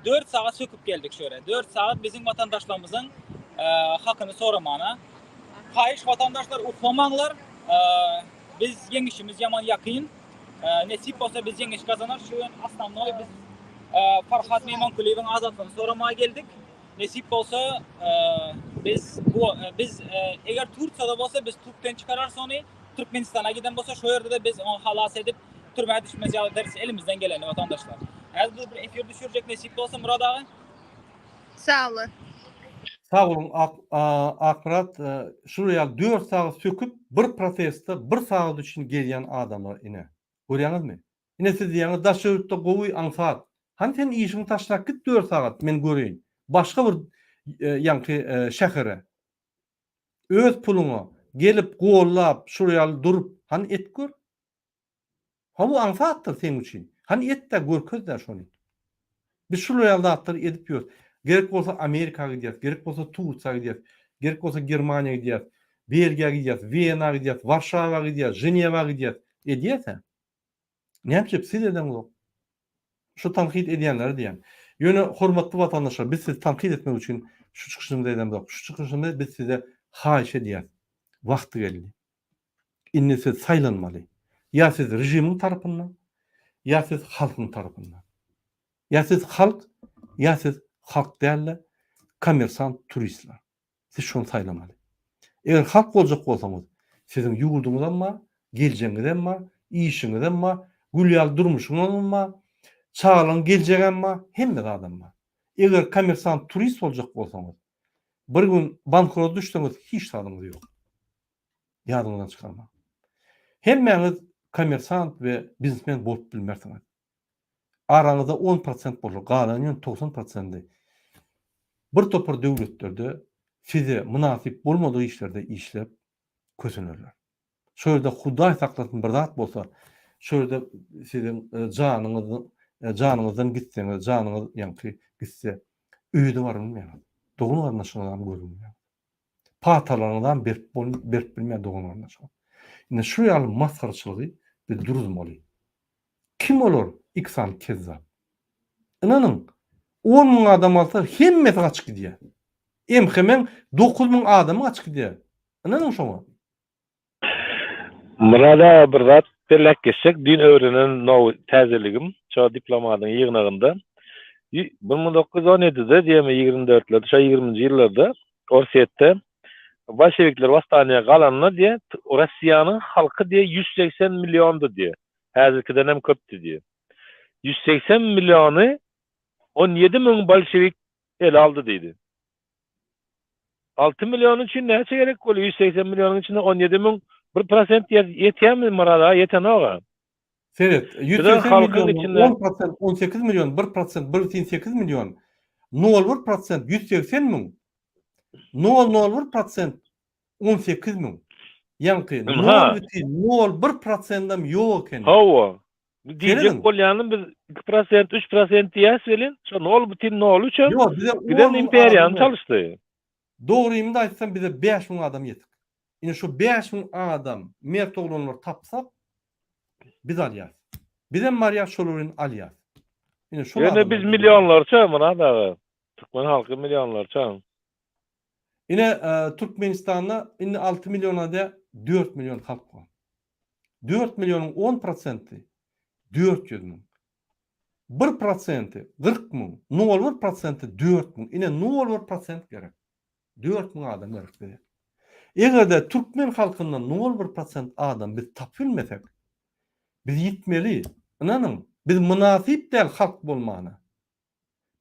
4 sagat söküp geldik şöyle. 4 sagat bizim watandaşlarymyzyň hakyny soramana. Haýyş watandaşlar uklamaňlar. Biz ýeňişimiz ýaman ýakyn. Nesip bolsa biz ýeňiş gazanar. Şu gün osnownoý biz Farhat Meýmankulyýewiň azatlygyny soramaga geldik. Nesip bolsa biz bu biz eger Turkiýada bolsa biz Türkden çykararys ony. Türkmenistana giden bolsa şo ýerde-de biz ony halas edip türmä düşmez ýaly ederis elimizden geleni watandaşlar. Häzir biz bir efir düşürjek nesip bolsa Murad aga. Sag boluň. Sag boluň Akmyrat şular ýaly 4 sagat söküp bir proteste bir sagat üçin gelýän adamlar ine. Görýäňizmi? Ine siz diýýäňiz daşary ýurtda gowy aňsat. Hany sen işiňi taşlap git 4 sagat men göreýin. Başga bir ýaňky şähere. Öz puluňa. Gelip gollap şul ýaly durup hany et gör. Hawa aňsatdyr seň üçin. Hany et-de görkez-dä şony. Biz şular ýaly zatlary edip ýörüs. Gerek bolsa Amerika gidýäs, gerek bolsa Tursiýa gidýäs, gerek bolsa Germaniýa gidýäs, Belgiýa gidýäs, Wena gidýäs, Warşawa gidýäs, Ženewa gidýäs. Edýäs-ä. Näme üçin siz edeňzok? Şu tankyt edýänlere diýýän. Ýöne hormatly watandaşlar biz sizi tankyt etmek üçin şu çykyşymyzy edemzok. Şu çykyşymyzy biz size haýyş edýäs. Wagty geldi. Indi siz saýlanmaly. Ýa siz režimiň tarapynda, ýa siz halkyň tarapynda. Ýa siz halk, ýa siz halk däl-de, kommersant turistler. Siz şony saýlamaly. Eger halk boljak bolsaňyz, siziň ýurduňyzam bar, geljegiňizem bar, işiňizem bar, gül ýaly durmuşyňyzam bar, çagalaryň geljegem bar, hemme zadam bar. Eger kommersant turist boljak bolsaňyz, bir gün bankrota düşseňiz hiç zadyňyz ýok. Ýadyňyzdan çykarmaň. Hemmäňiz kommersant we biznesmen bolup bilmersiňiz. Araňyzda on prosent bolar, galan ýöne 90 prosendi bir topar döwletlerde size mynasyp bolmadyk işlerde işläp kösenerler. Şo ýerde Hudaý saklasyn bir zat bolsa, şo ýerde siziň janyňyz janyňyzdan gitseňiz, janyňyz ýaňky gitse, öýe-de baryp bilmeýäňiz. Dogan-garyndaşyňyzam görüp bilmeýäňiz. Patalaryňyzam berip berip bilmeýär dogan-garyndaşyňyz. Indi şu ýaly masgaraçylygy biz duruzmaly. Kim olar iki sany kezzap? Ynanyň, 10 müň adam alsa hemmesi gaçyp gidýär. MHM-iň 9000 adamy gaçyp gidýär. Ynanyň şoňa. Myrat aga bir zat belläp geçsek, düýn öwrenen nowy täzeligim, şo diplomadyň ýygnagynda 1917-de diýemi 24-lerde, şo ýigriminji ýyllarda Orsýetde bolşewikler wostaniýa galanda diýe, Russiýanyň halky diýe 180 milliondy diýe, häzirkidenem köpdi diýe. 180 milliony 17 müň bolşewik ele aldy diýdi. 6 million üçin näçe gerek bolýar? 180 millionyň içinde 17 müň, 1% ýetýärmi Myrat aga? Ýetenok-a. Seret, 180 millionyň 10 prosent, 18 million, 1 prosent, 1,8 million, 0,1 prosent, 180 müň, 0,01 prosent, 18 müň. Ýaňky 0,01 prosendem ýok ekeni. Hawa. Diýjek bolýanym biz 2 prosent, 3 prosent diýýäs welin, şo 0,03 hem Ýok, bize giden imperiýany çalyşdy. Dogrymy-da aýtsam bize 5000 adam ýetik. Ine şu 5000 adam mert oglanlary tapsak biz alýas. Bizem barýas şolar bilen alýas. Ine şol Ýöne biz millionlarça Myrat aga. Türkmen halky millionlarça. Ine Türkmenistanda indi 6 milliona dä 4 million halk bar. 4 millionyň 10 prosenti 400 müň. 1 prosenti 40 müň, 0,1 prosenti 4 müň. Ine 0,1 prosent gerek. 4 müň adam gerek bize. Eger-de türkmen halkyndan 0,1 prosent adam biz tapyp bilmesek, biz ýitmeli. Ynanyň, biz mynasyp däl halk bolmana.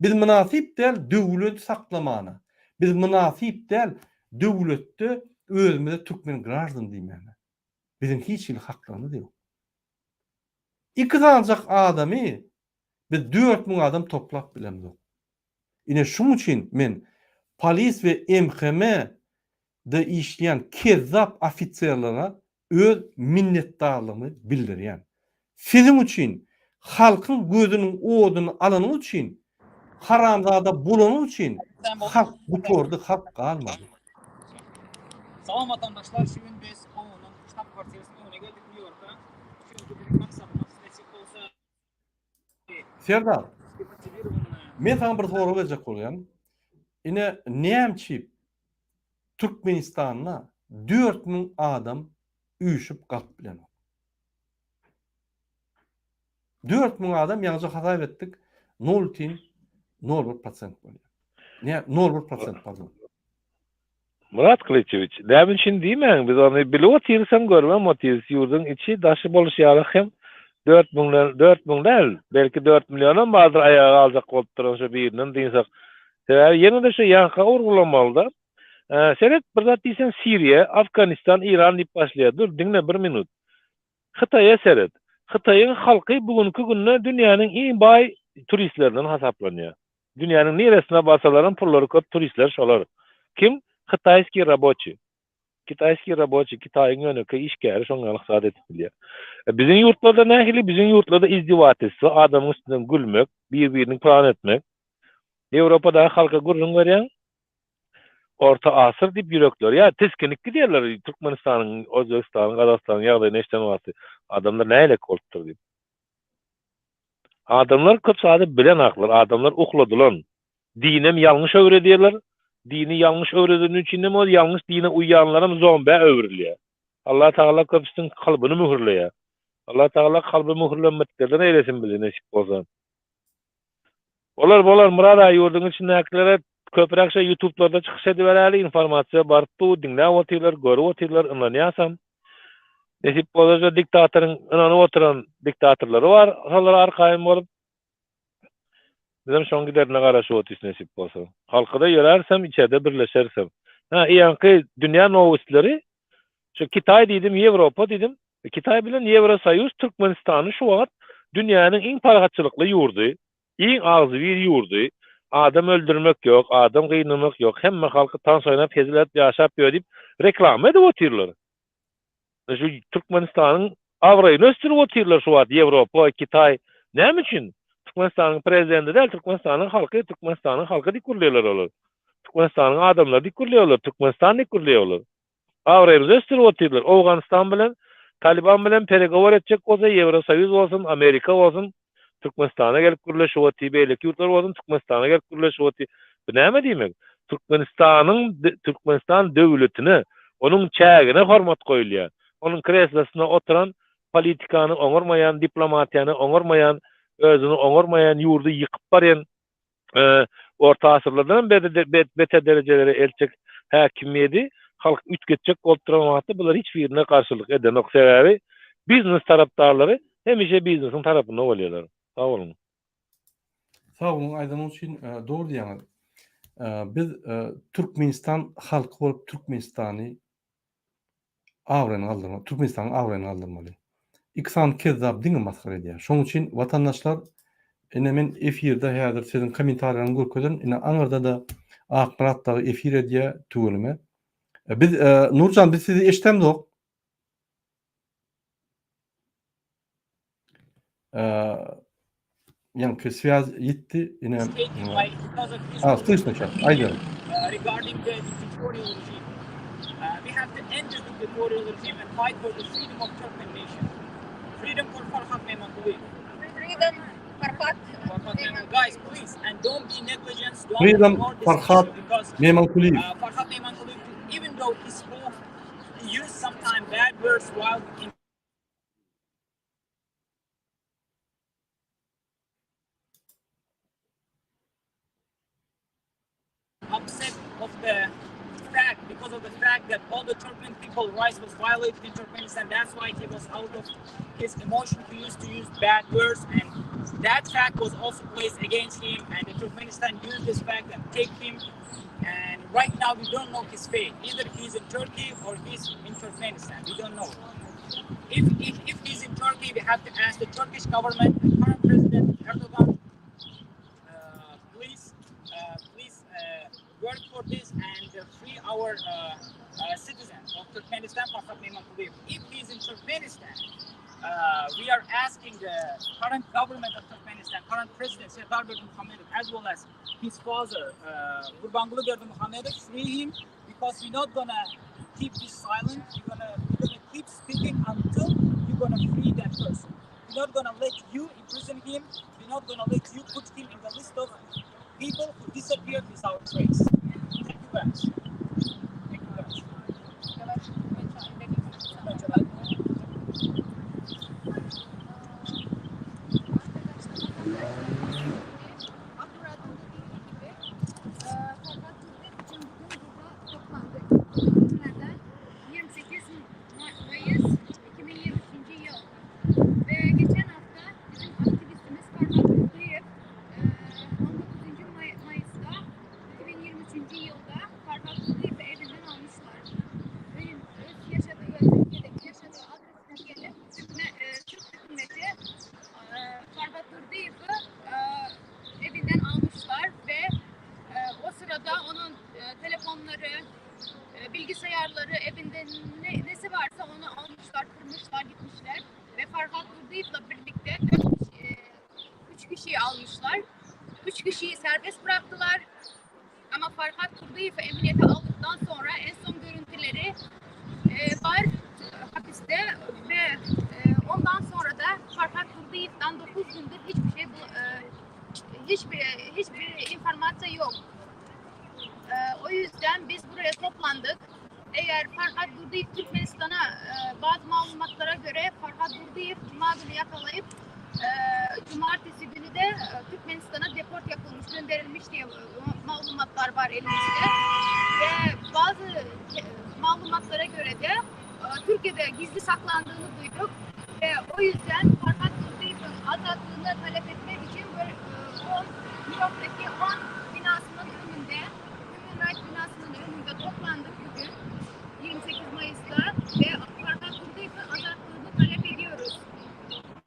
Biz mynasyp däl döwledi saklamana. Biz mynasyp däl döwletde özümize türkmen graždan diýmäne. Biziň hiç hili haklygymyz ýok. Iki sanyjak adamy biz 4000 adam toplap bilemzok. Ine şuň üçin men polis we MHM de işleýän kezzap ofiserlere öz minnetdarlygymy bildirýän. Siziň üçin, halkyň gözüniň oduny alanyňyz üçin, haramzada bolanyňyz üçin halk gutardy, halk galmady. Salam watandaşlar, şu gün biz OON-yň ştab kwartirasynyň öňüne geldik Nýu-Ýorka. Şu günki biziň maksadymyz nesip bolsa Serdar, men saňa bir sorag berjek bolýan. Ine, näme üçin Türkmenistanda 4000 adam üýşüp galyp bilenok? 4000 adam ýaňyja hasap etdik, 0,01 prosent bolýar. Ne, 0,1 prosent, pardon. Myrat Gylyçewiç, näme üçin diýmäň, biz ony bilip otyrysam, görübem otyrys, ýurduň içi, daşy boluşy ýaly hem dört müňden, 4000 däl, belki dört millionam bardyr aýaga galjak bolup duran şo birinden dynsak. Sebäbi ýene-de şo ýaňka urgulamaly-da. Seret, bir zat diýseň Siriýa, Afganistan, Eýran diýip başlaýar. Dur, diňle bir minut. Hytaýa seret. Hytaýyň halky bu günki günde dünýäniň iň baý turistlerinden hasaplanýar. Dünýäniň niresine barsalaram pullary köp turistler şolar. Kim? Hytaýskiý raboçiý. Kitaýskiý raboçiý, Kitaýyň ýönekeý işgäri şoň ýaly zat edip bilýär. E, biziň ýurtlarda nähili? Biziň ýurtlarda izdewatelstwo, adamyň üstünden gülmek, bir-birini plan etmek. Ýewropadaky halka gürrüň berýäň, Orta asyr diýip ýürekleri ýa tisginip gidýärler Türkmenistanyň, Özbegistanyň, Gazagystanyň ýagdaýyny eşiden wagty. Adamlar nähilek bolupdyr diýip. Adamlar köp zady bilenaklar, adamlar ukladylan. Dinem ýalňyş öwredýärler. Dini ýalňyş öwredeni üçinem ol ýalňyş dine uýýanlaram zombä öwrülýär. Allah Tagala köpüsiniň kalbyny möhürleýär. Allah Tagala kalby möhürlenmediklerden eýlesin bizi nesip bolsa. Bolar bolar Myrat aga ýurduň içindäkilere köpräk şo ýutublarda çykyş ediberäli informasiýa baryp dur diňläp otyrlar görüp otyrlar ynanýasam nesip bolsa şo diktatoryň ynanyp oturan diktatorlary bar şolara arkaýyn bolup bizem şoň giderine garaşyp otyrys nesip bolsa halkyda ýörärsem içerde birleşerisem ha ýaňky dünýä nowostleri şu kitaý diýdim ýewropa diýdim Kitaý bilen Ýewrosoýuz Türkmenistany şu wagt dünýäniň iň parahatçylykly ýurdy, iň agzybir ýurdy, adam öldürmek ýok, adam gynamak ýok, hemme halky tans oýnap hezil edip ýaşap ýör diýip reklama edip otyrlar. Şu Türkmenistanyň abraýyny ösdürip otyrlar şu wagt Ýewropa, Kitaý. Näme üçin? Türkmenistanyň prezidenti däl, Türkmenistanyň halky, Türkmenistanyň halky diýip gürleýärler olar. Türkmenistanyň adamlary diýip gürleýärler, Türkmenistan diýip gürleýärler. Abraýymyzy ösdürip otyrlar. Owganystan bilen, Taliban bilen peregowor etjek bolsa Ýewrosoýuz bolsun, Amerika bolsun, Türkmenistana gelip gürleşip otyr, beýleki ýurtlar bolsun Türkmenistana gelip gürleşip otyr. Bu näme diýmek? Türkmenistanyň Türkmenistan döwletine, onuň çägine hormat goýulýar. Onuň kreslosynda oturan politikany oňarmaýan, diplomatiýany oňarmaýan, özüni oňarmaýan, ýurdy ýykyp barýan orta asyrlardan hem beter derejelere eltjek häkimiýedi halk üýtgetjek bolup duran wagtda bular hiç birine garşylyk edenok. Sebäbi biznes tarapdarlary hemişe biznesiň tarapynda bolýarlar. Sag boluň. Sag boluň aýdanyňyz üçin dogry diýýäňiz. Biz Türkmenistan halky bolup Türkmenistany abraýyny galdyrmaly, Türkmenistanyň abraýyny galdyrmaly. Iki sany kezzap diňe masgara edýär. Şonuň üçin watandaşlar, ine men efirde häzir siziň kommentariýalaryňyzy görkezerin, ine aňyrda-da Akmyrat dagy efir edýär tüweleme. Biz Nurjan biz sizi eşidemzok. Ýaňky swýaz ýitdi. Ine. Ha, slyşno şas. Aýdyň. Regarding the dictatorial regime. Uh, we have to end this dictatorial regime and fight for the freedom of Turkmen nation. Freedom for Farhad Mehmankuliyev. Freedom Farhad. Farhad Mehman. Guys, please, and don't be negligent. Don't Freedom ignore this Farhad issue because Mehmankuliyev. uh, Farhad Mehmankuliyev, even though he spoke, he used sometimes bad words while in upset of the fact because of the fact that all the Turkmen people rights was violated in Turkmenistan. That's why he was out of his emotion. He used to use bad words, and that fact was also placed against him. And the Turkmenistan used this fact and take him. And right now we don't know his fate. Either he's in Turkey or he's in Turkmenistan. We don't know. If, if, if he's in Turkey, we have to ask the Turkish government, the current president Erdogan, uh, please, uh, please uh, work for this and uh, free our uh, uh, citizens of Turkmenistan, Farhad Mehmankuliyev. If he's in Turkmenistan, uh, we are asking the current government of Turkmenistan, current president Serdar Berdimuhamedov, as well as his father, uh, Gurbanguly Berdimuhamedov, free him because we're not gonna keep this silent. We're gonna we're gonna keep speaking until you're gonna free that person. We're not gonna let you imprison him. We're not gonna let you put him in the list of people who disappeared without trace. Thank you guys. Thank you guys. Akmurat'ın dediği gibi e, Ferhat Turgut için bugün burada toplandık. Günlerden 28 Mayıs 2023 yıl. Ve geçen hafta bizim aktivistimiz Ferhat Turguyev e, 19 May Mayıs'ta 2023 yılda Ferhat almışlar. Üç kişiyi serbest bıraktılar. Ama Farhat Turdiyevi emniyete aldıktan sonra en son görüntüleri e, var hapiste ve e, ondan sonra da Farhat Turdiyev'den 9 gündür hiçbir şey e, hiçbir hiçbir informasyon yok. E, o yüzden biz buraya toplandık. Eğer Farhat Durdiyev Türkmenistan'a e, bazı malumatlara göre Farhat Durdiyev Cuma günü yakalayıp e, Cumartesi günü de e, Türkmenistan'a deport yapılmış, gönderilmiş diye e, malumatlar var elimizde. Ve bazı e, malumatlara göre de e, Türkiye'de gizli saklandığını duyduk. Ve o yüzden Farhat Durdiyev'in azatlığını talep etmek için böyle, e, 10, New York'taki 10 binasının önünde, Human Rights binasının önünde toplandık bugün 28 Mayıs'ta ve Farhat Durdiyev'in azatlığını talep ediyoruz.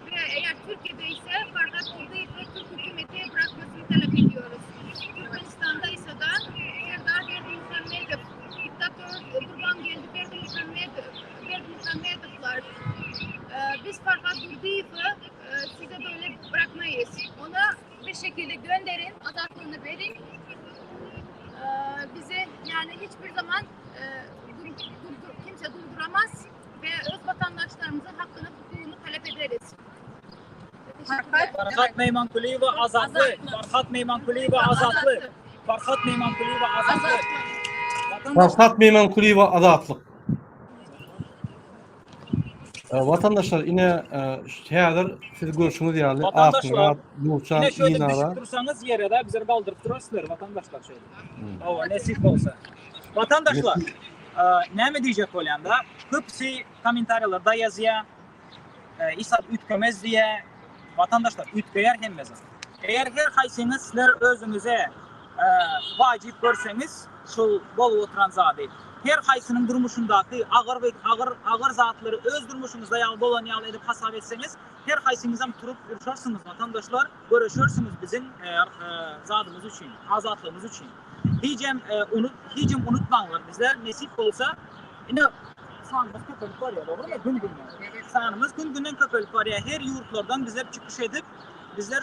Ve eğer Türkiye'de ise Farhat Durdiyev'i Türk hükümeti bırakmasını talep ediyoruz. Türkmenistan'da ise da Serdar Berdimuhamedov, diktatör Gurbangeldi Berdimuhamedov, Berdimuhamedovlar. Ee, biz Farhat Durdiyev'i e, size böyle bırakmayız. Ona bir şekilde gönderin, azatlığını verin. Ee, bizi yani hiçbir zaman e, dur, durdur, kimse durduramaz ve öz vatandaşlarımızın hakkını, hukukunu talep ederiz. Farhat Meymankuliyewa azatlyk. Farhat Meymankuliyewa azatlyk. Farhat Meymankuliyewa azatlyk. Farhat Meymankuliyewa azatlyk. Watandaşlar ine häzir siz görşüňiz ýaly Watandaşlar, Akmyrat, Nurçan, ine şöyle Inara düşüp dursaňyz ýere de bizleri galdyryp durarsylar watandaşlar şöyle. Hawa, nesip bolsa. Watandaşlar, näme diýjek bolýan-da, köpüsi kommentariýalarda ýazýar, Isat üýtgemez diýýär. Watandaşlar, üýtgeýär hemme zat. Eger her haýsyňyz sizler özüňize wajyp görseňiz, şul bolup oturan zady, her haýsynyň durmuşyndaky agyr we agyr agyr zatlary öz durmuşyňyzda ýaly bolan ýaly edip hasap etseňiz, her haýsyňyzam turup urşarsyňyz watandaşlar, göreşersiňiz biziň zadymyz üçin, azatlygymyz üçin. Hijem unut hijem unutmaňlar bizler nesip bolsa ine sanymyz köpelip barýar dogrymy gün günden. Sanymyz gün günden köpelip barýar her ýurtlardan bizler çykyş edip bizler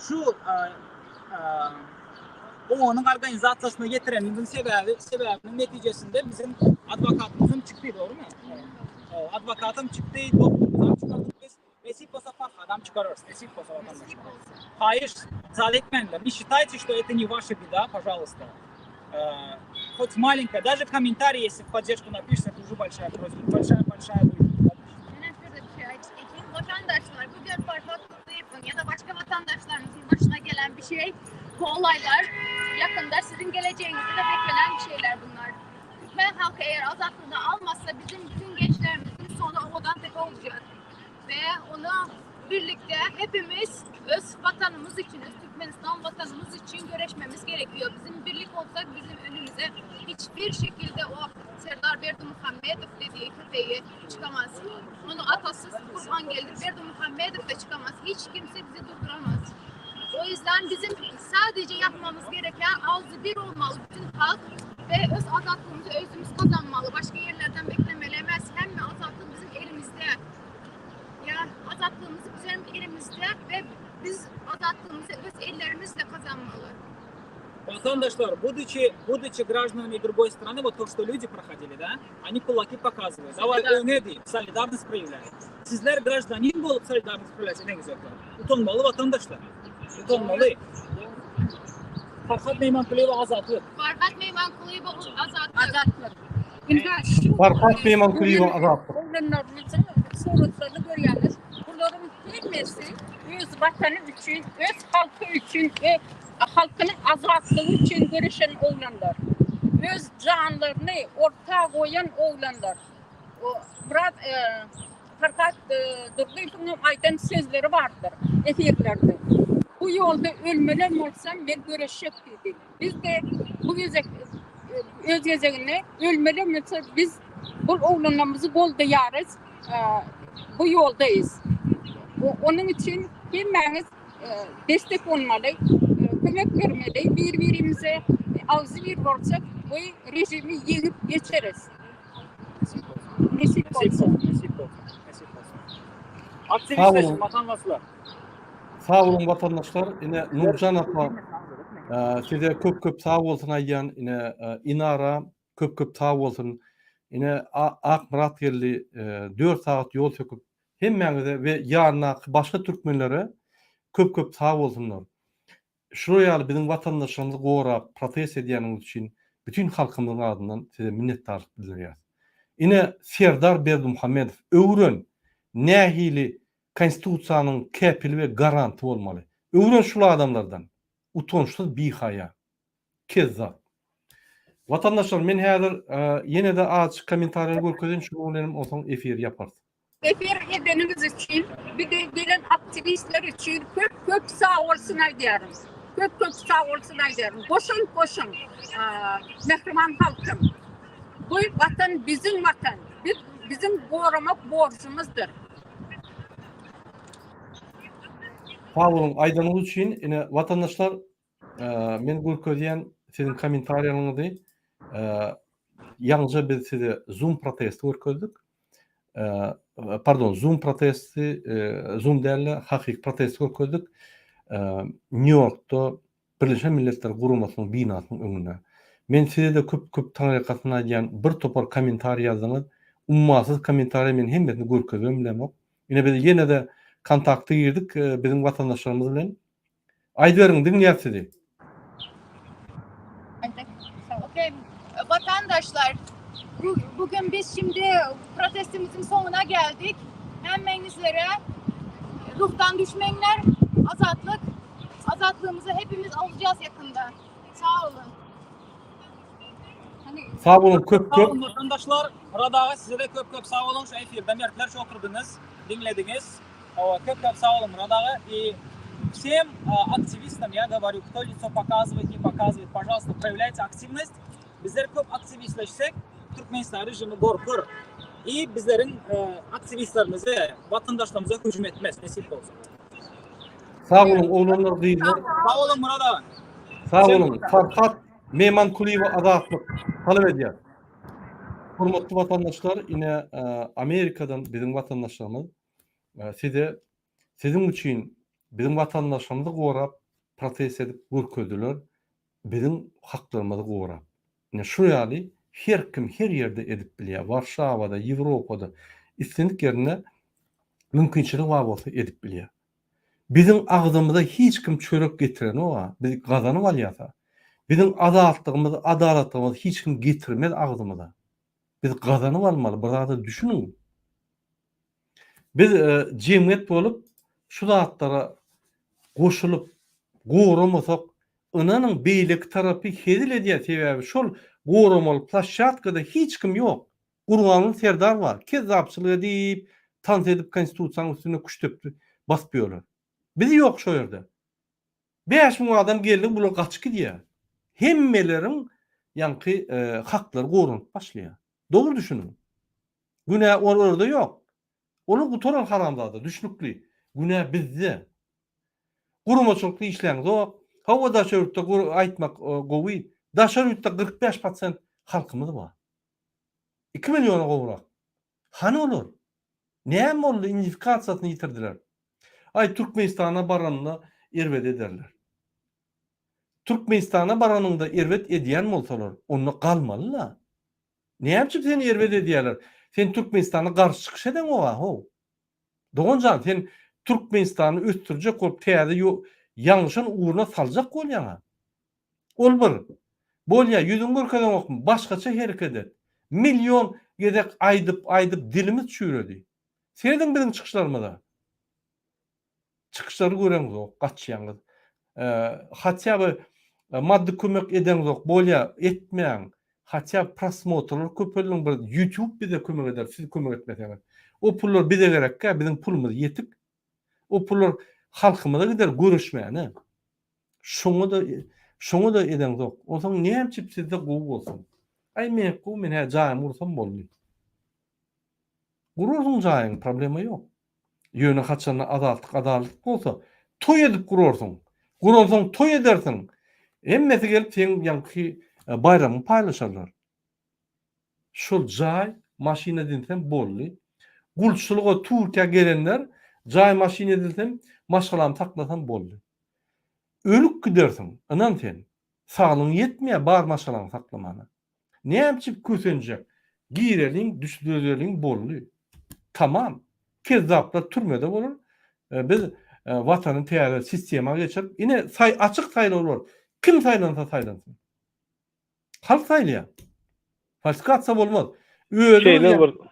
şu OON-yň organizasiýasyna getirenimiziň sebäbi sebäbiniň netijesinde biziň adwokatymyzam çykdy dogrymy? Adwokatym çykdy, doktorymyzam çykardyk biz. Nesip bolsa Farhadam çykararys, nesip bolsa watandaşlar. Haýyş, zat etmäňler. Ne считайте, что это не ваша беда, пожалуйста. Хоть маленькая, даже комментарий, если в поддержку напишешь, это уже большая просьба, большая, большая будет помощь. Menem şurada bir şey aýdyp geçeýin. Watandaşlar, bugün Farhad Durdyýewiň ýa-da başga watandaşlarymyzyň başyna gelen bir şey, bu olaylar yakında siziň gelecegiňizde de beklenen bir şeyler bunlar. Türkmen halky eger azatlygyny almasa, bizim bütün gençlerimizin sonu Owadantepe olacak. Ve onu birlikte hepimiz öz vatanımız için, öz Türkmenistan vatanımız için göreşmemiz gerekiyor. Bizim birlik olsak bizim önümüze hiçbir şekilde o Serdar Berdimuhamedov dediği köpeği çıkamaz. Onu atası Kurbangeldi Berdimuhamedov da çıkamaz. Hiç kimse bizi durduramaz. O yüzden bizim sadece yapmamız gereken ağzı bir olmalı bütün halk ve öz azatlığımızı özümüz kazanmalı. Başka yerlerden beklemelemez. Hem azatlık bizim elimizde. Ya azatlığımız bizim elimizde ve biz azatlığımızı öz ellerimizle kazanmalı. Watandaşlar, будучи, будучи гражданами другой страны, вот то, что люди проходили, да, они кулаки показывают. Давай, öňe diýip, solidarность проявляют. Sizler гражданин bolup solidarность проявлять edeňizoklar. Utanmaly watandaşlar. Utanmaly. Farhat Meýmankulyýewa azatlyk. Farhat Meýmankulyýewa azatlyk. Azatlyk. Indi şu Farhat Meýmankulyýewa azatlyk. Oglanlarymyzyň suratlaryny görýäňiz. Bularyň hemmesi öz watany üçin, öz halky üçin, halkynyň azatlygy üçin göreşen oglanlar. Öz janlaryny orta goýan oglanlar. Myrat Farhat Durdyýewiň aýdan sözleri bardyr efirlerde. Bu ýolda ölmelem bolsam men göreşjek diýdi. Biz-de bu gezek öz gezeginde ölmelem bolsa biz bul oglanlarymyzy goldaýarys, bu ýoldaýys. Onuň üçin hemmäňiz destek bolmaly, kömek bermeli, bir-birimize agzybir bolsak bu režimi ýeňip geçeris. Nesip bolsa. Nesip bolsa. Nesip bolsa. Aktiwistleşiň, watandaşlar. Sag boluň watandaşlar. Ine Nurjan apa size köp köp sag bolsun aýdýan. Ine Inara köp köp sag bolsun. Ine Akmyrat geldi 4 sagat ýol söküp hemmäňize we ýanyndaky başga türkmenlere köp köp sag bolsunlar. Şular ýaly biziň watandaşlarymyzy gorap protest edýäniňiz üçin bütin halkymyzyň adyndan size minnetdarlyk bildirýäris. Ine Serdar Berdimuhamedow öwren nähili konstitusiýanyň kepili we garanty bolmaly. Öwren şul adamlardan. Utançsyz bihaýa. Kezzap. Watandaşlar men häzir ýene-de azjyk kommentariýalary görkezeýin şunuň bilenem onsoň efiri ýaparys. Efir edeniňiz üçin bize gelen aktiwistler üçin köp köp sag bolsun aýdýaryn. Köp köp sag bolsun aýdýaryn. Goşant goşuň mähriban halkym. Bu watan biziň watan. Biz biziň goramak borjumyzdyr. Sag boluň aýdanyňyz üçin ine watandaşlar men görkezýän siziň kommentariýaňyzy ýaňyja biz size zoom protesti görkezdik. Pardon, zoom protesti, zoom däl-de, hakyky protesti görkezdik. Nýu-Ýorkda Birleşen Milletler Guramasynyň binasynyň öňünde. Men size-de köp-köp taňryýalkasyn aýdýan, bir topar kommentariý ýazdyňyz. Ummasyz kommentariýa men hemmesini görkezibem bilemok. Ine biz ýene-de kontakta girdik biziň watandaşlarymyz bilen. Aýdyberiň, diňleýäs sizi. Okey, vatandaşlar, bu, bugün biz şimdi protestimizin sonuna geldik. Hemmenizlere ruhtan düşmeňler, azatlyk, azatlığımızı hepimiz alacağız yakında. Sağ olun. Sag boluň köp Sag köp. bolun watandaşlar. Murad aga size de köp köp sag boluň şu efirde mertlerçe oturdyňyz, diňlediňiz. Hawa köp köp sag boluň Murad aga. I всем aktiwistam я говорю, кто лицо показывает, не показывает, пожалуйста, проявляйте aktiwnost. Bizler köp aktiwistleşsek, Türkmenistan režimi gorkar. I bizleriň aktiwistlerimize, watandaşlarymyza hüjüm etmez, nesip bolsa. Sag boluň oglanlar gyzlar. Sag boluň Murad aga. Sag boluň. Farhat Memankulyýewa azatlyk talap edýär. Hormatly watandaşlar, ine Amerikadan biziň watandaşlarymyz size siziň üçin biziň watandaşlarymyzy gorap protest edip görkezdiler. Biziň haklarymyzy gorap. Ine şu ýaly her kim her ýerde edip bilýär. Warşawada, Ýewropada, islendik ýerinde mümkinçiligi bar bolsa edip bilýär. Biziň agzymyza hiç kim çörek getirenok-a, biz gazanyp alýas-a. Biziň azatlygymyzy, adalatlygymyzy hiç kim getirmez agzymyza. Biz gazanyp almaly, bir zada düşüniň. Biz jemgyýet bolup şu zatlara goşulyp goramasak, ynanyň beýleki tarapy hezil edýär, sebäbi şol goramaly ploşşatkada hiç kim ýok. Gurbanguly Serdar bar, kezzapçylyk edip, tans edip konstitusiýanyň üstünde küştdepdi basyp ýörler. Biz ýok şo ýerde. 5000 adam geldi, bular gaçyp gidýär. Hemmeleriň ýaňky haklary goranyp başlaýar. Dogry düşüniň. Günä olarda ýok. Olar gutaran haramzada, düşnükli. Günä bizde. Guramaçylykly işläňzok. Hawa daşary ýurtda aýtmak gowy. Daşary ýurtda 45 prosent halkymyz bar. 2 milliona gowrak. Hany olar? Näme boldy indifikasiýasyny ýitirdiler. Aý Türkmenistana baranynda erbet ederler. Türkmenistana baranyňda erbet edýän bolsalar, onda galmaly-la. Näme üçin seni erbet edýärler? Sen Türkmenistana garşy çykyş edeňoga how. Doganjan sen Türkmenistany ösdürjek bolup täze ýalňyşan ugruna saljak bolýaňa. Ol bir. Bolýa ýüzüňi görkezeňokmy başgaça hereket et. Million gezek aýdyp aýdyp dilimiz çüýredi. Serediň biziň çykyşlarymyza. Çykyşlary göreňzok, gaçýaňyz. Hatýa by maddy kömek edeňzok, bolýa, etmäň. Hatýa prosmotrlar köpeldiň bir YouTube bize kömek eder, siz kömek etmeseňiz. O pullar bize gerekkä, biziň pulumyz ýetik. O pullar halkymyza gider göreşmäne. Şoňa-da şoňa-da edeňzok. Onsoň näme üçin sizde gowy bolsun? Aý meňki gowy, men hä jaýymy gursam boldy. Gurarsyň jaýyňy, problema ýok. Ýöne haçanda azatlyk adalatlyk bolsa, toý edip gurarsyň. Guransoň toý edersiň. Hemmesi gelip seň ýaňky e, baýramyňy paýlaşarlar. Şol jaý, maşyn edinseň boldy. Gulçulyga Türkiýä gelenler. Jaý maşyn edinsem, maşgalamy saklasam boldy. Ölüp gidersiň, ynan sen. Saglygyň ýetmeýär bar maşgalaňy saklamana. Nämçe kösenjek. Gireliň, düzeliň boldy. Tamam. Kezzaplar türmede bolar. Biz watany täze sistema geçirip, ine saý açyk saýlaw bolar. Kim saýlansa saýlansyn. Halk saýlaýar. Falsifikasiýa bolmaz. Özüňiz Şeýle bir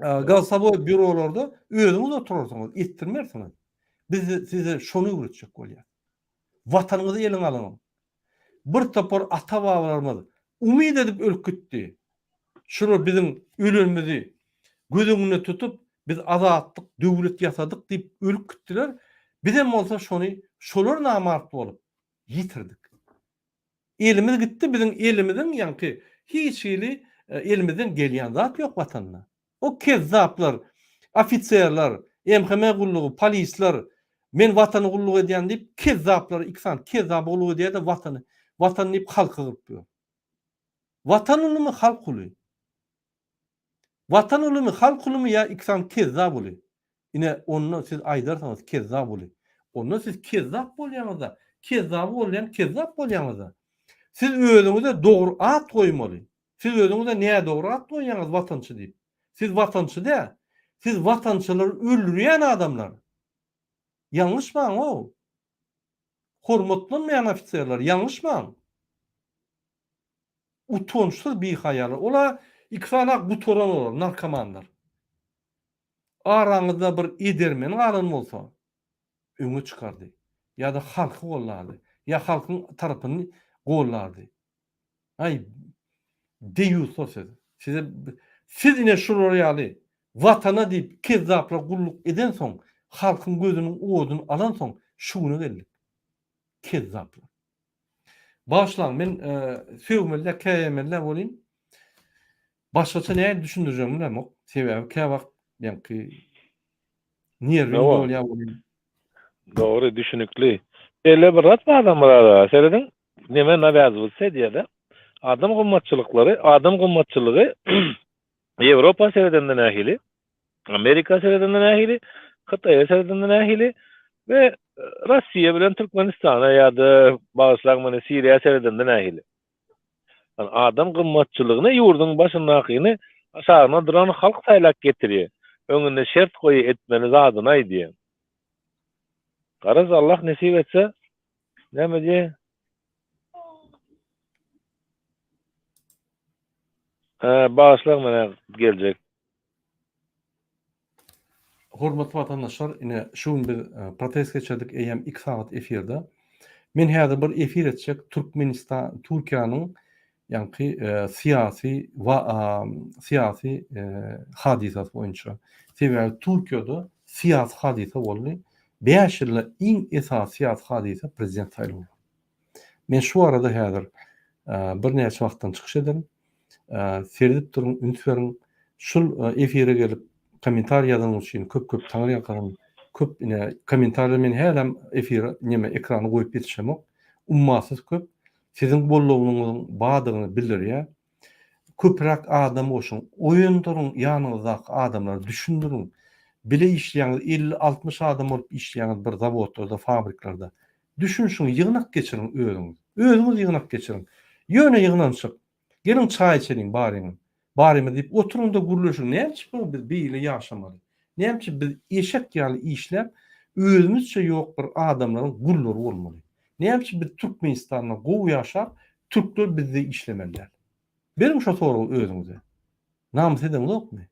Голосowoý býurolarda özüňiz oturarsyňyz, etdirmersiňiz. Biz size şony öwretjek bolýas. Watanyňyzy eliňe alyň. Bir topar ata-babalarymyz umyt edip ölüp gitdi. Şular biziň ölenimizi göz öňünde tutup, biz azatlyk, döwlet ýasadyk diýip ölüp gitdiler. Bizem bolsa şony şolar namart bolup ýitirdik. Elimiz gitdi biziň elimiziň ýaňky hiç hili elimizden gelýän zat ýok watanda. O kezzaplar, ofiserler, MHM gullugy, polisler men watana gulluk edýän diýip kezzaplar iki sany kezzaba gulluk edýärde watany watan diýip halky gyryp ýör. Watan ulumy halk uly? Watan ulumy halk ulumy ýa iki sany kezzap uly? Ine onda siz aýdarsyňyz kezzap uly. Onda siz kezzap bolýaňyzda kezzaby goldaýan kezzap bolýaňyzda. Siz özüňize dogry at goýmaly. Siz özüňize nädogry at goýýaňyz watançy diýip. Siz watançy däl. Siz watançylary öldürýän adamlar. Ýalňyşmaň-ow. Hormatlanmaýan ofiserler, ýalňyşmaň. Utançsyz bihaýalar. Ola iki sany gutaran olar, narkomanlar. Araňyzda bir edermen galan bolsa, öňe çykardy. Ýa-da halky gollardy. Ýa halkyň tarapyny gollardy. Aý deýýuslar siz. Size siz ine şular ýaly watana diýip kezzaplar gulluk edensoň halkyň gözüniň oduny alansoň şu güne geldik. Kezzaplar. Bagyşlaň men sögmeli däl käýemeli däl welin başgaça nähili düşündirjegimi bilemok. Sebäbi käwagt ýaňky nerwim dolýar welin. Dogry düşünikli. Şeýle bir zat bar da Myrat aga serediň neme nawýazywatsa edýärde adam gymmatçylyklary adam gymmatçylygy Ýewropa seredende nähili Amerika seredende nähili Hytaýa seredende nähili we Rossiýa bilen Türkmenistana ýa-da bagyşlaň meni Siriýa seredende nähili Yani adam gymmatçylygyny ýurduň başyndakyny aşagynda duran halk saýlap getirýär. Öňünde şert goýy etmeli zadyny aýdýar. Garaz Allah nesip etse näme diýe? Hä, bagyşlaň menä geljek. Hormatly watandaşlar, ine şu gün biz protest geçirdik eýýäm 2 sagat efirde. Men häzir bir efir etjek Türkmenistan Türkiýäniň ýaňky syýasy syýasy hadysasy boýunça. Sebäbi Türkiýede syýasy hadysa boldy. 5 ýylda iň esasy syýasy hadysa prezident saýlawy. Men şu barada häzir birnäçe wagtdan çykyş ederin. Seredip duruň, üns beriň. Şul efire gelip kommentariý ýazanyňyz üçin köp-köp taňryýalkasyn. Köp ine kommentariýa men hälem efire neme ekrany goýup ýetişemok. Ummasyz köp. Siziň goldawyňyzyň bardygyny bildirýär. Köpräk adam goşuň, oýandyryň ýanyňyzdaky adamlary düşündiriň. Bile işleýäňiz 50-60 adam bolup işleýäňiz bir zawodlarda, fabriklerde. Düşünişiň, ýygnak geçiriň özüňiz. Özüňiz ýygnak geçiriň. Ýöne ýygnanyşyk. Geliň çaý içeliň baryňyz. Barymyz diýip oturyň-da gürleşiň. Näme üçin biz beýle ýaşamaly? Näme üçin biz eşek ýaly işläp, özümizçe ýok bir adamlaryň gullary bolmaly? Näme üçin biz Türkmenistanda gowy ýaşap, türkler bizde işlemeli däl? Beriň şo soragy özüňize. Namys edeňzokmy?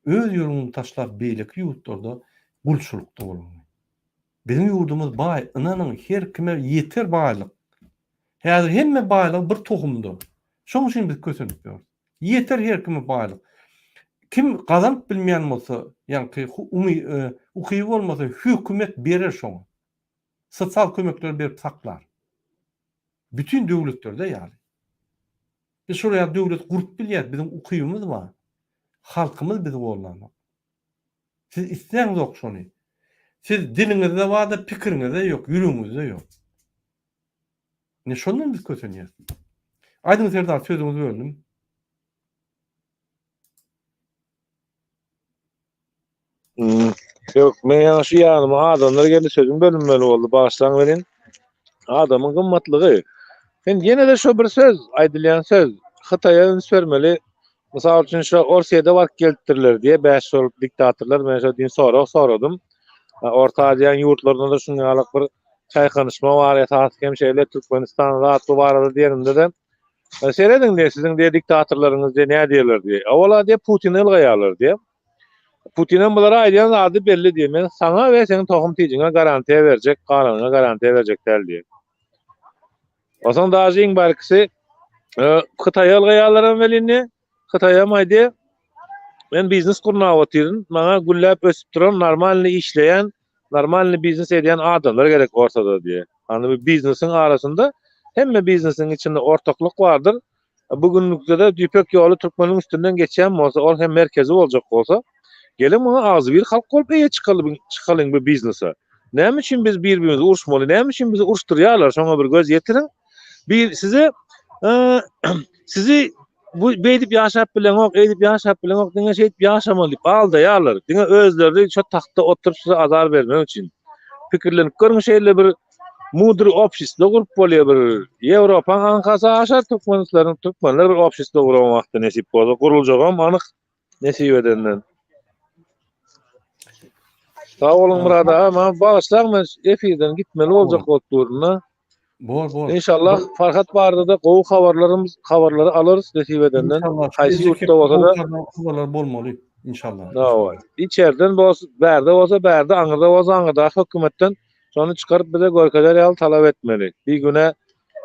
Öz ýurduňyzy taşlap beýleki ýurtlarda gulçulykda bolmaly. Biziň ýurdumyz baý, ynanyň her kime ýeter baýlyk. Häzir hemme baýlygy bir tohumda. Şoň üçin biz kösenip ýörüs. Ýeter her kime baýlyk. Kim gazanyp bilmeýän bolsa, ýaňky ukyby bolmasa hökümet berer şoňa. Sosial kömekleri berip saklar. Bütin döwletlerde ýaly. Biz şol ýaly döwlet gurup bilýäris, biziň ukybymyz bar. Halkymyz bizi gollanok. Siz isläňzok şony. Siz diliňizde barda pikiriňizde ýok, ýüregiňizde ýok. Ine şondan biz kösenýäs. Aýdyň Serdar sözüňizi böldüm. Ýok, men ýaňy şu ýanyma adamlar geldi, sözüm bölünmeli boldy, bagyşlaň welin. Adamyň gymmatlygy. Sen ýene-de şo bir söz, aýdylýan söz. Hytaýa üns bermeli. Mysal üçin şo Orsýede baryp gelipdirler diýe, bäş şol diktatorlar, men şo düýn sorag soradym. Orta Aziýanyň ýurtlarynda-da şunuň ýaly bir çaýkanyşma bar, esasy hem şeýle Türkmenistan zat bu barada diýenimde-de, Serediň diýe, siziň diýe diktatorlaryňyz diýe nädýärler diýe. Owala diýe Putini ylgaýarlar diýe. Putinem bulara aýdýan zady belli diýe. Men saňa we seniň tohum tijiňe garantiýa berjek, galanyňa garantiýa berjek däl diýe. Onsoň daže iň bärkisi e, Hytaýa ylgaýarlaram welin diýe. Hytaýam aýdýar, men biznes gurnap otyryn, maňa gülläp ösüp duran, normalny işleýän, normalny biznes edýän adamlar gerek ortada diýe. Hany bu biznesiň arasynda hemme biznesiň içinde ortaklyk bardyr. Bu günlükde-de Ýüpek ýoly türkmeniň üstünden geçýän bolsa, ol hem merkezi boljak bolsa, geliň muňa agzybir halk bolup eýe çykaly, çykalyň bu biznese. Näme üçin biz bir-birimizi uruşmaly, näme üçin bizi uruşdyrýarlar, şoňa bir göz ýetiriň. Bir size sizi bu beýdip ýaşap bileňok, eýdip ýaşap bileňok, diňe şeýdip ýaşamaly diýip aldaýarlar. Diňe özleri şo tagtda oturyp size azar bermek üçin. Pikirlenip görüň şeýle bir mudry obşestwo gurup bolýar bir Ýewropaň aňkasy aşar türkmenisleriň türkmenler bir obşestwo guran wagty nesip bolsa guruljagam anyk nesip edenden. Sag boluň Myrat aga, maňa bagyşlaň men efirden gitmeli boljak bolup durun-da. Bor bor. Inşallah Farhat barada-da gowy habarlarymyz habarlary alarys nesip edenden. Haýsy ýurtda bolsa-da habarlar bolmaly inşallah. Daway. Içerden bolsa, bärde bolsa bärde, aňyrda bolsa aňyrdaky hökümetden şony çykaryp bize görkezer ýaly talap etmeli. Bigünä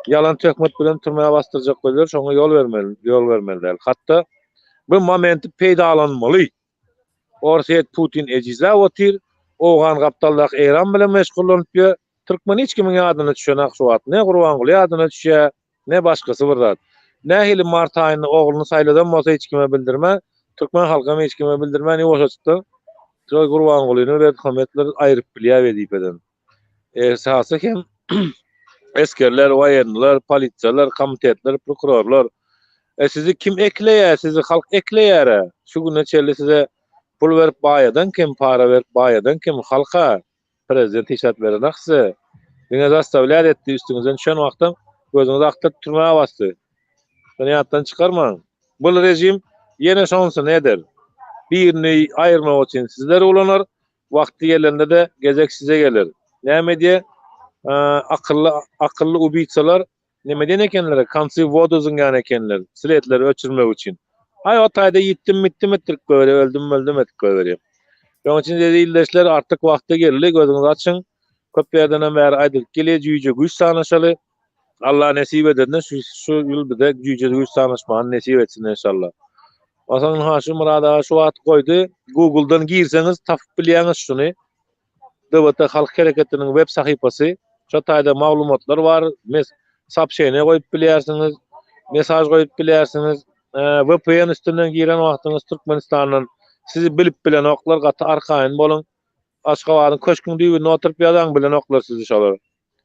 ýalan töhmet bilen türmä basdyrjak bolýar, şoňa ýol bermeli, ýol bermeli däl. Hatda bu momenti peýdalanmaly. Orsýet Putin ejizläp otyr, Owgan gapdaldaky Eýran bilen meşgullanyp ýör. Türkmen hiç kimiň ýadyna düşenak şu wagt. Ne Gurbanguly ýadyna düşýär, ne başgasy bir zat. Nähili mart aýynda ogluny saýladan bolsa hiç kime bildirmän, türkmen halkam hiç kime bildirmän ýuwaşajykdan şol Gurbangulyny Berdimuhamedler aýryp bilýär wezipeden. Esasy hem esgerler, woýenniler, polisiýalar, komitetler, prokurorlar. E sizi kim ekleýär? Sizi halk ekleýär-ä. Şu güne çenli size pul berip baýadan kim, para berip baýadan kim? Halk-a. Prezident hiç zat berenak size. Diňe zastawlýat etdi, üstüňizden düşen wagtam gözüňizi akdyryp türmä basdy. Şony ýatdan çykarmaň. Bul režim ýene şonsuny eder. Birini aýyrmak üçin sizleri ulanar, wagty gelende-de gezek size geler. Näme diýe, akylly akylly ubiýsalar Neme diýen ekenler, koncy w wodu zyňýan ekenler, sletleri öçürmek üçin. Aý, o taýda ýitdim-mitdim etdirip goýberýär, öldüm-möldüm edip goýberýär. Şonuň üçin eziz ildeşler, artyk wagty geldi, gözüňizi açyň. Köp ýerdenem bäri aýdylyp gelýär, jüýje güýç sanaşaly. Allah nesip edende şu şu ýyl bize jüýje güýç sanaşmany nesip etsin enşalla. Onsoň ynha şu Myrat aga şu wagt goýdy. Google-dan girseňiz tapyp bilýäňiz şuny. DWT Halk Hereketiniň web sahypasy. Şo taýda maglumatlar bar. Mes soobşeniýe goýup bilýärsiňiz, mesaž goýup bilýärsiňiz. VPN üstünden giren wagtyňyz Türkmenistandan sizi bilip bilenoklar, gaty arkaýyn boluň. Aşgabadyň köşküň düýbünde oturyp ýazaň bilenoklar sizi şolar.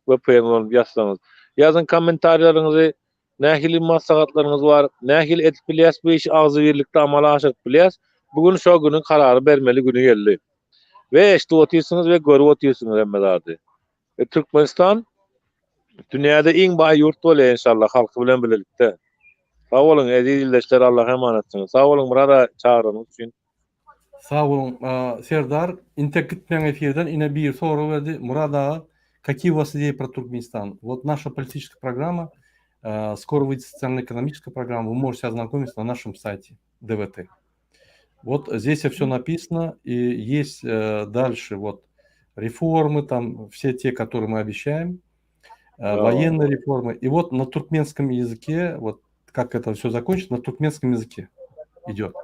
VPN ulanyp ýazsaňyz. Ýazyň kommentariýalaryňyzy, nähili maslahatlaryňyz bar, nähili edip bilýäs bu işi agzybirlikde amala aşyryp bilýäs. Bu gün şo günüň karary bermeli güni geldi. We eşidip otyrsyňyz we görüp otyrsyňyz hemme zady. We Türkmenistan dünýäde iň baý ýurt bolýar inşallah halky bilen bilelikde. Sag boluň eziz ildeşler Allaha emanetsiňiz. Sag boluň Myrat aga çagyranyňyz üçin. Sag boluň Serdar intek gitmäň efirden ine biri sorag berdi Murad aga kakiý u вас ideýi pro Turkmenistan вот наша политическая программа скоро выйдет социально экономическая программа вы можете ознакомиться на нашем сайте ДВТ вот здесь все написано и есть дальше вот реформы там все те которые мы обещаем военные реформы и вот на туркменском языке вот как это все закончится на туркменском языке идет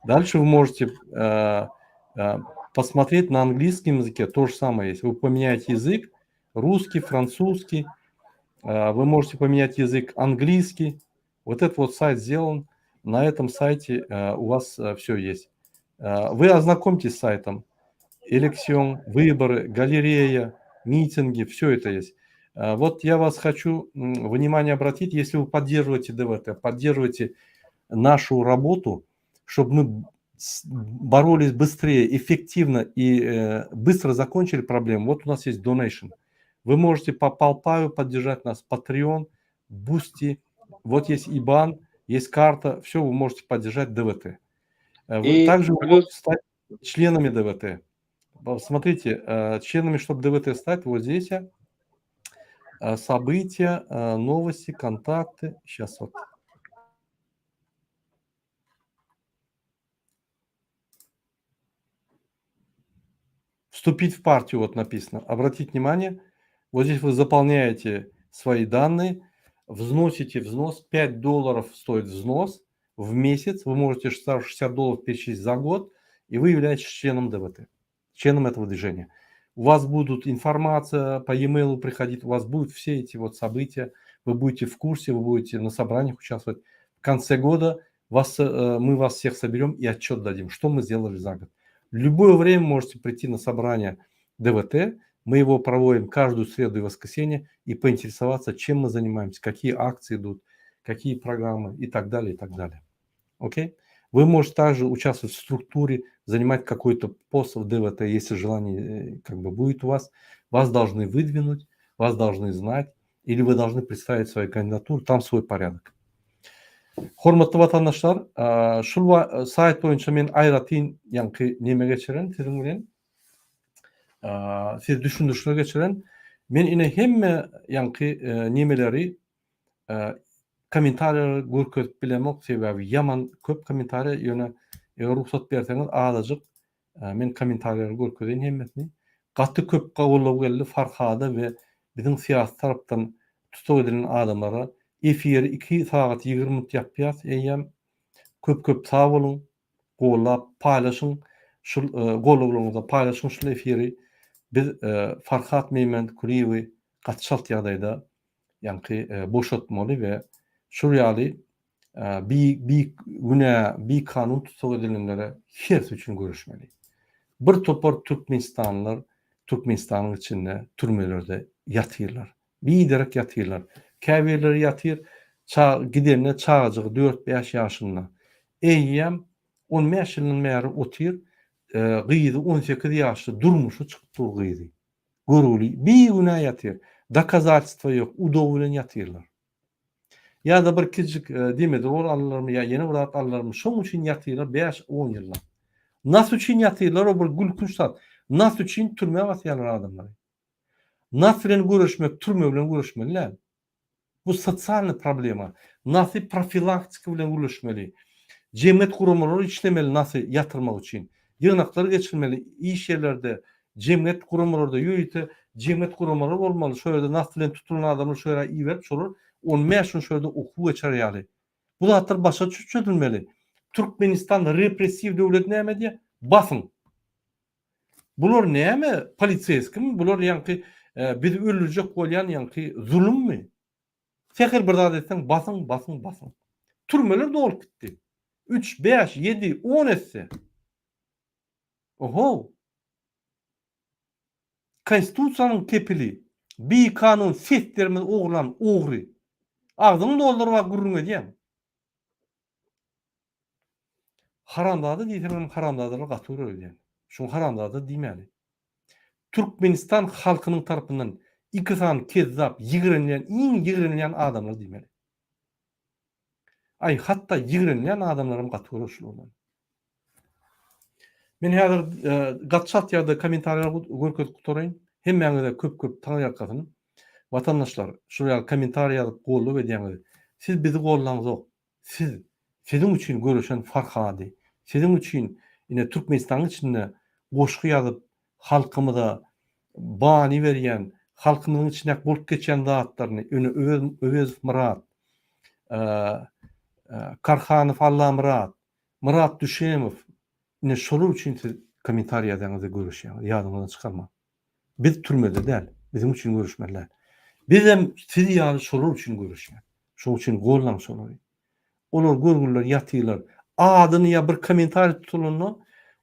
Дальше вы можете э, э, посмотреть на английском языке, то же самое есть. Вы поменяете язык, русский, французский, э, вы можете поменять язык английский. Вот этот вот сайт сделан, на этом сайте э, у вас э, все есть. Э, вы ознакомьтесь с сайтом. Элексион, выборы, галерея, митинги, все это есть. Э, вот я вас хочу внимание обратить, если вы поддерживаете ДВТ, поддерживаете нашу работу, чтобы мы боролись быстрее, эффективно и э, быстро закончили проблему, вот у нас есть donation. Вы можете по PayPal поддержать нас, Patreon, Boosty, вот есть IBAN, есть карта, все, вы можете поддержать ДВТ. Э, вы И также вы плюс можете стать членами ДВТ. Смотрите, э, членами, чтобы ДВТ стать, вот здесь э, события, новости, контакты. Сейчас вот. Вступить в партию, вот написано. Обратите внимание, вот здесь вы заполняете свои данные, взносите взнос, 5 долларов стоит взнос в месяц, вы можете 60 долларов перечислить за год, и вы являетесь членом ДВТ, членом этого движения. У вас будут информация по e-mail приходить, у вас будут все эти вот события, вы будете в курсе, вы будете на собраниях участвовать. В конце года вас, э, мы вас всех соберем и отчет дадим, что мы сделали за год. В любое время можете прийти на собрание ДВТ, мы его проводим каждую среду и воскресенье и поинтересоваться, чем мы занимаемся, какие акции идут, какие программы и так далее, и так далее. Окей? Вы можете также участвовать в структуре, занимать какой-то пост в ДВТ, если желание э, как бы будет у вас. Вас должны выдвинуть, вас должны знать, или вы должны представить свою кандидатуру, там свой порядок. Hormatly watandaşlar, şul saýt boýunça men aýratyn ýaňky neme geçiren siziň bilen. Siz düşündirişler geçiren. Men ine hemme ýaňky nemeleri kommentariýalary görkezip bilemok, sebäbi ýaman köp kommentariýa, ýöne eger rugsat berseňiz azajyk men kommentariýalary görkezeýin hemmesini. Gaty köp goldaw geldi Farhada we biziň syýasy tarapdan tussag edilen adamlara. Efiri 2 sagat 20 minut ýapýas eýýäm. Köp köp sag boluň. Gollap paýlaşyň şul gollawlaryňyzda paýlaşyň şul efiri. Biz Farhat Meýmendkulyýewi gaty çalt ýagdaýda ýaňky boşatmaly we şul ýaly bi bi günä bikanun tussag edilenlere hersi üçin göreşmeli. Bir topar türkmenistanlylar Türkmenistanyň içinde türmelerde ýatyrlar. Biderek ýatyrlar. Käbirleri ýatyr, ça gidende çagajygy dört-bäş ýaşynda. Eýýäm on bäş ýyldan bäri otyr, gyzy on sekiz ýaşly, durmuşa çykyp dur gyzy. Görgüli, bigünä ýatyr. Dokazatelstwo ýok, udaw bilen ýatyrlar. Ýa-da bir kiçijik dimedrol aldylarmy ýa ýene bir zat aldylarmy, şoň üçin ýatyrlar bäş-on ýyllap. Nas üçin ýatyrlar, o bir gülkünç zat. Nas üçin türmä basýarlar adamlary. Nas bilen göreşmek türme bilen göreşmeli däl. Bu sosialnyý problema. Nasy profilaktika bilen gürleşmeli. Jemgyýet guramalary işlemeli nasy ýatyrmak üçin. Ýygnaklar geçirmeli iş ýerlerde, jemgyýet guramalarda ýörite jemgyýet guramalary bolmaly şo ýerde nas bilen tutulan adamlary şo ýere iberip şolar on bäş gün şo ýerde okuw geçer ýaly. Bu zatlar başga çözülmeli. Türkmenistan repressiw döwlet näme edýär? Basyň. Bular näme poliseýskimi bular ýaňky bizi öldürjek bolýan ýaňky zulummy? Sähel bir zat etseň basyň basyň basyň. Türmeler dolup gitdi. 3, 5, 7, 10 esse. Oho. Konstitusiýanyň kepili bikanun seslerimizi ogurlan ogry. Agzyňy dolduryp a gürrüň edýäň. Haramzada diýseň hem haramzadalar gaty görer öýdýän. Şuňa haramzada diýmäli. Türkmenistan halkynyň tarapyndan iki sany kezzap ýigrenilýän iň ýigrenilýän adamlar diýmeli. Aý hatda ýigrenilýän adamlaram gaty görer şulardan. Men häzir gaty çalt ýagdaý kommentariýalary görkezip gutaraýyn. Hemmäňize köp köp taňryýalkasyn. Watandaşlar, şular ýaly kommentariýa ýazyp goldaw edýäňiz. Siz bizi gollaňzok. Siz, siziň üçin göreşen Farhady, siziň üçin ine Türkmenistanyň içinde goşgy ýazyp halkymyza bany berýän, halkymyzyň içindäki bolup geçýän zatlaryny ine Öwezow Myrat, Karhanow Allamyrat, Myrat Düşemow ine şolar üçin siz kommentariý ýazýaňyz we göreşýäňiz ýadyňyzdan çykarmaň. Biz türmede däl, biziň üçin göreşmeli däl. Bizem siz ýaly şolar üçin göreşýäs. Şoň üçin gollaň şolary. Olar görgüliler ýatyrlar. Adyny ýa bir kommentariý tutulanda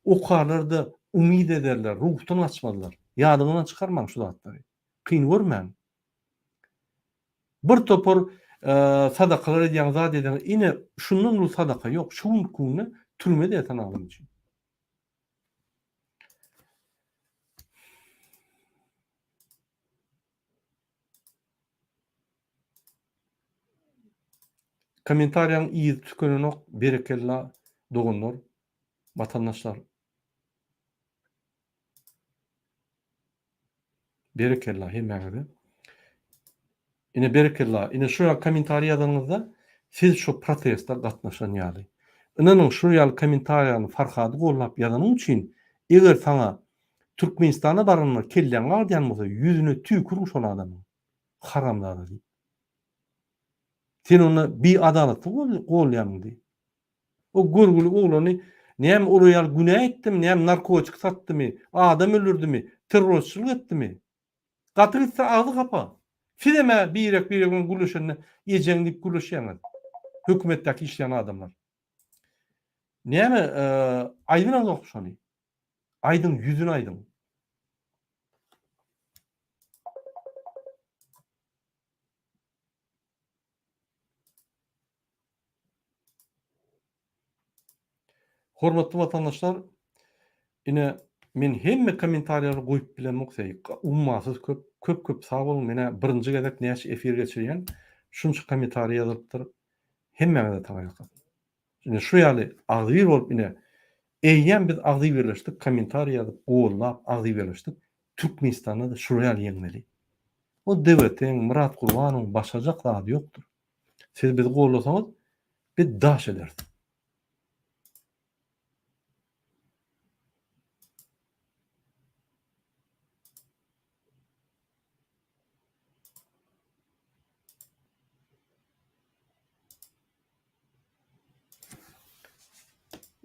okarlar-da umyt ederler, ruhdan gaçmazlar. Ýadyňyzdan çykarmaň şu zatlary. Kyn görmäň. Bir topar sadakalar edýäň, zat edýäň. Ine, şundan uly sadaka ýok. Şu günki günde Türmede ýatan adam üçin. Kommentariýaň yzy tükenenok berekella doganlar watandaşlar. Berekella hemmäňize. Ine berekella ine şu ýaly kommentariý ýazanyňyzda siz şu proteste gatnaşan ýaly. Ynanyň şu ýaly kommentariýany Farhady gollap ýazanyň üçin eger saňa Türkmenistana baranda kelläň agdýan bolsa ýüzüne tüýküriň şol adamyň. Haramzada diýip. Sen onda biadalatlygy golýamyň diý. O görgüli oglany näme olar ýaly günä etdimi, näme narkotik satdymy, adam öldürdimi, terrorçylyk etdimi? Gaty gitse agzy hapa. Sizem-ä birek-birek bilen gürleşende ejeň diýip gürleşýäňiz. Hökümetdäki işleýän adamlar. Näme aýdyňyzok şony. Aýdyň ýüzüne aýdyň. Hormatly watandaşlar, ine men hemme kommentariýalary goýup bilemok seý ummasyz köp, köp köp sag boluň menä birinji gezek näçe efir geçirýän şunça kommentariý ýazylypdyr hemmäňize taňryýalkasyn. Ine şu ýaly agzybir bolup ine eýýäm biz agzybirleşdik kommentariý ýazyp gollap agzybirleşdik Türkmenistanda-da şular ýaly ýeňmeli. O DWT-iň Myrat Gurbanowyň başarjak zady ýokdur. Siz bizi gollasaňyz biz daş ederis.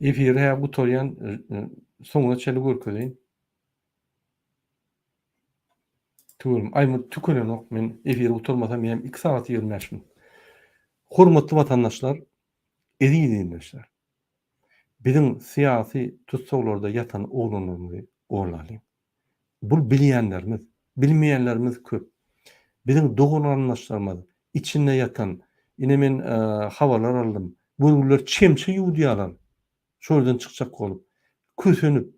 Efiri hä gutarýan soňuna çenli görkezeýin. Tüweleme. Aý muny tükenenok men efiri gutarmasam menem 2 sagat 25 minut. Hormatly watandaşlar, eziz ildeşler. Biziň syýasy tussaglarda ýatan oglanlarymyzy gollalyň. Bul bilýänlerimiz, bilmeýänlerimiz köp. Biziň dogan-garyndaşlarymyz içinde ýatan, ine men habarlar aldym, görgüliler çemçe ýuwdýarlar, şo ýerden çykjak bolup, kösenip.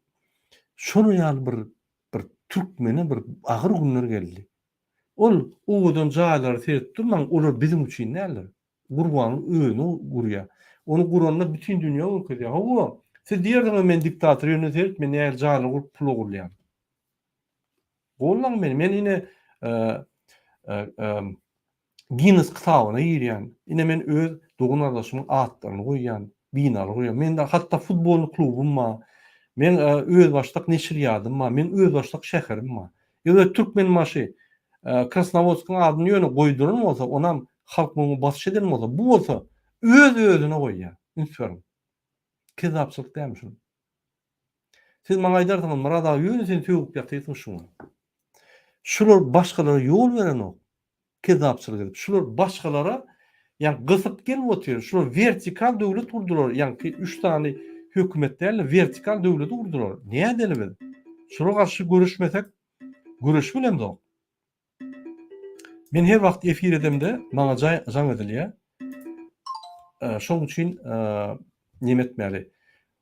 Şolar ýaly bir bir türkmene bir agyr günler geldi. Ol owadan jaýlara seredip durmaň, olar biziň üçin däldir. Gurbanyň özüni gurýar. Ony guranda bütin dünýä görkezýär. Hawa, siz diýersiňiz men diktator, ýöne seret men nähili jaýlar gurup pul ogurlaýan. Gollaň meni. Men ine Ginnes kitabyna girýän. Ine men öz dogan-gardaşymyň atlaryny goýýan, binalar gurýan. Mende hatda futbolny klubum bar. Men özbaşdak neşirýadym bar. Meň özbaşdak şäherim bar. Eger Türkmenbaşy Krasnowodskiň adyny ýöne goýduran bolsa, onam halk muňa basyş eden bolsa, bu bolsa öz-özüne goýýar. Üns beriň. Kezzapçylyk dälmi şul? Siz maňa aýdarsyňyz, Myrat aga ýöne sen sögüp ýatyrsyň şuňa. Şular başgalara ýol berenok. Kezzapçylyk edip. Şular başgalara ýa gysyp gelip otyr. Şular wertikal döwlet gurdular. Ýaňky üç sany hökümet däl-de wertikal döwleti gurdular. Nädeli biz? Şulara garşy göreşmesek göreş bilemzok. Men her wagt efir edemde maňa jaň edilýär. Şoň üçin neme etmeli.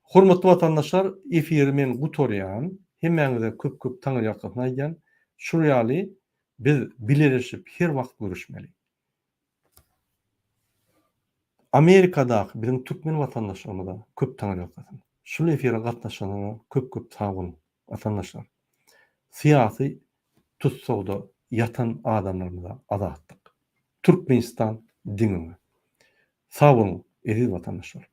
Hormatly watandaşlar, efiri men gutarýan. Hemmäňize köp-köp taňryýalkasyn aýdýan. Şul ýaly biz bileleşip her wagt göreşmeli. Amerikadaky biziň türkmen watandaşlarymyza köp taňryýalkasyn. Şul efire gatnaşanlara köp-köp sag boluň watandaşlar. Syýasy tussagda ýatan adamlarymyza azatlyk. Türkmenistan diňe öňe. Sag boluň eziz watandaşlar.